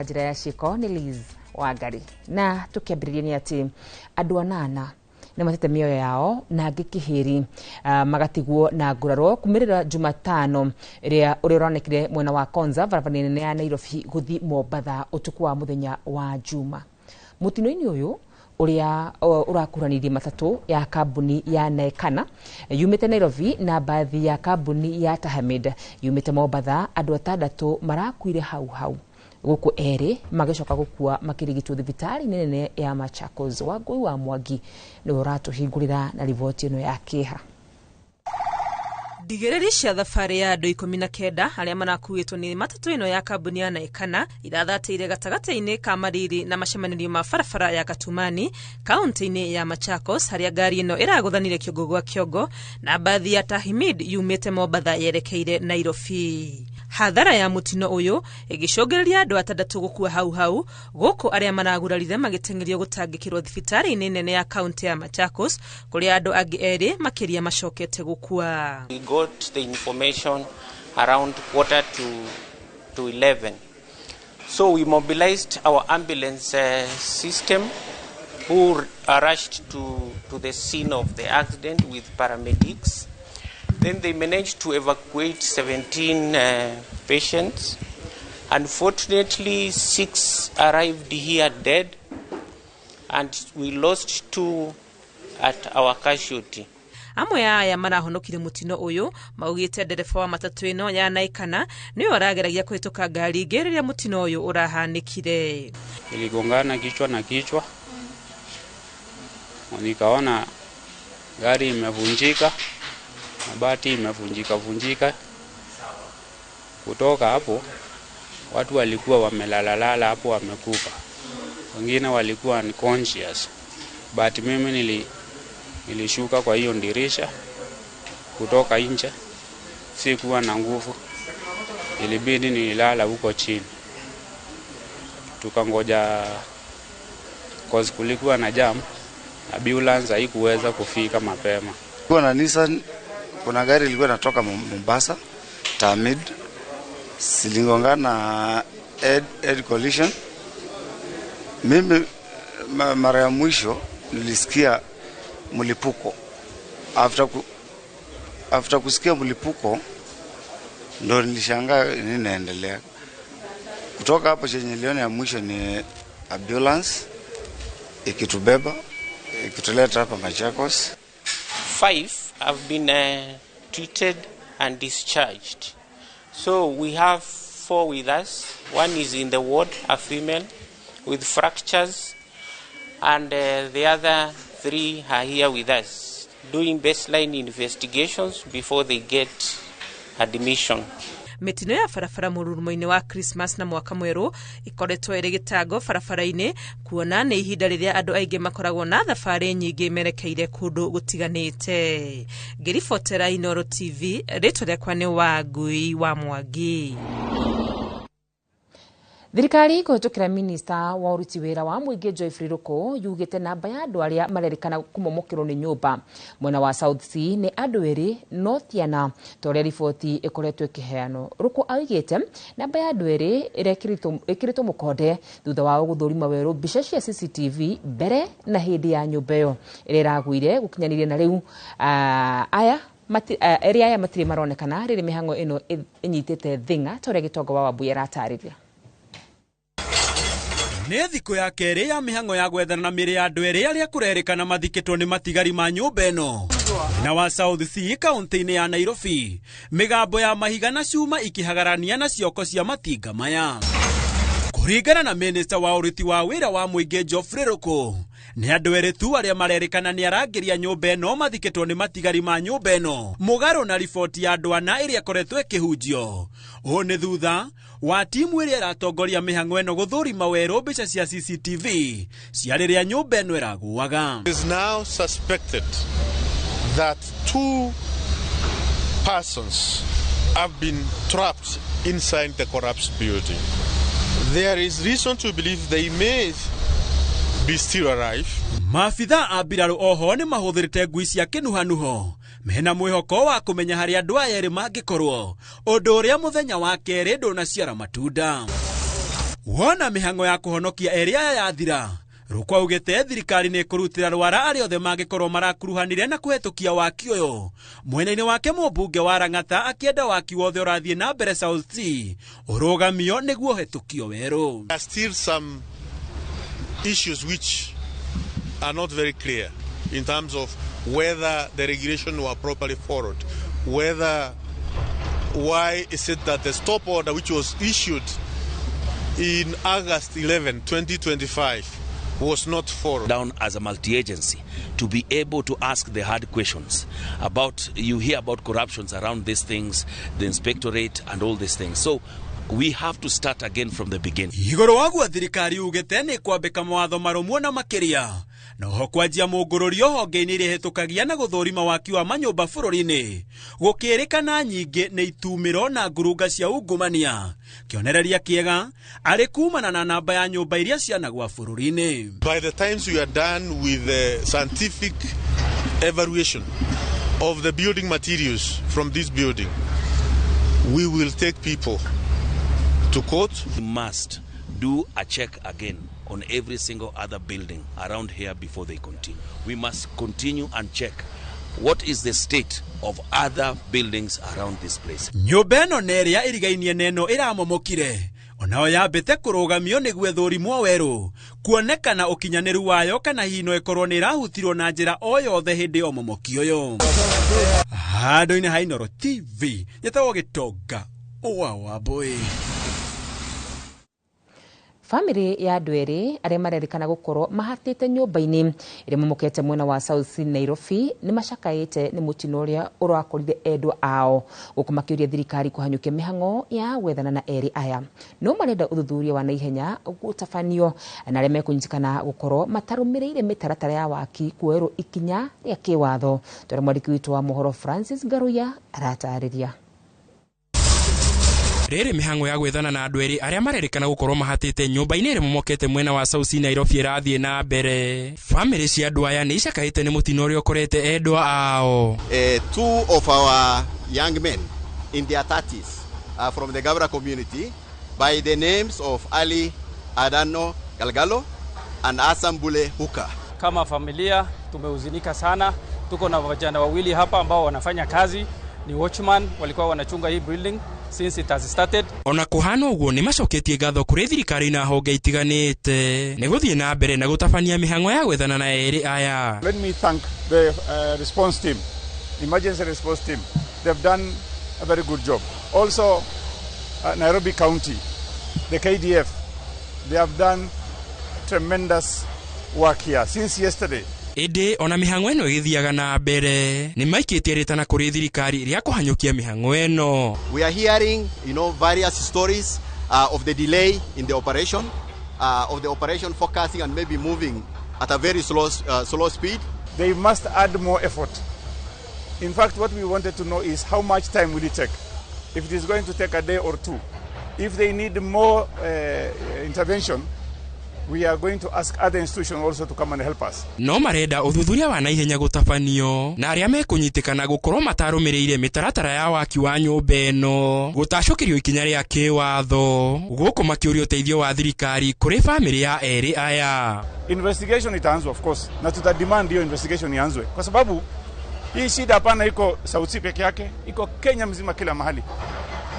Njĩra ya ciĩko nĩ Liz Wangari. Na tũkĩambĩrĩria nĩ atĩ andũ 8 nĩ matete mĩoyo yao na angĩ kĩhĩri magatigwo na nguraro kumĩrĩra Jumatano ĩrĩa ũrĩa ũronekire mwena wa Konza, barabara nene ya Nairobi gũthi Mombatha, ũtukũ wa mũthenya wa Juma. Mũtino-inĩ ũyũ ũrĩa ũrakuranĩirie matatũ ya kambuni ya Naekana yumĩte Nairobi na mbathi ya kambuni ya Tahamid yumĩte Mombatha, andũ 6 marakuire hau hau, gũkũ 2 magĩcoka gũkua makĩrigitwo thibitarĩ nene ya Machakos. Wangũi wa Mwangi nĩwe ũratũhingũrĩra na riboti ĩno ya kĩeha. Ndigĩrĩri cia thabarĩ ya andũ 19 arĩa marakuĩtwo nĩ matatũ ĩno ya kambuni ya Naekana irathatĩire gatagatĩ-inĩ ka Mariri na macemanĩrio ma barabara ya Katumani, kaunti-inĩ ya Machakos, harĩa ngari ĩno ĩragũthanire kĩongo gwa kĩongo na mbathi ya Tahimid yumĩte Mombatha yerekeire Nairobi. Hathara ya mũtino ũyũ ĩgĩcũngĩrĩria andũ 6 gũkua hau hau, gũkũ arĩa maragurarire magĩteng'erio gũtangĩkĩrwo thibitarĩ-inĩ nene ya kaunti ya Machakos, kũrĩa andũ angĩ 2 makĩria macokete gũkua. We got the information around 10:45. So we mobilized our ambulance system, who rushed to the scene of the accident with paramedics. Then they managed to evacuate 17 patients. Unfortunately, 6 arrived here dead, and we lost 2 at our casualty. Amwe aya marahonokire mũtino ũyũ maugĩte ndereba wa matatũ ĩno ya Naekana nĩwe ũrageragia kũhĩtũka ngari ingĩ rĩrĩa mũtino ũyũ ũrahanĩkire. Iligongana kichwa na kichwa, nikaona gari imevunjika, mabati imevunjika vunjika. Kutoka hapo watu walikuwa wamelalalala hapo wamekufa, wengine walikuwa unconscious, but mimi nilishuka kwa hiyo dirisha kutoka nje, sikuwa na nguvu, ilibidi nilala huko chini. Tukangoja cause kulikuwa na jam, ambulance haikuweza kufika mapema. Kulikuwa na Nissan, kuna gari ilikuwa inatoka Mombasa, Tamid, siligongana head collision. Mimi mara ya mwisho nilisikia mlipuko. After kusikia mlipuko ndo nilishangaa nini inaendelea. Kutoka hapo chenye niliona ya mwisho ni ambulance ikitubeba ikituleta hapa Machakos. 5 have been treated and discharged. So we have 4 with us. 1 is in the ward, a female with fractures, and the other 3 are here with us doing baseline investigations before they get admission. Mĩtino ya barabara mũrurumo-inĩ wa Christmas na mwaka mwerũ ikoretwo ĩrĩ gĩtango barabara-inĩ, kuona nĩ ihinda rĩrĩa andũ aingĩ makoragwo na thabarĩ nyingĩ merekeire kũndũ gũtiganĩte. Ngĩribotera Inooro TV, rĩtwa rĩakwa nĩ Wangui wa Mwangi. Thirikari kũhĩtũkĩra minista wa ũruti wĩra wa mũingĩ Geoffrey Ruku yugĩte namba ya andũ arĩa marerĩkana kũmomokĩrwo nĩ nyũmba mwena wa South C nĩ andũ 2 no ti 4 ta ũrĩa riboti ĩkoretwo ĩkĩheanwo. Ruku augĩte namba ya andũ 2 ĩkĩrĩtwo mũkonde thutha wao gũthũrima werũ mbica cia CCTV mbere na hĩndĩ ya nyũmba ĩyo ĩrĩa ĩragũire gũkinyanĩria na rĩu aya erĩ aya matirĩ maronekana rĩrĩ mĩhang'o ĩno ĩnyitĩte thing'a ta ũrĩa Gĩtonga wa Wambui aratarĩria. Nĩ thikũ ya kerĩ ya mĩhang'o ya gwethana na mĩrĩ ya andũ 2 arĩa kũrerĩkana mathikĩtwo nĩ matigari ma nyũmba ĩno mwena wa South C kaunti-inĩ ya Nairobi, mĩgambo ya mahiga na cuma ikĩhagarania na cioko cia matinga maya. Kũringana na minista wa ũruti wa wĩra wa mũingĩ Geoffrey Ruku, nĩ andũ 2 tu arĩa marerĩkana nĩ arangĩria nyũmba ĩno mathikĩtwo nĩ matigari ma nyũmba ĩno, mũgarũ na riboti ya andũ 4 ĩrĩa ĩkoretwo ĩkĩhunjio. Ũũ nĩ thutha wa timu ĩrĩa ĩratongoria mĩhang'o ĩno gũthũrima werũ mbica cia CCTV cia rĩrĩa nyũmba ĩno ĩragũaga. It is now suspected that 2 persons have been trapped inside the collapsed building. There is reason to believe they may be still alive. Maabitha a mbirarũ oho nĩ mahũthĩrĩte ngui cia kĩnuhanuho mena mwĩhoko wa kũmenya harĩa andũ aya erĩ mangĩkorwo, ũndũ ũrĩa mũthenya wa kerĩ ndũnaciara matunda. Wona mĩhang'o ya kũhonokia erĩ aya yathira, Rukwa augĩte thirikari nĩ ĩkũrutĩra rwara arĩa othe mangĩkorwo marakuruhanire na kũhetũkia waki ũyũ. Mwena-inĩ wake mũmbunge wa Lang'ata akĩenda waki wothe ũrathiĩ na mbere South C ũrũgamio nĩguo ũhetũkio werũ. There are still some issues which are not very clear in terms of whether the regulation were properly followed, whether why is it that the stop order which was issued in August 11, 2025 was not followed. Down as a multi-agency to be able to ask the hard questions about, you hear about corruptions around these things, the inspectorate and all these things. So we have to start again from the beginning. Igũrũ wa guo thirikari ugĩte nĩ kwambĩka mawatho marũmu na makĩria noho kwanjia mũngũrũrio honge-inĩ iria ihĩtũkagia na gũthũrima waki wa manyũmba bũrũri-inĩ gũkĩrĩkana nyingĩ nĩ itumĩro na ngurunga cia ungumania. Kĩonereria kĩega arĩ kumana na namba ya nyũmba iria cianagwa bũrũri-inĩ. By the times we are done with the scientific evaluation of the building materials from this building, we will take people to court. We must do a check again on every single other building around here before they continue. We must continue and check what is the state of other buildings around this place. Nyũmba ĩno na ĩrĩa ĩrigainie na ĩno ĩramomokire onao yambĩte kũrũgamio nĩguo ĩthũrimwo werũ kuonekana ũkinyanĩru wayo kana hihi no ĩkorwo nĩ ĩrahutirwo na njĩra o yothe hĩndĩ ya ũmomoki ũyũ. Handũ-inĩ ha Inooro TV nyetagwo Gĩtonga wa Wambũi. Famĩlĩ ya andũ erĩ arĩa marerĩkana gũkorwo mahatĩte nyũmba-inĩ ĩrĩa momokete mwena wa South C Nairobi nĩ macakaĩte nĩ mũtino ũrĩa ũrakorire endwa ao, gũkũ makĩũria thirikari kũhanyũkia mĩhang'o ya gwethana na erĩ aya. No marenda ũthuthuria wa naihenya gũtabanio na arĩa mekũnyitĩkana gũkorwo matarũmĩrĩire mĩtaratara ya waki kuoerwo ikinya rĩa kĩwatho. Tũrĩa mwandĩki witũ wa mohoro Francis Ngaruiya aratarĩria. Rĩrĩ mĩhang'o ya gwethana na andũ erĩ arĩa marerĩkana gũkorwo mahatĩte nyũmba-inĩ ĩrĩa momokete mwena wa South C Nairobi ĩrathiĩ na mbere. Famĩlĩ cia andũ aya nĩ icakaĩte nĩ mũtino ũrĩa ũkorete endwa ao. Two of our young men in their 30s from the Gabra community by the names of Ali Adano Galgalo and Hassan Bule Huka. Kama familia tumehuzunika sana. Tuko na vijana wawili hapa ambao wanafanya kazi, ni watchman, walikuwa wanachunga hii building since it has started. Ona kuhana ũguo nĩ macoketie ngatho kũrĩ thirikari na honge itiganĩte nĩ gũthiĩ na mbere na gũtabania mĩhang'o ya gwethana na erĩ aya. Let me thank the response team, emergency response team. They've done a very good job. Also, Nairobi County, the KDF, they have done tremendous work here since yesterday. Ĩndĩ ona mĩhang'o ĩno ĩgĩthiaga na mbere nĩ maikĩtie rĩtana kũrĩ thirikari rĩa kũhanyũkia mĩhang'o ĩno. We are hearing, various stories of the delay in the operation, of the operation focusing and maybe moving at a very slow speed. They must add more effort. In fact, what we wanted to know is how much time will it take? If it is going to take a day or two, if they need more intervention, we are going to ask other institutions also to come and help us. No marenda ũthuthuria wa naihenya gũtabanio na arĩa mekũnyitĩkana gũkorwo matarũmĩrĩire mĩtaratara ya waki wa nyũmba ĩno gũtacũkĩrio ikinya rĩa kĩwatho gũkũ makĩũria ũteithio wa thirikari kũrĩ famĩlĩ ya erĩ aya. Investigation itaanzwa of course, na tuta demand hiyo investigation ianzwe kwa sababu hii shida hapana iko South C peke yake, iko Kenya mzima kila mahali.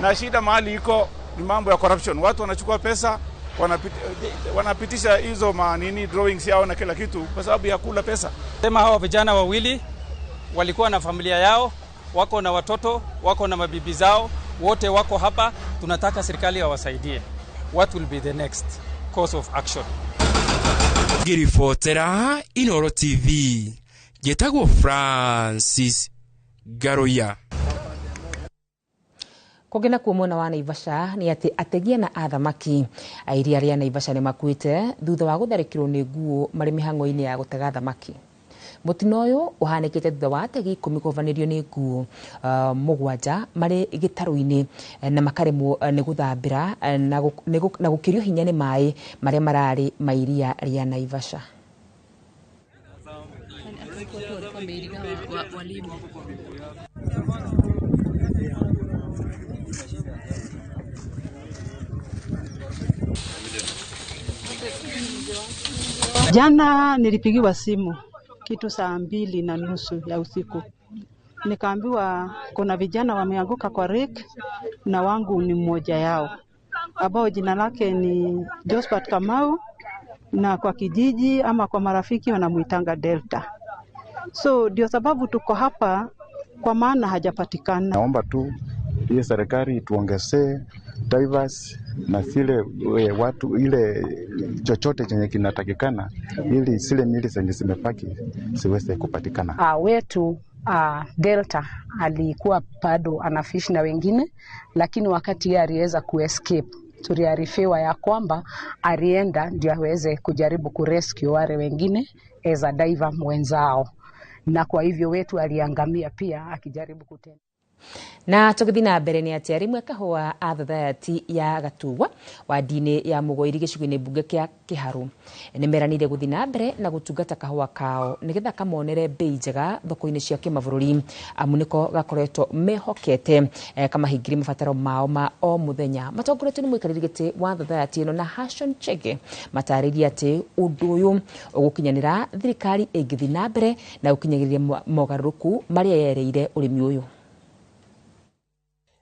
Na shida mahali iko ni mambo ya corruption. Watu wanachukua pesa, wanapitisha hizo manini drawings yao na kila kitu kwa sababu ya kula pesa. Sema hawa vijana wawili walikuwa na familia yao, wako na watoto, wako na mabibi zao, wote wako hapa. Tunataka serikali wawasaidie. What will be the next course of action? Ngĩribotera Inooro TV, njĩtagwo Francis Ngaruiya. Kũngĩ nakuo mwena wa Naivasha nĩ atĩ ategia na athamaki a iria rĩa Naivasha nĩ makuĩte thutha wa gũtharĩkĩrwo nĩ nguo marĩ mĩhang'o-inĩ ya gũtega thamaki. Mũtino ũyũ ũhanĩkĩte thutha wa ategi 10 kũbanĩrio nĩ nguo 7 marĩ gĩtarũ-inĩ na makaremwo nĩ gũthambĩra na gũkĩrio hinya nĩ maĩ marĩa mararĩ ma iria rĩa Naivasha. Jana nilipigiwa simu kitu 2:30 ya usiku, nikaambiwa kuna vijana wameanguka kwa lake na wangu ni mmoja yao ambao jina lake ni Josephat Kamau, na kwa kijiji ama kwa marafiki wanamuitanga Delta. So ndio sababu tuko hapa, kwa maana hajapatikana. Naomba tu hiyo serikali tuongezee divers na zile watu ile chochote chenye kinatakikana ili zile miili zenye zimebaki ziweze kupatikana. Wetu Delta alikuwa bado anafish na wengine, lakini wakati yeye aliweza kuescape, tuliarifiwa ya kwamba alienda ndio aweze kujaribu kurescue wale wengine as a diver mwenzao, na kwa hivyo wetu aliangamia pia akijaribu kutenda. Na tũgĩthiĩ na mbere nĩ atĩ arĩmi a kahũa a thathayati ya Gatugwa wadi-inĩ ya Mũgoiri gĩcigo-inĩ mbunge kĩa Kĩharũ nĩ meranĩire gũthiĩ na mbere na gũtungata kahũa kao nĩgetha kamonere bei njega thoko-inĩ cia kĩmabũrũri, amu nĩko gakoretwo mehokete kamahingĩrie mabataro mao ma o mũthenya. Matongoretio nĩ mũikarĩri gĩtĩ wa thathayati ĩno na Hashon Chege matarĩirie atĩ ũndũ ũyũ ũgũkinyanĩra thirikari ĩngĩthiĩ na mbere na gũkinyagĩria mogarũrũku marĩa yereire ũrĩmi ũyũ.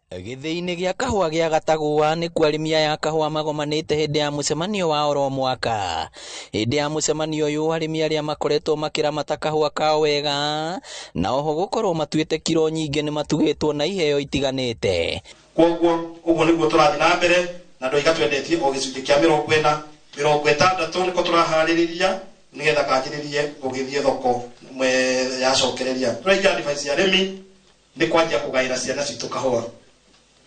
Gĩthĩi-inĩ gĩa kahũa gĩa Gatagũa nĩkuo arĩmi aya a kahũa magomanĩte hĩndĩ ya mũcemanio wa oro mwaka. Hĩndĩ ya mũcemanio ũyũ arĩmi arĩa makoretwo makĩramata kahũa kao wega na oho gũkorwo matuĩte kiro nyingĩ nĩ matugĩtwo na iheo itiganĩte. Koguo ũguo nĩguo tũrathiĩ na mbere na ndoiga twendetie o gĩcunjĩ kĩa 40 60 nĩko tũraharĩrĩria nĩgetha kanjĩrĩrie gũgĩthiĩ thoko yacokereria. Tũraiga advice ya arĩmi nĩ kwanjia kũgaĩra ciana citũ kahũa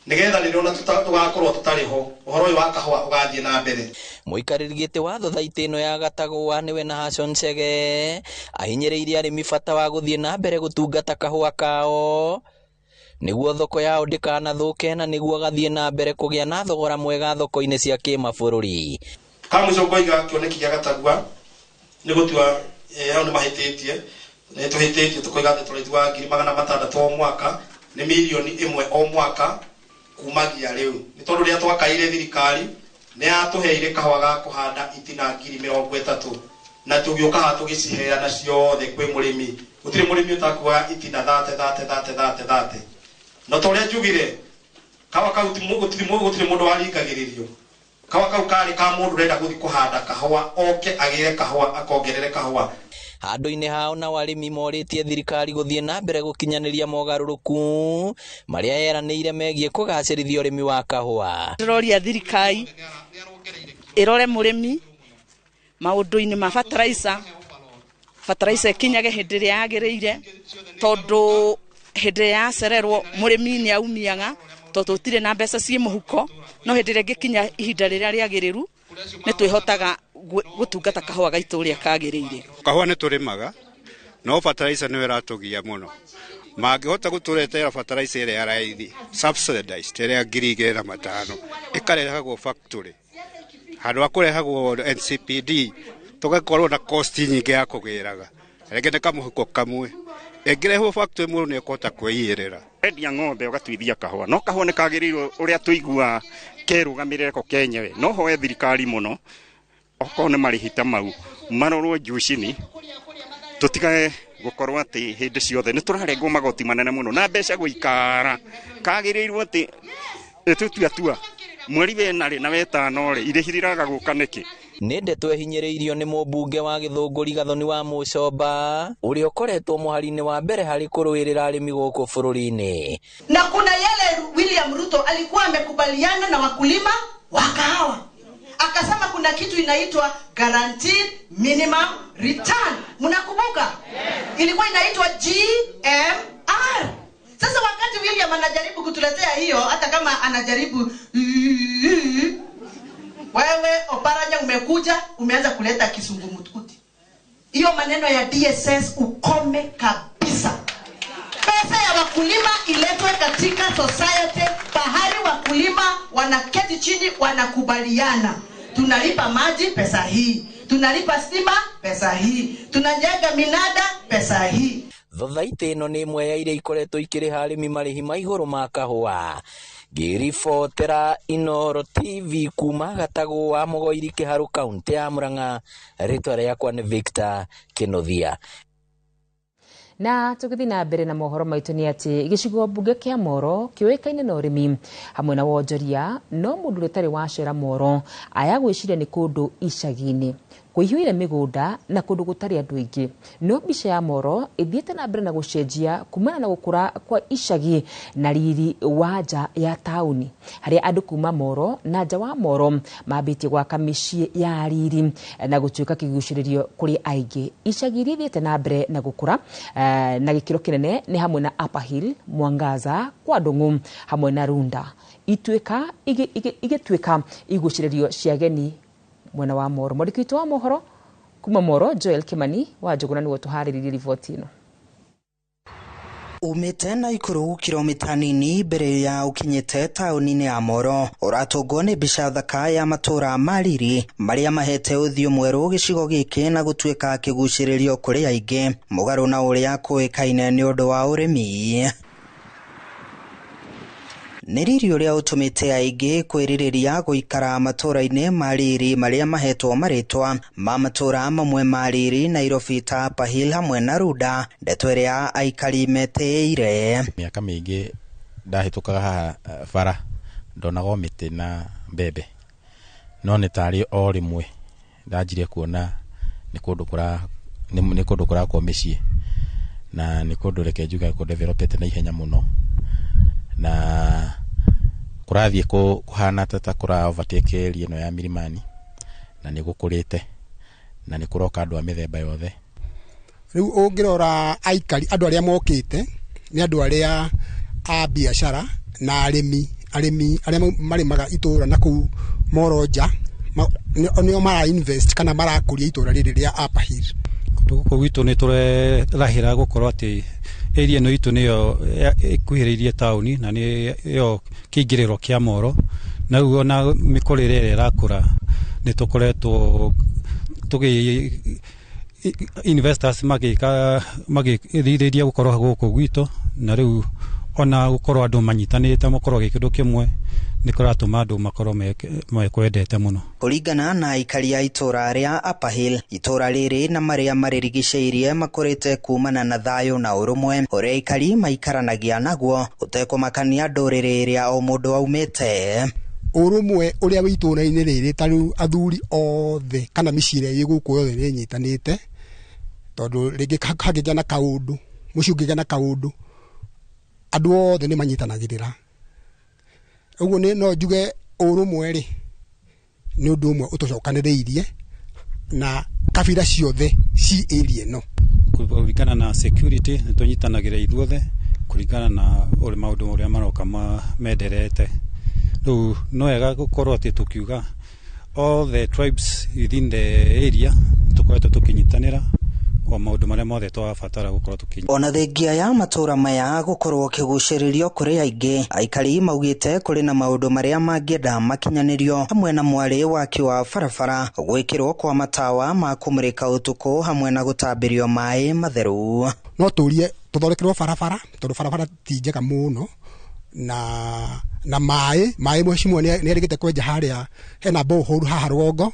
nigetha rĩrĩa ona tũgakorwo tũtarĩ ho ũhoro ũyũ wa kahũa ũgathiĩ na mbere. Mũikarĩri gĩtĩ wa thothaitĩ ĩno ya Gatagũa nĩwe Nahashon Chege ahinyĩrĩirie arĩmi bata wa gũthiĩ na mbere gũtungata kahũa kao nĩguo thoko yao ndĩkanathũke na nĩguo gathiĩ na mbere kũgĩa na thogora mwega thoko-inĩ cia kĩmabũrũri. Kamũico ngoiga kĩoneki gĩa Gatagũa nĩ gũtua hau nĩ mahĩtĩtie nĩ tũhĩtĩtie tũkoiga atĩ tũraigua 600,000 o mwaka nĩ mirioni 1 o mwaka kumagia riu ni tondu ria twakaire thirikari ni yatuheire kahũa ga kuhanda itina 30,000 na tugiuka ha tugiciheana ciothe kwi murimi gutiri murimi utakuoya itina 30 30 30 30 no toria njugire kahũa kau gutiri mundu waringagiririo kahũa kau kari ka mundu urenda guthi kuhanda kahũa oke agire kahũa akongerere kahũa. Handũ-inĩ hao nao arĩmi morĩtie thirikari gũthiĩ na mbere gũkinyanĩria mogarũrũku marĩa yeranĩire megiĩ kũgacĩrithia ũrĩmi wa kahũa. Ndĩroria thirikari ĩrore mũrĩmi maũndũ-inĩ ma fertilizer, fertilizer ĩkinyage hĩndĩ ĩrĩa yagĩrĩire tondũ hĩndĩ ĩrĩa yacererwo mũrĩmi nĩ aumiaga tondũ tũtirĩ na mbeca ciĩ mũhuko, no hĩndĩ ĩrĩa ĩngĩkinya ihinda rĩrĩa rĩagĩrĩru nĩ twĩhotaga gũtungata kahũa gaitũ ũrĩa kagĩrĩire. Kahũa nĩ tũrĩmaga no fertilizer nĩyo ĩratũgia mũno. Mangĩhota gũtũretera fertilizer ĩrĩa ya raithi subsidized ĩrĩa 2,500 ĩkarehagwo factory handũ ha kũrehagwo NCPD tũgakorwo na cost nyingĩ ya kũgĩraga rĩngĩ nĩ kamũhuko kamwe ĩngĩrehwo factory mũndũ nĩ ekũhota kwĩigĩrĩra. Endia ng'ombe ũgatuithia kahũa no kahũa nĩ kagĩrĩirwo ũrĩa tũiguaga kerũgamĩrĩre ko kenyewe no hoe thirikari mũno okorwo nĩ marĩhi ta mau marorwo juu chini tũtigage gũkorwo atĩ hĩndĩ ciothe nĩ tũrarengwo magoti manene mũno na mbeca gũikara kagĩrĩirwo atĩ ĩtũtua mweri wena rĩ na wetano rĩ irĩhi rĩraga gũka nĩkĩ. Nĩ ndeto ĩhinyĩrĩirio nĩ mũmbunge wa Gĩthũngũri Gathoni wa Mũcomba ũrĩa ũkoretwo mũhari-inĩ wa mbere harĩ kũrũĩrĩra arĩmi gũkũ bũrũri-inĩ. Na kuna yale William Ruto alikuwa amekubaliana na wakulima wa kahawa, akasema kuna kitu inaitwa guaranteed minimum return. Mnakumbuka? Ilikuwa inaitwa GMR. Sasa wakati William anajaribu kutuletea hiyo, hata kama anajaribu wewe Oparanya umekuja umeanza kuleta kisungumutkuti. Hiyo maneno ya DSS ukome kabisa. Pesa ya wakulima iletwe katika society, pahali wakulima wanaketi chini wanakubaliana. Tunalipa maji pesa hii, tunalipa stima pesa hii, tunajenga minada pesa hii. Thothaitĩ ĩno nĩ ĩmwe ya iria ikoretwo ikĩrĩha arĩmi marĩhi ma igũrũ ma kahũa. Ngĩribotera Inooro TV kuma Gatagũ wa Mũgoiri Kĩharũ kaunti ya Murang'a, rĩtwa rĩakwa nĩ Victor Kĩnuthia. Na tũgĩthiĩ na mbere na mohoro maitũ nĩ atĩ gĩcigo mbunge kĩa Moro kĩũĩkaine na ũrĩmi hamwe na wonjoria, no mũndũ ũrĩa ũtarĩ wacera Moro aya gwĩciria nĩ kũndũ icagi-inĩ kũihũire mĩgũnda na kũndũ gũtarĩ andũ aingĩ. No mbica ya Moro ĩthiĩte na mbere na gũcenjia kumana na gũkũra kwa icagi na riri wa nja ya taũni, harĩa andũ kuma Moro na nja wa Moro mambĩtie gwaka mĩciĩ ya riri na gũtuĩka kĩgucĩrĩrio kũrĩ aingĩ. Icagi iria ithiĩte na mbere na gũkũra na gĩkĩro kĩnene nĩ hamwe na Upper Hill, Mwangaza, kwa Ndung'u hamwe na Runda, ituĩka igĩtuĩka igucĩrĩrio cia ageni mwena wa Moro. Mwandĩki witũ wa mohoro kuma Moro Joel Kimani wa Njũgũna nĩwe tũharĩrĩirie riboti ĩno. Umĩte Naikuru kilomita nini mbere ya ũkinyĩte taũni-inĩ ya Moro, ũratũngwo nĩ mbica thaka ya matũra ma riri marĩa mahete ũthiũ mwerũ gĩcigo gĩkĩ na gũtuĩka kĩgucĩrĩrio kũrĩ aingĩ, mũgarũ na ũrĩa kũĩkaine nĩ ũndũ wa ũrĩmi. Nĩ riri ũrĩa ũtũmĩte aingĩ kwĩrirĩria gũikara matũra-inĩ ma riri marĩa mahetwo marĩtwa ma matũra mamwe ma riri Nairobi ta Upper Hill hamwe na Runda, ndeto ĩrĩa aikari metĩĩire. Mĩaka mĩingĩ ndahĩtũkaga haha bara ndonaga o mĩtĩ na mbembe, no nĩ tarĩ o rĩmwe ndanjirie kuona nĩ kũndũ kũrakwo mĩciĩ na nĩ kũndũ reke njuge kũdevelopete na ihenya mũno, na kũrathiĩ kũhana ta kũra overtake area ĩno ya Milimani, na nĩ gũkũrĩte na nĩ kũroka andũ a mĩthemba yothe. Rĩu ũngĩrora aikari andũ arĩa mokĩte nĩ andũ arĩa a biacara na arĩmi arĩa marĩmaga itũra na kũu Moro nja, nĩo mara invest kana marakũria itũra rĩrĩ rĩa Upper Hill. Gũkũ gwitũ nĩ tũrerahĩra gũkorwo atĩ area ĩno itũ nĩyo ĩkuhĩrĩirie taũni na nĩyo kĩingĩrĩro kĩa Moro, na rĩu ona mĩkũrĩre ĩrĩa ĩrakũra nĩ tũkoretwo tũgĩ investors magĩthirĩria gũkorwo gũkũ gwitũ, na rĩu ona gũkorwo andũ manyitanĩte makorwo gĩkĩndũ kĩmwe nĩ kũratũma andũ makorwo mekwendete mũno. Kũringana na aikari a itũra rĩa Upper Hill, itũra rĩrĩ na marĩa marĩrigicĩirie makũrĩte kumana na thayũ na ũrũmwe ũrĩa aikari maikaranagia naguo ũtekũmakania ndũrĩrĩ ĩrĩa o mũndũ aumĩte. Ũrũmwe ũrĩa wĩ itũra-inĩ rĩrĩ ta rĩu athuri othe kana mĩciĩ ĩrĩa ĩ gũkũ yothe nĩ ĩnyitanĩte, tondũ rĩngĩ hangĩgĩa na kaũndũ, mũciĩ ũngĩgĩa na kaũndũ, andũ othe nĩ manyitanagĩrĩra. Ũguo nĩ no njuge ũrũmwe rĩ nĩ ũndũ ũmwe ũtũcokanĩrĩirie na kabira ciothe ci area ĩno. Kũringana na security nĩ tũnyitanagĩra ithuothe kũringana na ũrĩa maũndũ ũrĩa maroka menderete. Rĩu no wega gũkorwo atĩ tũkiuga all the tribes within the area tũkoretwo tũkĩnyitanĩra o maũndũ marĩa mothe twabatara gũkorwo tũkĩnyita. Ona thengia ya matũra maya gũkorwo kĩgucĩrĩrio kũrĩ aingĩ, aikari maugĩte kũrĩ na maũndũ marĩa mangĩenda makinyanĩrio hamwe na mwarĩ waki wa barabara, gwĩkĩrwo kwa matawa ma kũmũrĩka ũtukũ hamwe na gũtambĩrio maĩ matheru. No tũrie tũthondekerwo barabara tondũ barabara ti njega mũno, na maĩ mheshimiwa nĩ erĩgĩte kwenja harĩa hena borehole haha rũgongo,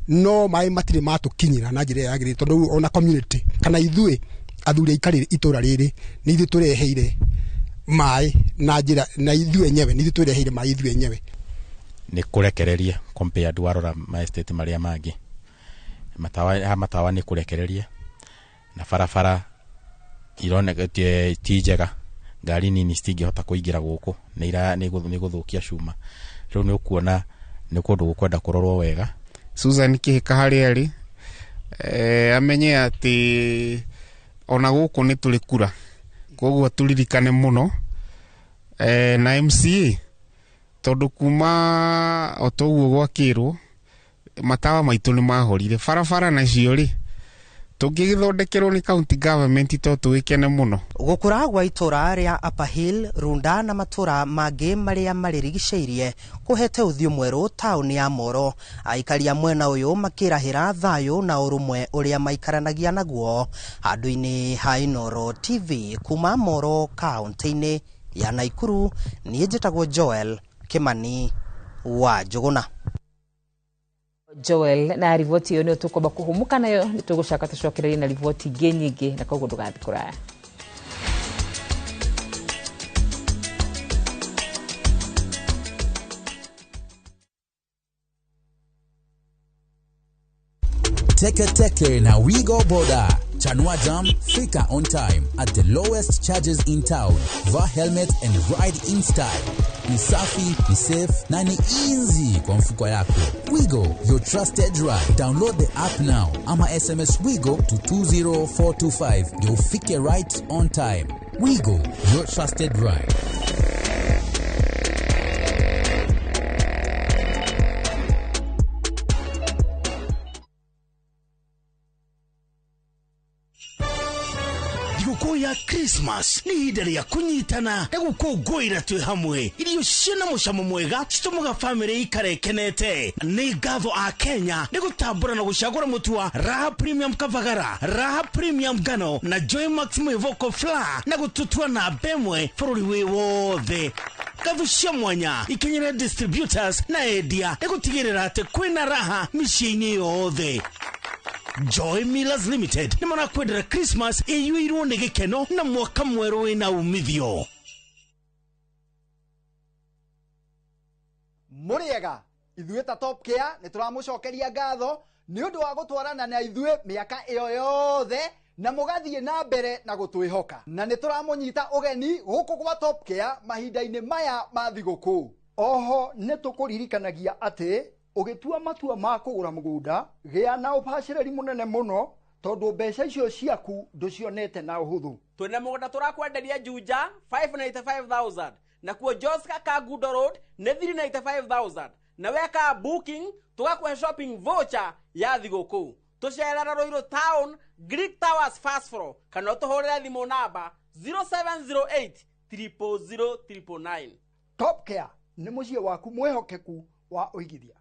no maĩ matirĩ matũkinyĩra na njĩra ĩrĩa yagĩrĩire, tondũ ona community kana ithuĩ athuri aikari itũra rĩrĩ nĩ ithuĩ tũreheire maĩ na njĩra na ithuĩ enyewe nĩ ithuĩ tũreheire maĩ ithuĩ enyewe. Nĩ kũrekereria compared warora ma estate marĩa mangĩ, matawa nĩ kũrekereria na barabara ironeka ti njega, ngari nini citingĩhota kũingĩra gũkũ nĩ gũthũkia cuma. Rĩu nĩ ũkuona nĩ kũndũ gũkwenda kũrorwo wega. Susan Kihika harĩa arĩ amenye atĩ ona gũkũ nĩ tũrĩ kura, koguo tũririkane mũno na MCA, tondũ kuma o toguo gwakĩrwo matawa maitũ nĩ mahorire, barabara nacio rĩ tũngĩgĩthondekerwo nĩ county government to tũgĩkene mũno. Gũkũra gwa itũra rĩa Upper Hill, Runda na matũra mangĩ marĩa marĩrigicĩirie kũhete ũthiũ mwerũ taũni ya Moro, aikari a mwena ũyũ makĩrahĩra thayũ na ũrũmwe ũrĩa maikaranagia naguo. Handũ-inĩ ha Inooro TV kuma Moro kaunti-inĩ Ya Naikuru niĩ njĩtagwo Joel Kimani wa Njũgũna. Joel, na riboti ĩyo nĩyo tũkwamba kũhũmũka nayo, nĩ tũgũcoka tũcokererie na riboti ingĩ nyingĩ, na koguo ndũgathiĩ kũraya. Teke Teke na Wigo Boda. Chanua Jam, fika on time at the lowest charges in town. Vaa helmet and ride in style. Ni safi, ni safe na ni easy kwa mfuko yako. Wigo, your trusted ride. Download the app now ama SMS Wigo to 20425 ndio ufike right on time. Wigo, your trusted ride. Thigũkũ ya Christmas nĩ ihinda rĩa kũnyitana na gũkũngũĩra twĩ hamwe. Irio ciĩna mũcamo mwega citũmaga bamĩrĩ ikare ĩkenete. Nĩ ngatho a Kenya nĩ gũtambũra na gũcagũra mũtu wa Raha Premium Kavagara, Raha Premium Ngano na Joy Max Mwĩvoko Flour na gũtũtua namba ĩmwe bũrũri wĩ wothe. Ngatho cia mwanya ikinyĩre distributors na endia nĩ gũtigĩrĩra atĩ kwĩna raha mĩciĩ-inĩ yothe. Joy Millers Limited nĩ marakwendera Christmas ĩiyũirwo nĩ gĩkeno na mwaka mwerũ wĩna umithio. Mũrĩega, ithuĩ ta Top Care nĩ tũramũcokeria ngatho nĩ ũndũ wa gũtwarana na ithuĩ mĩaka ĩyo yothe na mũgathiĩ na mbere na gũtwĩhoka, na nĩ tũramũnyita ũgeni gũkũ gwa Top Care mahinda-inĩ maya ma thigũkũ. Oho nĩ tũkũririkanagia atĩ ũgĩtua matua ma kũgũra mũgũnda, gĩa na ũbacĩrĩri mũnene mũno tondũ mbeca icio ciaku ndũcionete na ũhũthũ. Twĩna mũgũnda tũrakwenderia Juja 595,000, nakuo Joska Kangundo Road nĩ 395,000, na weka booking tũgakũhe shopping voucher ya thigũkũ. Tũcerera Ruiru Town, Greek Towers first floor, kana ũtũhũrĩre thimũ namba 0708 000 999. Top Care nĩ mũciĩ waku mwĩhokeku wa ũigithia.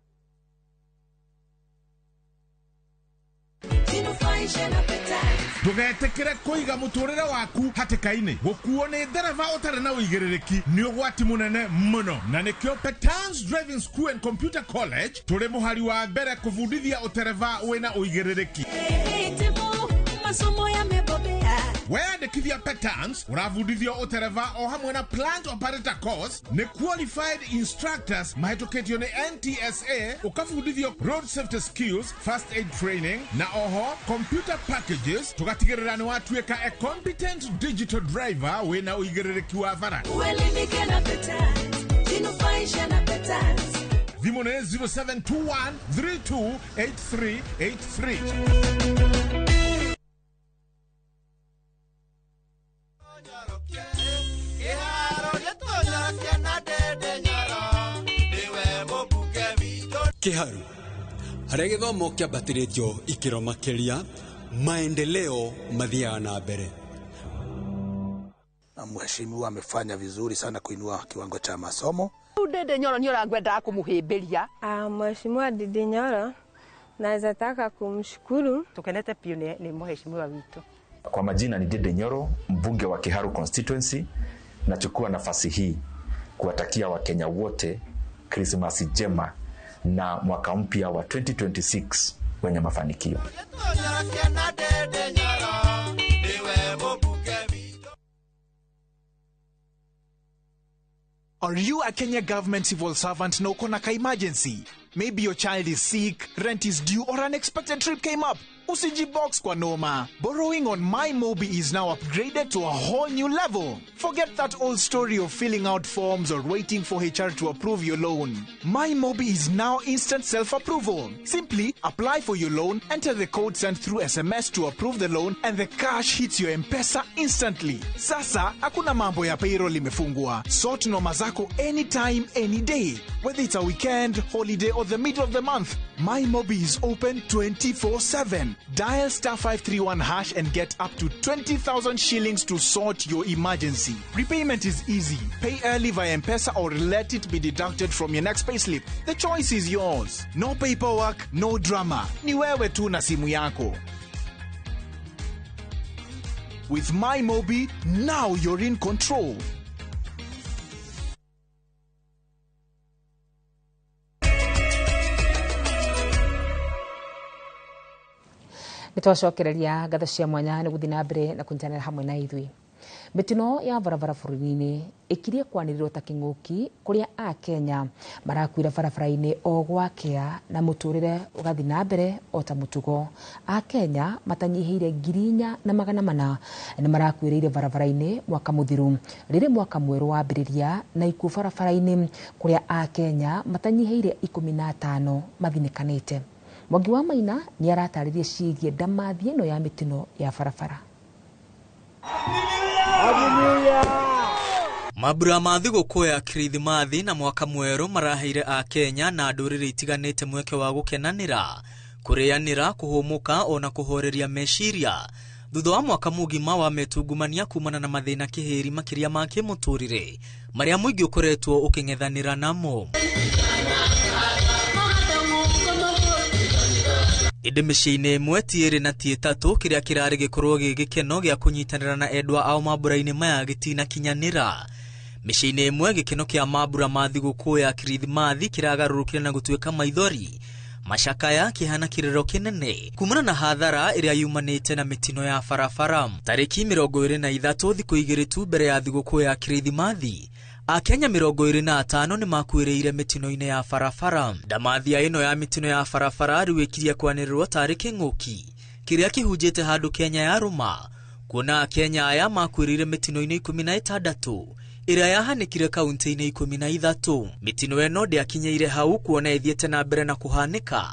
Ndũgetĩkĩre kũiga mũtũrĩre waku hatĩka-inĩ. Gũkuo nĩ ndereba ũtarĩ na ũigĩrĩrĩki nĩ ũgwati mũnene mũno, na nĩkĩo Petans Driving School and Computer College tũrĩ mũhari wa mbere kũbundithia ũtereba wĩna ũigĩrĩrĩki. Weyandĩkithia Petans ũrabundithio ũtereba o hamwe na plant operator course nĩ qualified instructors mahĩtũkĩtio nĩ NTSA, ũkabundithio road safety skills, first aid training na oho computer packages, tũgatigĩrĩra nĩ watuĩka a competent digital driver wĩna ũigĩrĩrĩki wa bara. Thimũ nĩ 0721 328383. Kiharu harĩa gĩthomo kĩambatĩrĩtio ikĩro makĩria, maendeleo mathiaga na mbere. Na mheshimiwa amefanya vizuri sana kuinua kiwango cha masomo. Ndindi Nyoro nĩ ũrangwendaga kũmũhĩmbĩria. Mheshimiwa Ndindi Nyoro naweza taka kumshukuru. Tukenete piũ nĩ mheshimiwa witũ. Kwa majina ni Ndindi Nyoro, mbunge wa Kiharu constituency. Nachukua nafasi hii kuwatakia Wakenya wote Krismasi njema na mwaka mpya wa 2026 wenye mafanikio. Are you a Kenya government civil servant na uko na ka emergency? Maybe your child is sick, rent is due, or an unexpected trip came up. Usijibox kwa noma. Borrowing on MyMobi is now upgraded to a whole new level. Forget that old story of filling out forms or waiting for HR to approve your loan. MyMobi is now instant self-approval. Simply apply for your loan, enter the code sent through SMS to approve the loan, and the cash hits your M-Pesa instantly. Sasa, hakuna mambo ya payroll imefungwa. Sort noma zako anytime, any day. Whether it's a weekend, holiday, or the middle of the month, MyMobi is open 24/7. Dial star 531 hash and get up to 20,000 shillings to sort your emergency. Repayment is easy. Pay early via M-Pesa or let it be deducted from your next payslip. The choice is yours. No paperwork, no drama. Ni wewe tu na simu yako. With MyMobi, now you're in control. Nĩ twacokereria ngatho cia mwanya nĩ gũthiĩ na mbere na kũnyitanĩra hamwe na ithuĩ. Mĩtino ya barabara bũrũri-inĩ ĩkirie kwanĩrĩrwo ta kĩng'ũki kũrĩa Akenya marakuĩra barabara-inĩ o gwakĩa na mũtũrĩre ũgathiĩ na mbere o ta mũtugo. Akenya matanyihĩire 4,400 nĩ marakuĩrĩire barabara-inĩ mwaka mũthiru rĩrĩ mwaka mwerũ wambĩrĩria na ikuũ barabara-inĩ kũrĩa Akenya matanyihĩire 15 mathinĩkanĩte. Mwangi wa Maina nĩ aratarĩria ciĩgiĩ ndamathi ĩno ya mĩtino ya barabara. Mambura ma thigũkũ ya Kirithimathi na mwaka mwerũ maraheire Akenya na ndũrĩrĩ itiganĩte mweke wa gũkenanĩra, kũrĩanĩra, kũhũmũka ona kũhoreria meciria thutha wa mwaka mũgima wa metungumania kumana na mathĩna kĩhĩri makĩria ma kĩmũtũrĩre marĩa mũingĩ ũkoretwo ũkĩng'ethanĩra namo. Ĩndĩ mĩciĩ-inĩ ĩmwe ti ĩrĩ na ti ĩtatũ kĩrĩa kĩrarĩ gĩkorwo gĩ gĩkeno gĩa kũnyitanĩra na endwa ao mambura-inĩ maya gĩtinakinyanĩra. Mĩciĩ-inĩ ĩmwe gĩkeno kĩa mambura ma thigũkũ ya Kirithimathi kĩragarũrũkire na gũtuĩka maithori macakaya kĩhana kĩrĩro kĩnene kumana na hathara ĩrĩa yumanĩte na mĩtino ya barabara. Tarĩki 23 thikũ igĩrĩ tu mbere ya thigũkũ ya Kirithimathi, Akenya 25 nĩ makuĩrĩire mĩtino-inĩ ya barabara. Ndamathia ĩno ya mĩtino ya barabara rĩu ĩkirie kwanĩrĩrwo tarĩ kĩng'ũki kĩrĩa kĩhunjĩte handũ Kenya yarũma, kuona Akenya aya makuĩrĩire mĩtino-inĩ 16 ĩrĩa yahanĩkire kaunti-inĩ 13. Mĩtino ĩno ndĩakinyĩire hau kuona ĩthiĩte na mbere na kũhanĩka.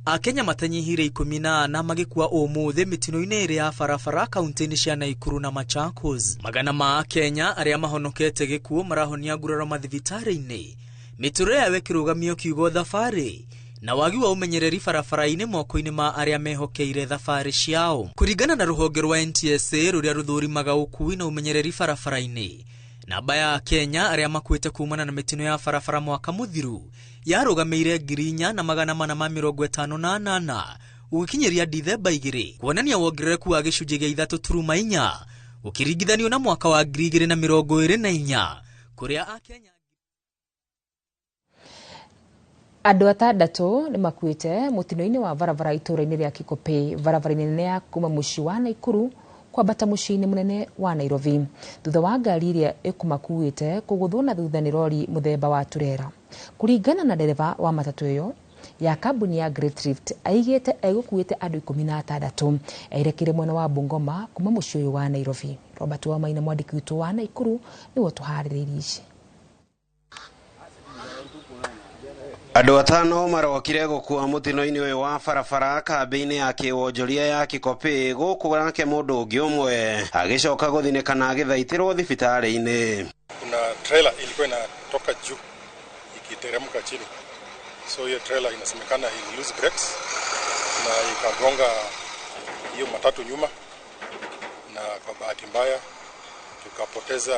Akenya matanyihire 14 magĩkua ũmũthĩ mĩtino-inĩ ĩrĩa ya barabara kaunti-inĩ cia Naikuru na Machakos. Magana ma Akenya arĩa mahonokete gĩkuũ marahonia nguraro mathibitarĩ-inĩ. Mĩtũrĩre yao ĩkĩrũgamio kiugo thabarĩ na wagi wa ũmenyereri barabara-inĩ moko-inĩ ma arĩa mehokeire thabarĩ ciao. Kũringana na rũhonge rwa NTSA rũrĩa rũthũrimaga ũkui na ũmenyereri barabara-inĩ, namba ya Akenya arĩa makuĩte kumana na mĩtino ya barabara mwaka mũthiru yarũgamĩire 4,458 gũgĩkinyĩria Dithemba 2, kuonania wongerereku wa gĩcunjĩ gĩa 3.4 ũkĩringithanio na mwaka wa 2024 kũrĩa Akenya andũ atandatũ nĩ makuĩte mũtino-inĩ wa barabara itũũra-inĩ rĩa Kikopey barabara-inĩ nene ya kuma mũciĩ wa Naikuru kwambata mũciĩ-inĩ mũnene wa Nairobi thutha wa ngari ĩrĩa ĩkũmakuĩte kũgũthwo na thutha nĩ rori mũthemba wa turera. Kũringana na ndereba wa matatũ ĩyo ya kambuni ya Great Rift aigĩte egũkuĩte andũ 16 erekeire mwena wa Bungoma kuma mũciĩ ũyũ wa Nairobi. Robert Wamaina mwandĩki witũ wa Naikuru nĩwe ũtũharĩrĩirie ici. Andũ atano marokire gũkua mũtino-inĩ ũyũ wa barabara kambĩ-inĩ ya kĩwonjoria ya Kikopey gũkũ nake mũndũ ũngĩ ũmwe agĩcoka gũthinĩkana agĩthaitĩrwo thibitarĩ-inĩ. Kuna trailer ilikuwa inatoka juu ikiteremka chini, so hiyo trailer inasemekana ili lose brakes na ikagonga hiyo matatu nyuma, na kwa bahati mbaya tukapoteza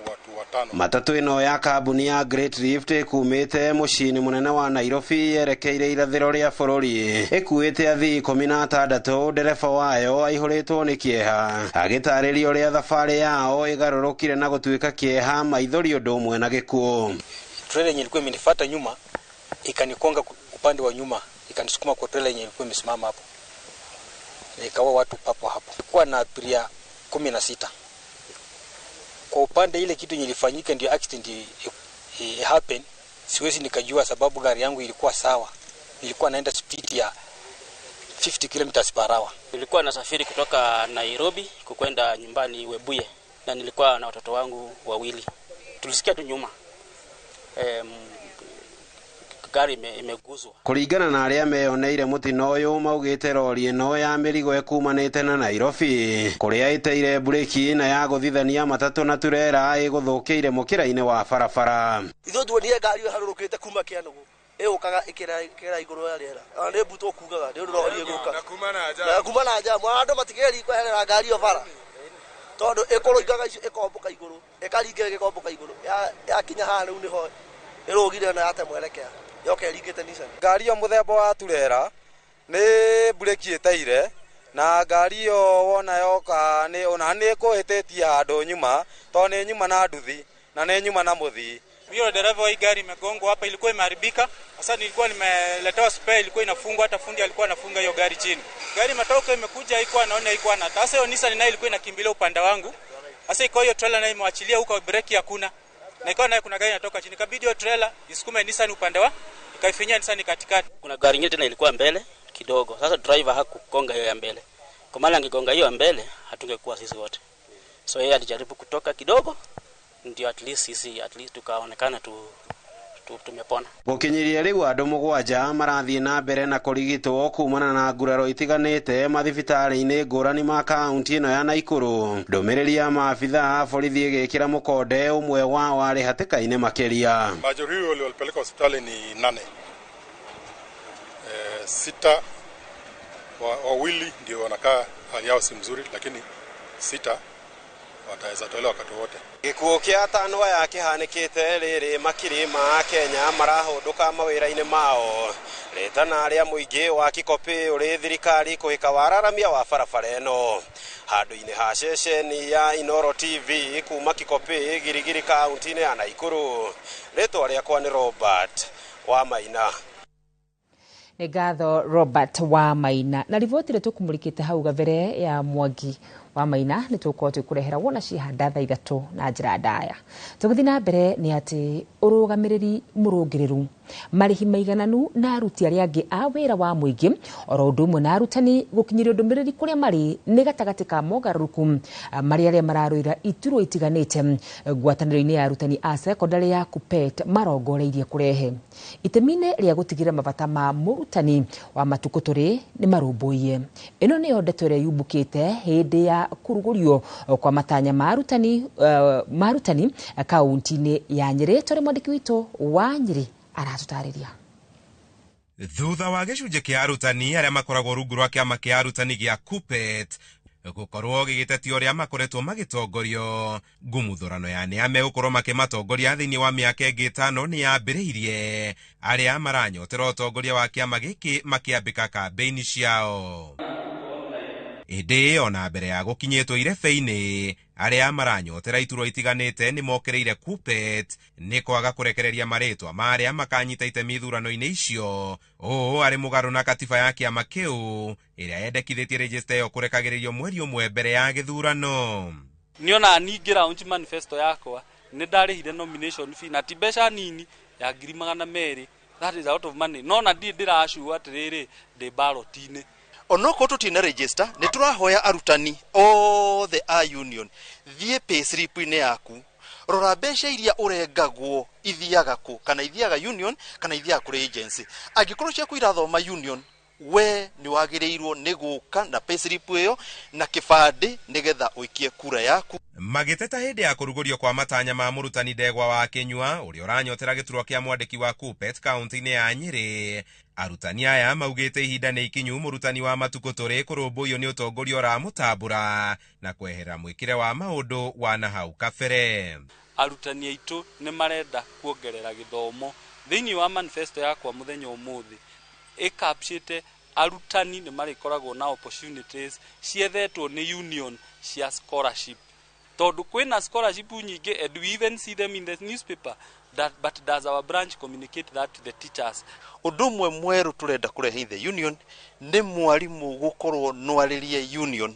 watu watano. Matatu ĩno ya kambuni ya Great Rift ĩkumĩte mũciĩ-inĩ mũnene wa Nairobi yerekeire irathĩro rĩa bũrũri ĩkuĩte athii 16. Ndereba wayo aihũrĩtwo nĩ kĩeha agĩtarĩria ũrĩa thabarĩ yao ĩgarũrũkire na gũtuĩka kĩeha, maithori ũndũ ũmwe na gĩkuũ. Trailer yenye ilikuwa imenifuata nyuma ikanikonga upande wa nyuma, ikanisukuma kwa trailer yenye ilikuwa imesimama hapo, ikawa watu papo hapo. Kulikuwa na abiria 16. Kwa upande ile kitu ilifanyika ndio accident happen, siwezi nikajua sababu gari yangu ilikuwa sawa. Nilikuwa naenda speed ya 50 km per hour. Nilikuwa nasafiri kutoka Nairobi kukwenda nyumbani Webuye na nilikuwa na watoto wangu wawili. Tulisikia tu nyuma gari imeguzwa. Kũringana na arĩa meyoneire mũtino ũyũ maugĩte rori ĩno ya mĩrigo ĩkumanĩte na Nairobi kũrĩa ĩteire mburĩki na ya gũthithania matatũ na turera ĩgũthũkĩire mũkĩra-inĩ wa barabara. Ithuĩ tuonire ngari ĩharũrũkĩte kuma Kĩanũgũ ĩũkaga ĩkĩra igũrũ ya rĩera, ona nĩ mbuto kugaga nĩ ũndũ rori ĩgũka na kuma na njamu, andũ matigeri kweherera ngari ĩyo bara tondũ ĩkũrũingaga icio ĩkombũka igũrũ ĩkaringa ĩgĩkombũka igũrũ yakinya haha rĩu nĩho ĩrũgire na yate mwerekea yoke ĩringĩte Nissan. Ngari ĩyo mũthemba wa turera nĩ mburĩki ĩteire na ngari ĩyo wona yoka nĩ ona nĩ ĩkũhĩtĩtie handũ nyuma tondũ nĩ nyuma na nduthi na nĩ nyuma na mũthii. Hiyo dereva wa hii gari imegongwa hapa, ilikuwa imeharibika. Sasa nilikuwa nimeletewa spare, ilikuwa inafungwa, hata fundi alikuwa anafunga hiyo gari chini. Gari imetoka imekuja, haikuwa naona, haikuwa na. Sasa hiyo Nissan nayo ilikuwa inakimbilia upande wangu. Sasa iko hiyo trailer nayo imewachilia huko, breki hakuna. Na ikawa nayo kuna gari inatoka chini, ikabidi hiyo trailer isukume Nissan upande wa, ikaifinyia Nissan katikati. Kuna gari nyingine tena ilikuwa mbele kidogo. Sasa driver hakugonga hiyo ya mbele. Kwa maana angegonga hiyo ya mbele hatungekuwa sisi wote. So yeye alijaribu kutoka kidogo ndio at least sisi at least tukaonekana tumepona. Gũkinyĩria rĩu andũ 7 marathiĩ na mbere na kũrigitwo kumana na nguraro itiganĩte mathibitarĩ-inĩ ngũrani ma kaunti ĩno ya Naikuru. Ndũmĩrĩri ya maabitha a borithi ĩgĩkĩra mũkonde ũmwe wao arĩ hatĩka-inĩ makĩria. Majeruhi waliopelekwa hospitali ni 8. 6 wawili ndio wanakaa hali yao si mzuri, lakini 6 wataweza tolewa wakati wote. Gĩkuũ kĩa atano aya kĩhanĩkĩte rĩrĩ makiri ma Kenya marahũndũka mawĩra-inĩ mao. Rĩtana rĩa mũingĩ wa Kikopĩ ũrĩ thirikari kũhĩka wararamia wa barabara ĩno. Handũ-inĩ ha ceceni ya Inoro TV kuma Kikopĩ, Girigiri, kaunti-inĩ ya Naikuru. Rĩtwa rĩakwa nĩ Robert wa Maina. Nĩ ngatho Robert wa Maina. Na riboti ĩrĩa tũkũmũrĩkĩte hau gabere ya Mwangi wa Maina nĩ tũgũkorwo twĩkũrehera wona cihanda thaa 3 na njĩra ndaya. Tũgĩthiĩ na mbere nĩ atĩ ũrũgamĩrĩri mũrũngĩrĩru, marĩhi maigananu na aruti arĩa angĩ a wĩra wa mũingĩ oro ũndũ ũmwe na arutani gũkinyĩrio ndũmĩrĩri kũrĩa marĩ nĩ gatagatĩ ka mogarũrũku marĩa arĩa mararũĩra iturwa itiganĩte ngwatanĩro-inĩ ya arutani a sekondarĩ ya KUPPET marongoreirie kũrehe itemi-inĩ rĩa gũtigĩrĩra mabata ma mũrutani wa matukũ tũrĩ nĩ marũmbũiye. Ĩno nĩyo ndeto ĩrĩa yumbũkĩte hĩndĩ ya kũrugũrio kwa matanya ma arutani kaunti-inĩ ya Nyĩrĩ. Tũrĩ mwandĩki witũ wa Nyĩrĩ aratũtarĩria. Thutha wa gĩcunjĩ kĩa arutani arĩa makoragwo rungu rwa kĩama kĩa arutani gĩa KUPPET gũkorwo gĩgĩtetio ũrĩa makoretwo magĩtongorio, ngumuthũrano ya nĩa megũkorwo makĩmatongoria thĩinĩ wa mĩaka ĩngĩ 5 nĩ yambĩrĩirie, arĩa maranyotera ũtongoria wa kĩama gĩkĩ makĩambĩka kambĩini ciao. Ĩndĩ ona mbere ya gũkinyĩtwo irebe-inĩ, arĩa maranyotera iturwa itiganĩte nĩ mokĩrĩire KUPPET nĩ kwaga kũrekereria marĩtwa ma arĩa makanyita itemi ithurano-inĩ icio. Ũũ arĩ mũgarũ na katiba ya kĩama kĩu ĩrĩa yendekithĩtie rejista ĩyo kũrekagĩrĩrio mweri ũmwe mbere ya gĩthurano. Niona ningĩ launch manifesto yakwa nĩ ndarĩhire nomination fee na ti mbeca nini ya 200,000. That is out of money. No na ndirĩ ndĩracua atĩrĩrĩ ndĩ ballot-inĩ. Onokorwo tũtirĩ na register nĩ tũrahoya arutani othe a union thiĩ payslip-inĩ yaku, rora mbeca iria ũrengagwo ithiaga kũ, kana ithiaga union kana ithiaga kũrĩ agency. Angĩkorwo ciaku irathoma union, we nĩ wagĩrĩirwo nĩ gũka na payslip ĩyo na kĩbandĩ nĩgetha ũikie kura yaku. Magĩteta hĩndĩ ya kũrugũrio kwa matanya ma mũrutani Ndegwa wa Kĩnyua ũrĩa ũranyotera gĩturwa kĩa mwandĩki wa KUPPET kaunti-inĩ ya Nyĩrĩ, arutani aya maugĩte ihinda nĩ ikinyu mũrutani wa matukũ tũrĩ kũrũmbũiyo nĩ ũtongoria ũramũtambũra na kwehera mwĩkĩre wa maũndũ wa na hau kabere. Arutani aitũ nĩ marenda kuongerera gĩthomo thĩinĩ wa manifesto yakwa mũthenya ũmũthĩ ĩkapcĩte arutani nĩ marĩkoragwo na opportunities ciethetwo nĩ union cia scholarship, tondũ kwĩna scholarship nyingĩ and we even see them in the newspaper that, but does our branch communicate that to the teachers? Ũndũ ũmwe mwerũ tũrenda kũrehe in the union nĩ mwarimũ gũkorwo nwarĩrie union.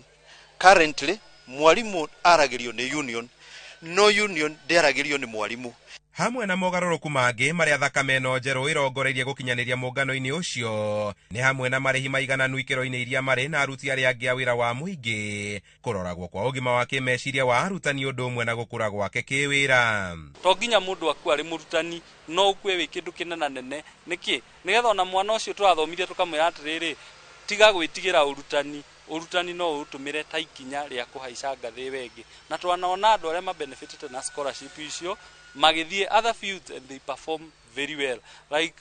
Currently mwarimũ aragĩrio nĩ union, no union ndĩaragĩrio nĩ mwarimũ. Hamwe na mogarũrũku mangĩ marĩa thakame ĩno njerũ ĩrongoreirie gũkinyanĩria mũngano-inĩ ũcio nĩ hamwe na marĩhi maigananu ikĩro-inĩ iria marĩ na aruti arĩa angĩ a wĩra wa mũingĩ, kũroragwo kwa ũgima wa kĩmeciria wa arutani ũndũ ũmwe na gũkũra gwake kĩwĩra. To nginya mũndũ akue arĩ mũrutani, no ũkue wĩ kĩndũ kĩnenanene nĩkĩ? Nĩgetha ona mwana ũcio tũrathomithia tũkamwĩra atĩrĩrĩ, tiga gwĩtigĩra ũrutani, ũrutani no ũtũmĩre ta ikinya rĩa kũhaica ngathĩ ĩyo ĩngĩ. Na twanona andũ arĩa mabenefitĩte na scholarship icio magĩthiĩ other fields and they perform very well, like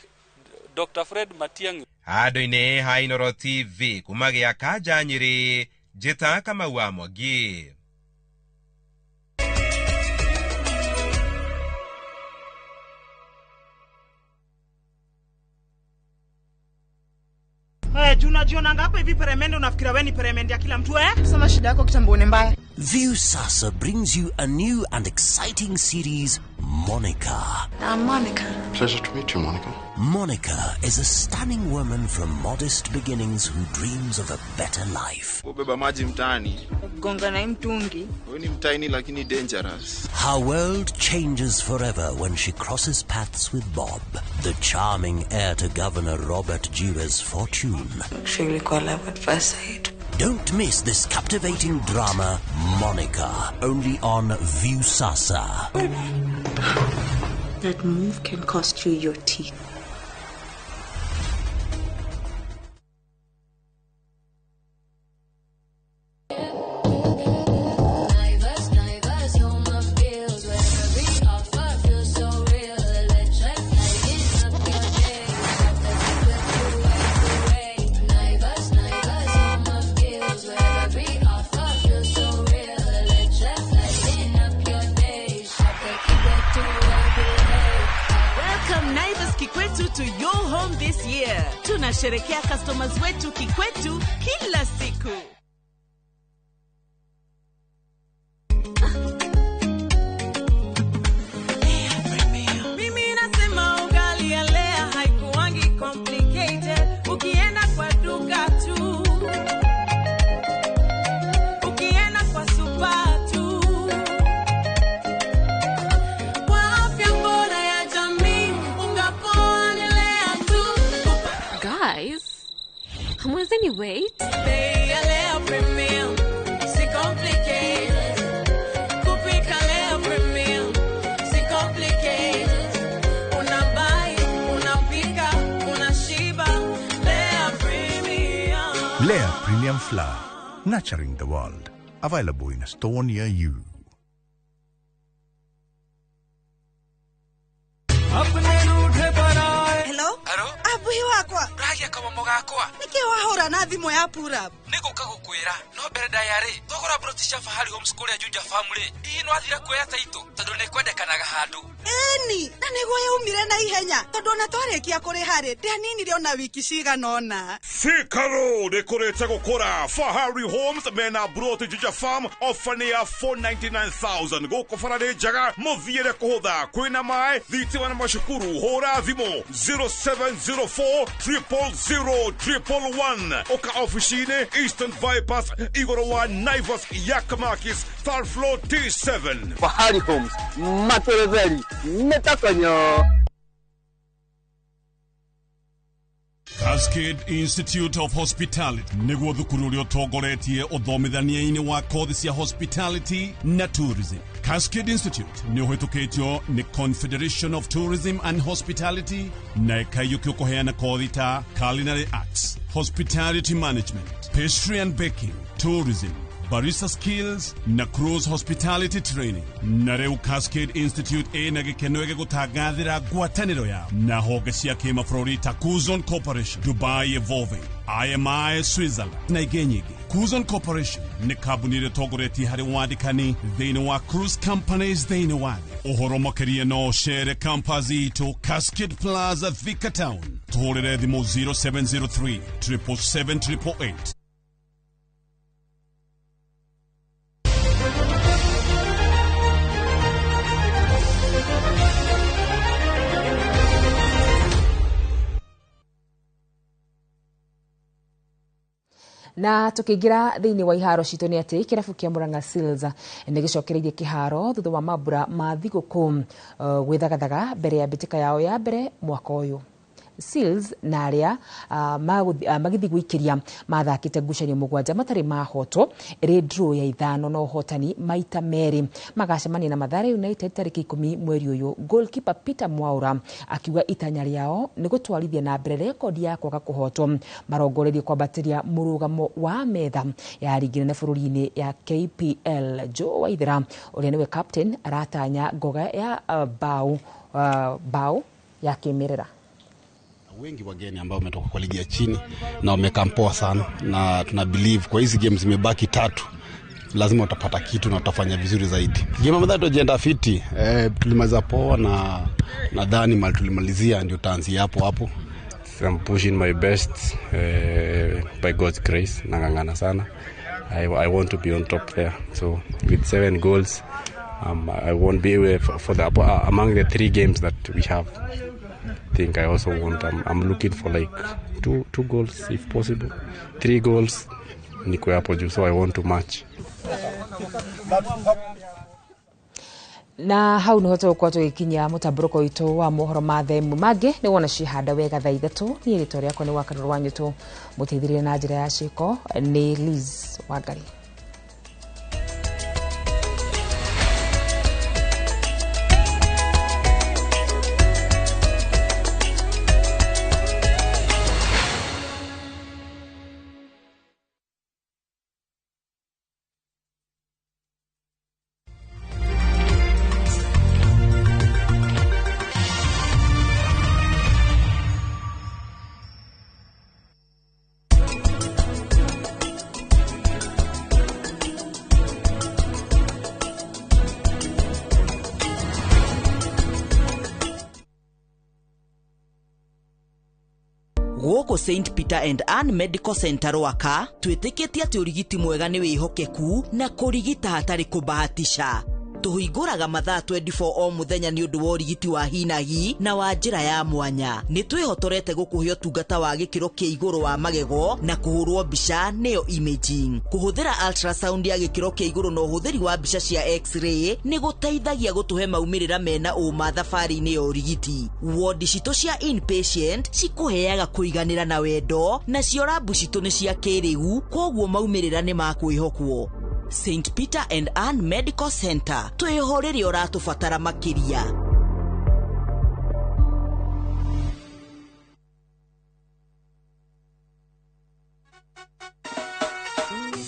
Dr. Fred Matiang'i. Handũ-inĩ ha Inoro TV kuma gĩa Kanja Nyĩrĩ, njĩta Kamau wa Mwangi. Juu unajionanga hapa hivi peremende, unafikira wewe ni peremende ya kila mtu eh? Sema shida yako kitambo ni mbaya. Viusasa brings you a new and exciting series, Monica. I'm Monica. Pleasure to meet you, Monica. Monica is a stunning woman from modest beginnings who dreams of a better life. Kubeba maji mtaani. Kugonga na mtungi. Wewe ni mtaini lakini dangerous. Her world changes forever when she crosses paths with Bob, the charming heir to Governor Robert Jewe's fortune. Actually, call love at first sight. Don't miss this captivating drama, Monica, only on Viusasa. That move can cost you your teeth. To your home this year. Tunasherekea customers wetu kikwetu kila siku. Mimi nasema ugali ya Lea haikuangi complicated. Ukienda kwa duka tu, ukienda kwa super tu. Kwa afya bora ya jamii, unga poa ni Lea tu. Guys, hamwezeni wait? Bei ya Lea Premium, si complicated. Kupika Lea Premium, si complicated. Unabuy, unapika, unashiba. Lea Premium. Lea Premium Flour, nurturing the world. Available in a store near you. Hello? Abuhi wakwa. Uragia kamomo gakwa. Niki wahura na thimu ya pura. Niguka gukwira no mbere ndayari thogora broti cia Fahari Homes kuria Juja Family. Hihi no athira kuoya taito tondu ni kwendekanaga handu. Eni, na niguo yaumire na ihenya tondu ona twarikia kuriha ri ndianinire ona wiki cigana ona. Thika Road ikurite gukura. Fahari Homes mena broti Juja Farm ofa ni ya 499,000 guku bara ni njega muthiire kuhutha kwina mai thitima na macukuru. Hura thimu 0704 000 111 oka ofici-inĩ Eastern Bypass igũrũ wa Naivas Yakamakis third floor T7. Fahari Homes materetheri metakonyo. Cascade Institute of Hospitality niguo thukuru uria utongoretie uthomithania-ini wa kothi cia hospitality na tourism. Cascade Institute ni uhitukitio ni Confederation of Tourism and Hospitality na ikaiyukio kuheana kothi ta culinary arts, hospitality management, pastry and baking, tourism, barista skills na cruise hospitality training. Na rĩu Cascade Institute ĩna gĩkeno gĩgũtangathĩra ngwatanĩro yao na honge cia kĩmabũrũri ta Kuzon Corporation, Dubai Evolving, IMI Switzerland na ingĩ nyingĩ. Kuzon Corporation nĩ kambuni ĩrĩa ĩtongoretie harĩ wandĩkani thĩinĩ wa cruise companies thĩinĩ wa thĩ. Ũhoro makĩria no ũcere campus itũ Cascade Plaza, Thika Town. Tũhũrĩre thimũ 0703 777 888. Na tukiingira thiini wa iharo citũ nĩ atĩ kĩrabu kĩa Murang'a Seals nĩ gĩcokereirie kĩharo thutha wa mambura ma thigũkũ gwĩthagathaga mbere ya mbĩtĩka yao ya mbere mwaka ũyũ. Seals na arĩa magĩthiĩ gwĩkĩria mathakĩte ngucanio mũgwanja matarĩ mahotwo ĩrĩ draw ya ithano na ũhotani maita merĩ. Magacemania na Mathare United tarĩki 10 mweri ũyũ. Goalkeeper Peter Mwaura akiuga itanya rĩao nĩ gũtwarithia na mbere rekondi ya kwaga kũhotwo. Marongoreirie kwambatĩria mũrũgamo wa metha ya rigi nene bũrũri-inĩ ya KPL. Joe Waithera ũrĩa nĩwe captain aratanya ngoga ya bao ya kĩmerera. Wengi wageni ambao wametoka kwa ligi ya chini na wamekampoa sana, na tuna believe kwa hizi games zimebaki tatu lazima utapata kitu na utafanya vizuri zaidi. Game ambayo tujienda fiti, tulimaliza poa na nadhani mali tulimalizia ndio taanzia hapo hapo. I'm pushing my best by God's grace, nangangana sana. I want to be on top there. So with 7 goals, I won't be for the among the 3 games that we have. I think I also want. I'm looking for like two goals if possible, 3 goals. Niko hapo juu, so I want to match. Na hau niho tũgũkorwo tũgĩkinyia mũtambũrũko witũ wa mohoro ma themu mangĩ nĩ wona cihanda wega thaa 3 niĩ rĩtwa rĩakwa nĩ Wakarũrũ wa Nyũtũ, mũteithĩrĩria na njĩra ya ciĩko nĩ Liz Wangari. Gũkũ St Peter and Ann Medical Center Rwaka twĩtĩkĩtie atĩ ũrigiti mwega nĩ wĩhokeku na kũrigita hatarĩ kũbahatisha. Tũhingũraga mathaa 24 o mũthenya nĩ ũndũ wa ũrigiti wa hinahi na wa njĩra ya mwanya. Nĩ twĩhotorete gũkũhe ũtungata wa gĩkĩro kĩa igũrũ wa magego na kũhũrwo mbica nĩyo imaging. Kũhũthĩra ultrasound ya gĩkĩro kĩa igũrũ na ũhũthĩri wa mbica cia x-ray nĩ gũteithagia gũtũhe maumĩrĩra mena ũma thabarĩ-inĩ ya ũrigiti. Wodi citũ cia inpatient cikũheaga kũiganĩra na wendo, nacio rabu citũ nĩ cia kĩrĩu, kwoguo maumĩrĩra nĩ ma kwĩhokwo. St Peter and Ann Medical Center, twĩho rĩrĩa ũratũbatara makĩria.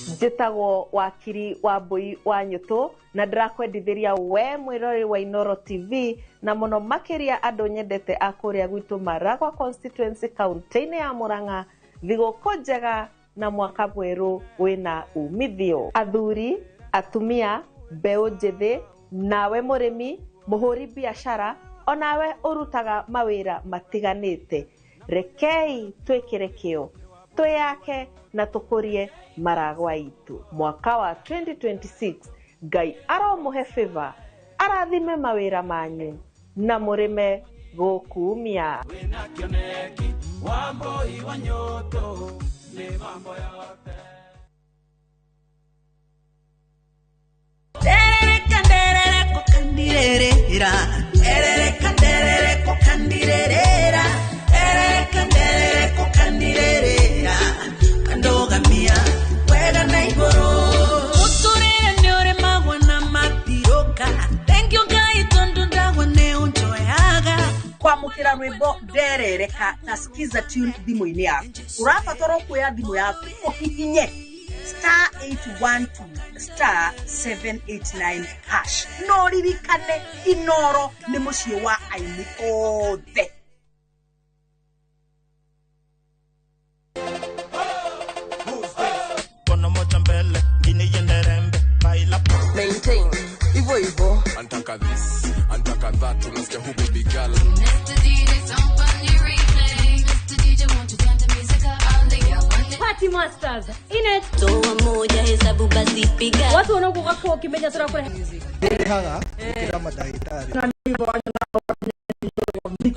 Njĩtagwo Wakiri wa Mbui wa Nyũtũ na ndĩrakwendithĩria we mwĩrori wa Inooro TV na mũno makĩria andũ nyendete a kũrĩa gwitũ Maragwa constituency kaunti-inĩ ya Murang'a, thigũkũ njega na mwaka mwerũ wĩna umithio. Athuri, atumia, mbeũ njĩthĩ, nawe mũrĩmi, mũhũri biacara, onawe ũrutaga mawĩra matiganĩte, rekei twĩkĩre kĩo, twĩyake na tũkũrie Maragwa itũ. Mwaka wa 2026 Ngai aromũhe favor, arathime mawĩra manyu na mũrĩme gũkumia. Kwamukira rwimbo nderereka na skiza tune thimũ-inĩ yaku, ũrabatara kuoya thimũ yaku ũhihinye star 812 star 789 hash. No ririkane Inooro nĩ mũciĩ wa aini othe. Maintain hivyo hivyo, antaka this antaka that, unasikia hu baby girl. Mr. DJ, don't run your replay. Mr. DJ, won't you turn the music up? All the girls want it. Party Masters in it. Toa moja hesabu basi piga. Watu wanaokuwa kwa kimenya sura kule. Haga kila madaktari. Na mix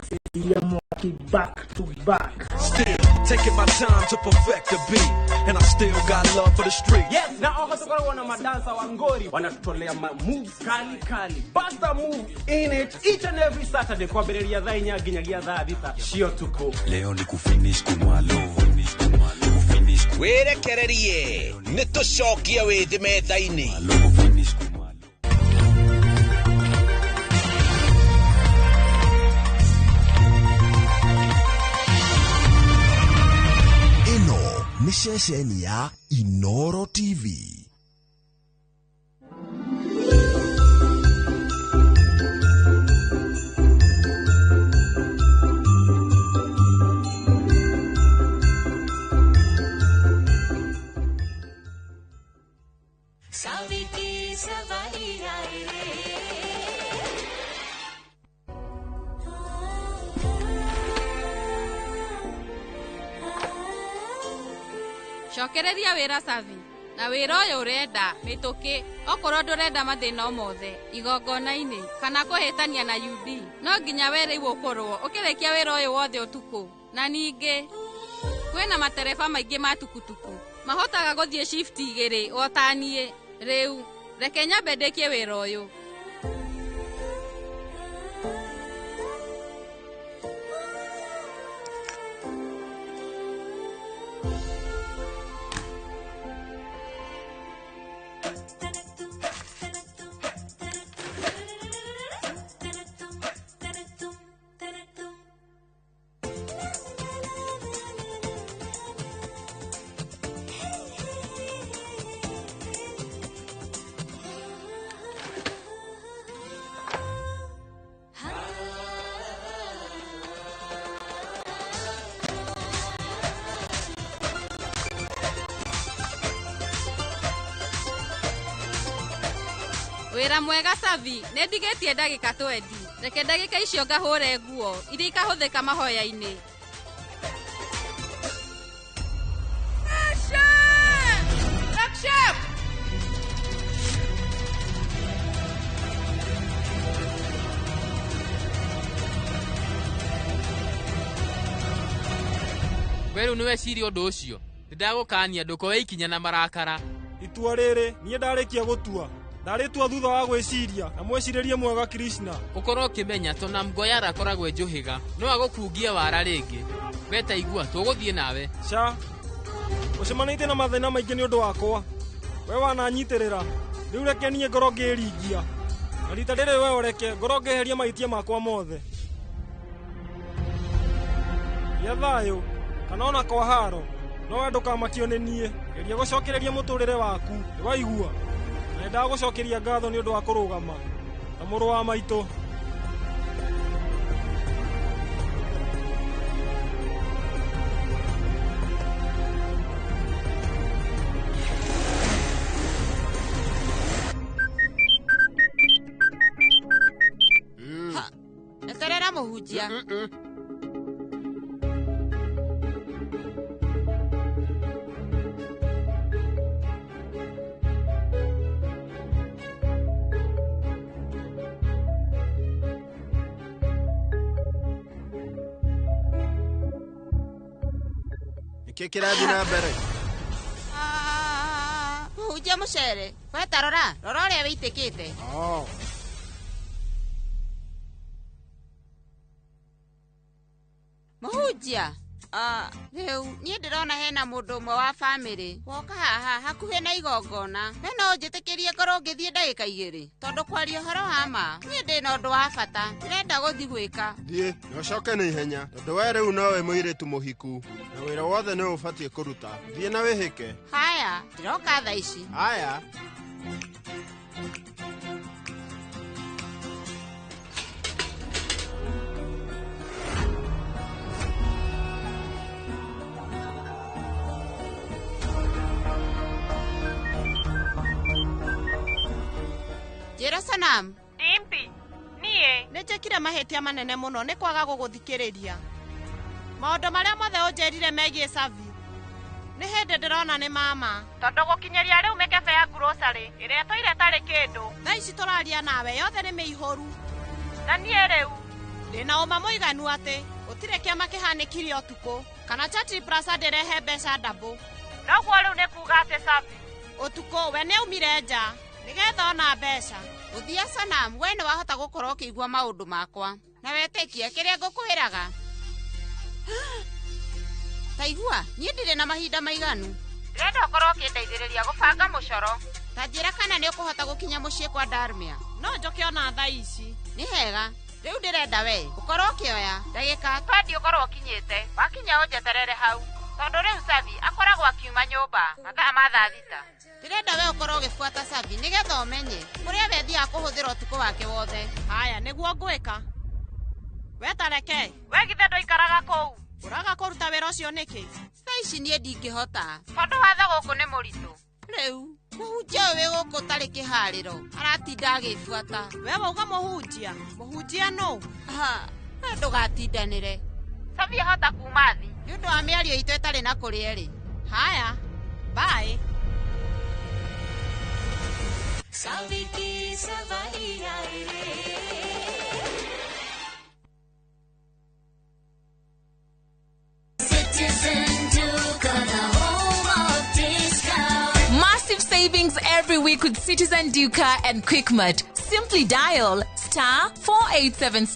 ya mwaki back to back. Still taking my time to perfect the beat, and I still got love for the street. Yes, na oho tukoragwo na madansa wa ngori wanatutolea ma moves kali kali. Basta move in it each and every Saturday kwambĩrĩria thaa 4 nginyagia thaa 6 cia ũtukũ. Leo ni kufinish kumalo, finish kumalo, finish. Wĩrekererie nĩ tũcokie wĩthĩ metha-inĩ. Nĩ ceceni ya Inooro TV. Cokereria wĩra Savi Na wĩra ũyũ ũrenda mĩtũkĩ, okorwo ndũrenda mathĩna o mothe igongona-inĩ kana kũhĩtania na UD, no nginya we rĩu ũkorwo ũkĩrĩkia wĩra ũyũ wothe ũtukũ. Na ningĩ kwĩna matereba maingĩ ma tukutuku mahotaga gũthiĩ shift igĩrĩ o ta niĩ. Rĩu reke nyambe ndĩkie wĩra ũyũ. Wĩra mwega Savi, nĩ ndigĩtie ndagĩka 20. Reke ndagĩka icio ngahũre nguo iria ikahũthĩka mahoya-inĩ. We rĩu nĩweciria ũndũ ũcio. Nĩndagũkania ndũkoe ikinya na marakara. Itua rĩrĩ niĩ ndarĩkia gũtua. Ndarĩtua thutha wa gwĩciria na mwĩcirĩrie mwega Krishna. Ũkorwo ũkĩmenya tona Mgoyara akoragwo e njũhĩga, no agũkungie wara rĩngĩ. We ta igua, tũgũthiĩ nawe. Ca, ũcemanĩtie na mathĩna maingĩ nĩ ũndũ wakwa. We wananyitĩrĩra, rĩu reke niĩ ngorwo ngĩringia. Na rita rĩrĩ we ũreke ngorwo ngĩeheria mahĩtia makwa mothe. Gĩa thayũ, kana ona kwa haro, no we ndũkamakio nĩ niĩ. Geria gũcokereria mũtũrĩre waku, nĩwaigua? Na nĩndagũcokeria ngatho nĩ ũndũ wa kũrũgama na mũrũ wa maitũ. Eterera mũhunjia. Nĩkĩ kĩrathiĩ na mbere? Mũhunjia mũcere, we ta rora, rora ũrĩa wĩitĩkĩte. Mũhunjia, rĩu niĩ ndĩrona hena mũndũ ũmwe wa bamĩrĩ woka haha hakuhĩ na igongona. We no ũnjĩtĩkĩrie ngorwo ngĩthiĩ ndagĩka igĩrĩ, tondũ kwaria ũhoro wa ma niĩ ndĩna ũndũ wa bata ndĩrenda gũthiĩ gwĩka. Thiĩ na ũcoke na ihenya, tondũ we rĩu nowe mũirĩtu mũhiku na wĩra wothe nĩ ũbatiĩ kũruta. Thiĩ na wĩhĩke. Haya, ndĩroka thaa ici. Haya. Njĩra Sanam. Dimpi, niĩ nĩnjĩkire mahĩtia manene mũno nĩ kwaga gũgũthikĩrĩria. Maũndũ marĩa mothe ũnjĩrire megiĩ Savi nĩ hĩndĩ ndĩrona nĩ mama. Tondũ gũkinyĩria rĩu mĩkebe ya grocery ĩrĩa ĩtũire ĩtarĩ kĩndũ. Thaa ici tũraria nawe yothe nĩ mĩihũru. Na niĩ rĩu ndĩna ũma mũiganu atĩ gũtirĩ kĩama kĩhanĩkire ũtukũ kana Chatri Plaza ndĩrehe mbeca ndabũ. Noguo rĩu nĩ kuuga atĩ Savi ũtukũ we nĩaumire nja nĩgetha ona mbeca. Gũthia Sanam, we nĩ wahota gũkorwo ũkĩigua maũndũ makwa na wetĩkie kĩrĩa ngũkwĩraga. Ta igua, niĩ ndirĩ na mahinda maiganu. Ndĩrenda ũkorwo ũkĩndeithĩrĩria gũbanga mũcoro. Ta njĩra kana nĩ ũkũhota gũkinya mũciĩ kwa Darmia. No njoke ona thaa ici. Nĩ hega. Rĩu ndĩrenda we ũkorwo ũkĩoya ndagĩka twendi ũkorwo ũkinyĩte. Wakinya ũnjeterere hau, tondũ rĩu Savi akoragwo akiuma nyũmba mathaa ma thaa 6. Ndĩrenda we ũkorwo ũgĩbuata Savi nĩgetha ũmenye kũrĩa we thiaga kũhũthĩra ũtukũ wake wothe. Haya, nĩguo ngwĩka. We ta reke, we githĩ ndũikaraga kũu? Ũraga kũruta wĩra ũcio nĩkĩ? Thaa ici niĩ ndingĩhota tondũ watho gũkũ nĩ mũritũ. Rĩu mũhunjia ũyũ wĩ gũkũ ũtarĩ kĩharĩro aratinda agĩbuata. We wauga mũhunjia? Mũhunjia nũ? We ndũgatindanĩre. Savi ahota kuma thi nĩ ũndũ wa mĩario itũ ĩtarĩ na kũrĩa ĩrĩ. Haya, bye. सावी की सवारी आए रे। Citizen Duka, the home of discount. Massive savings every week with Citizen Duka and Quickmart. Simply dial *487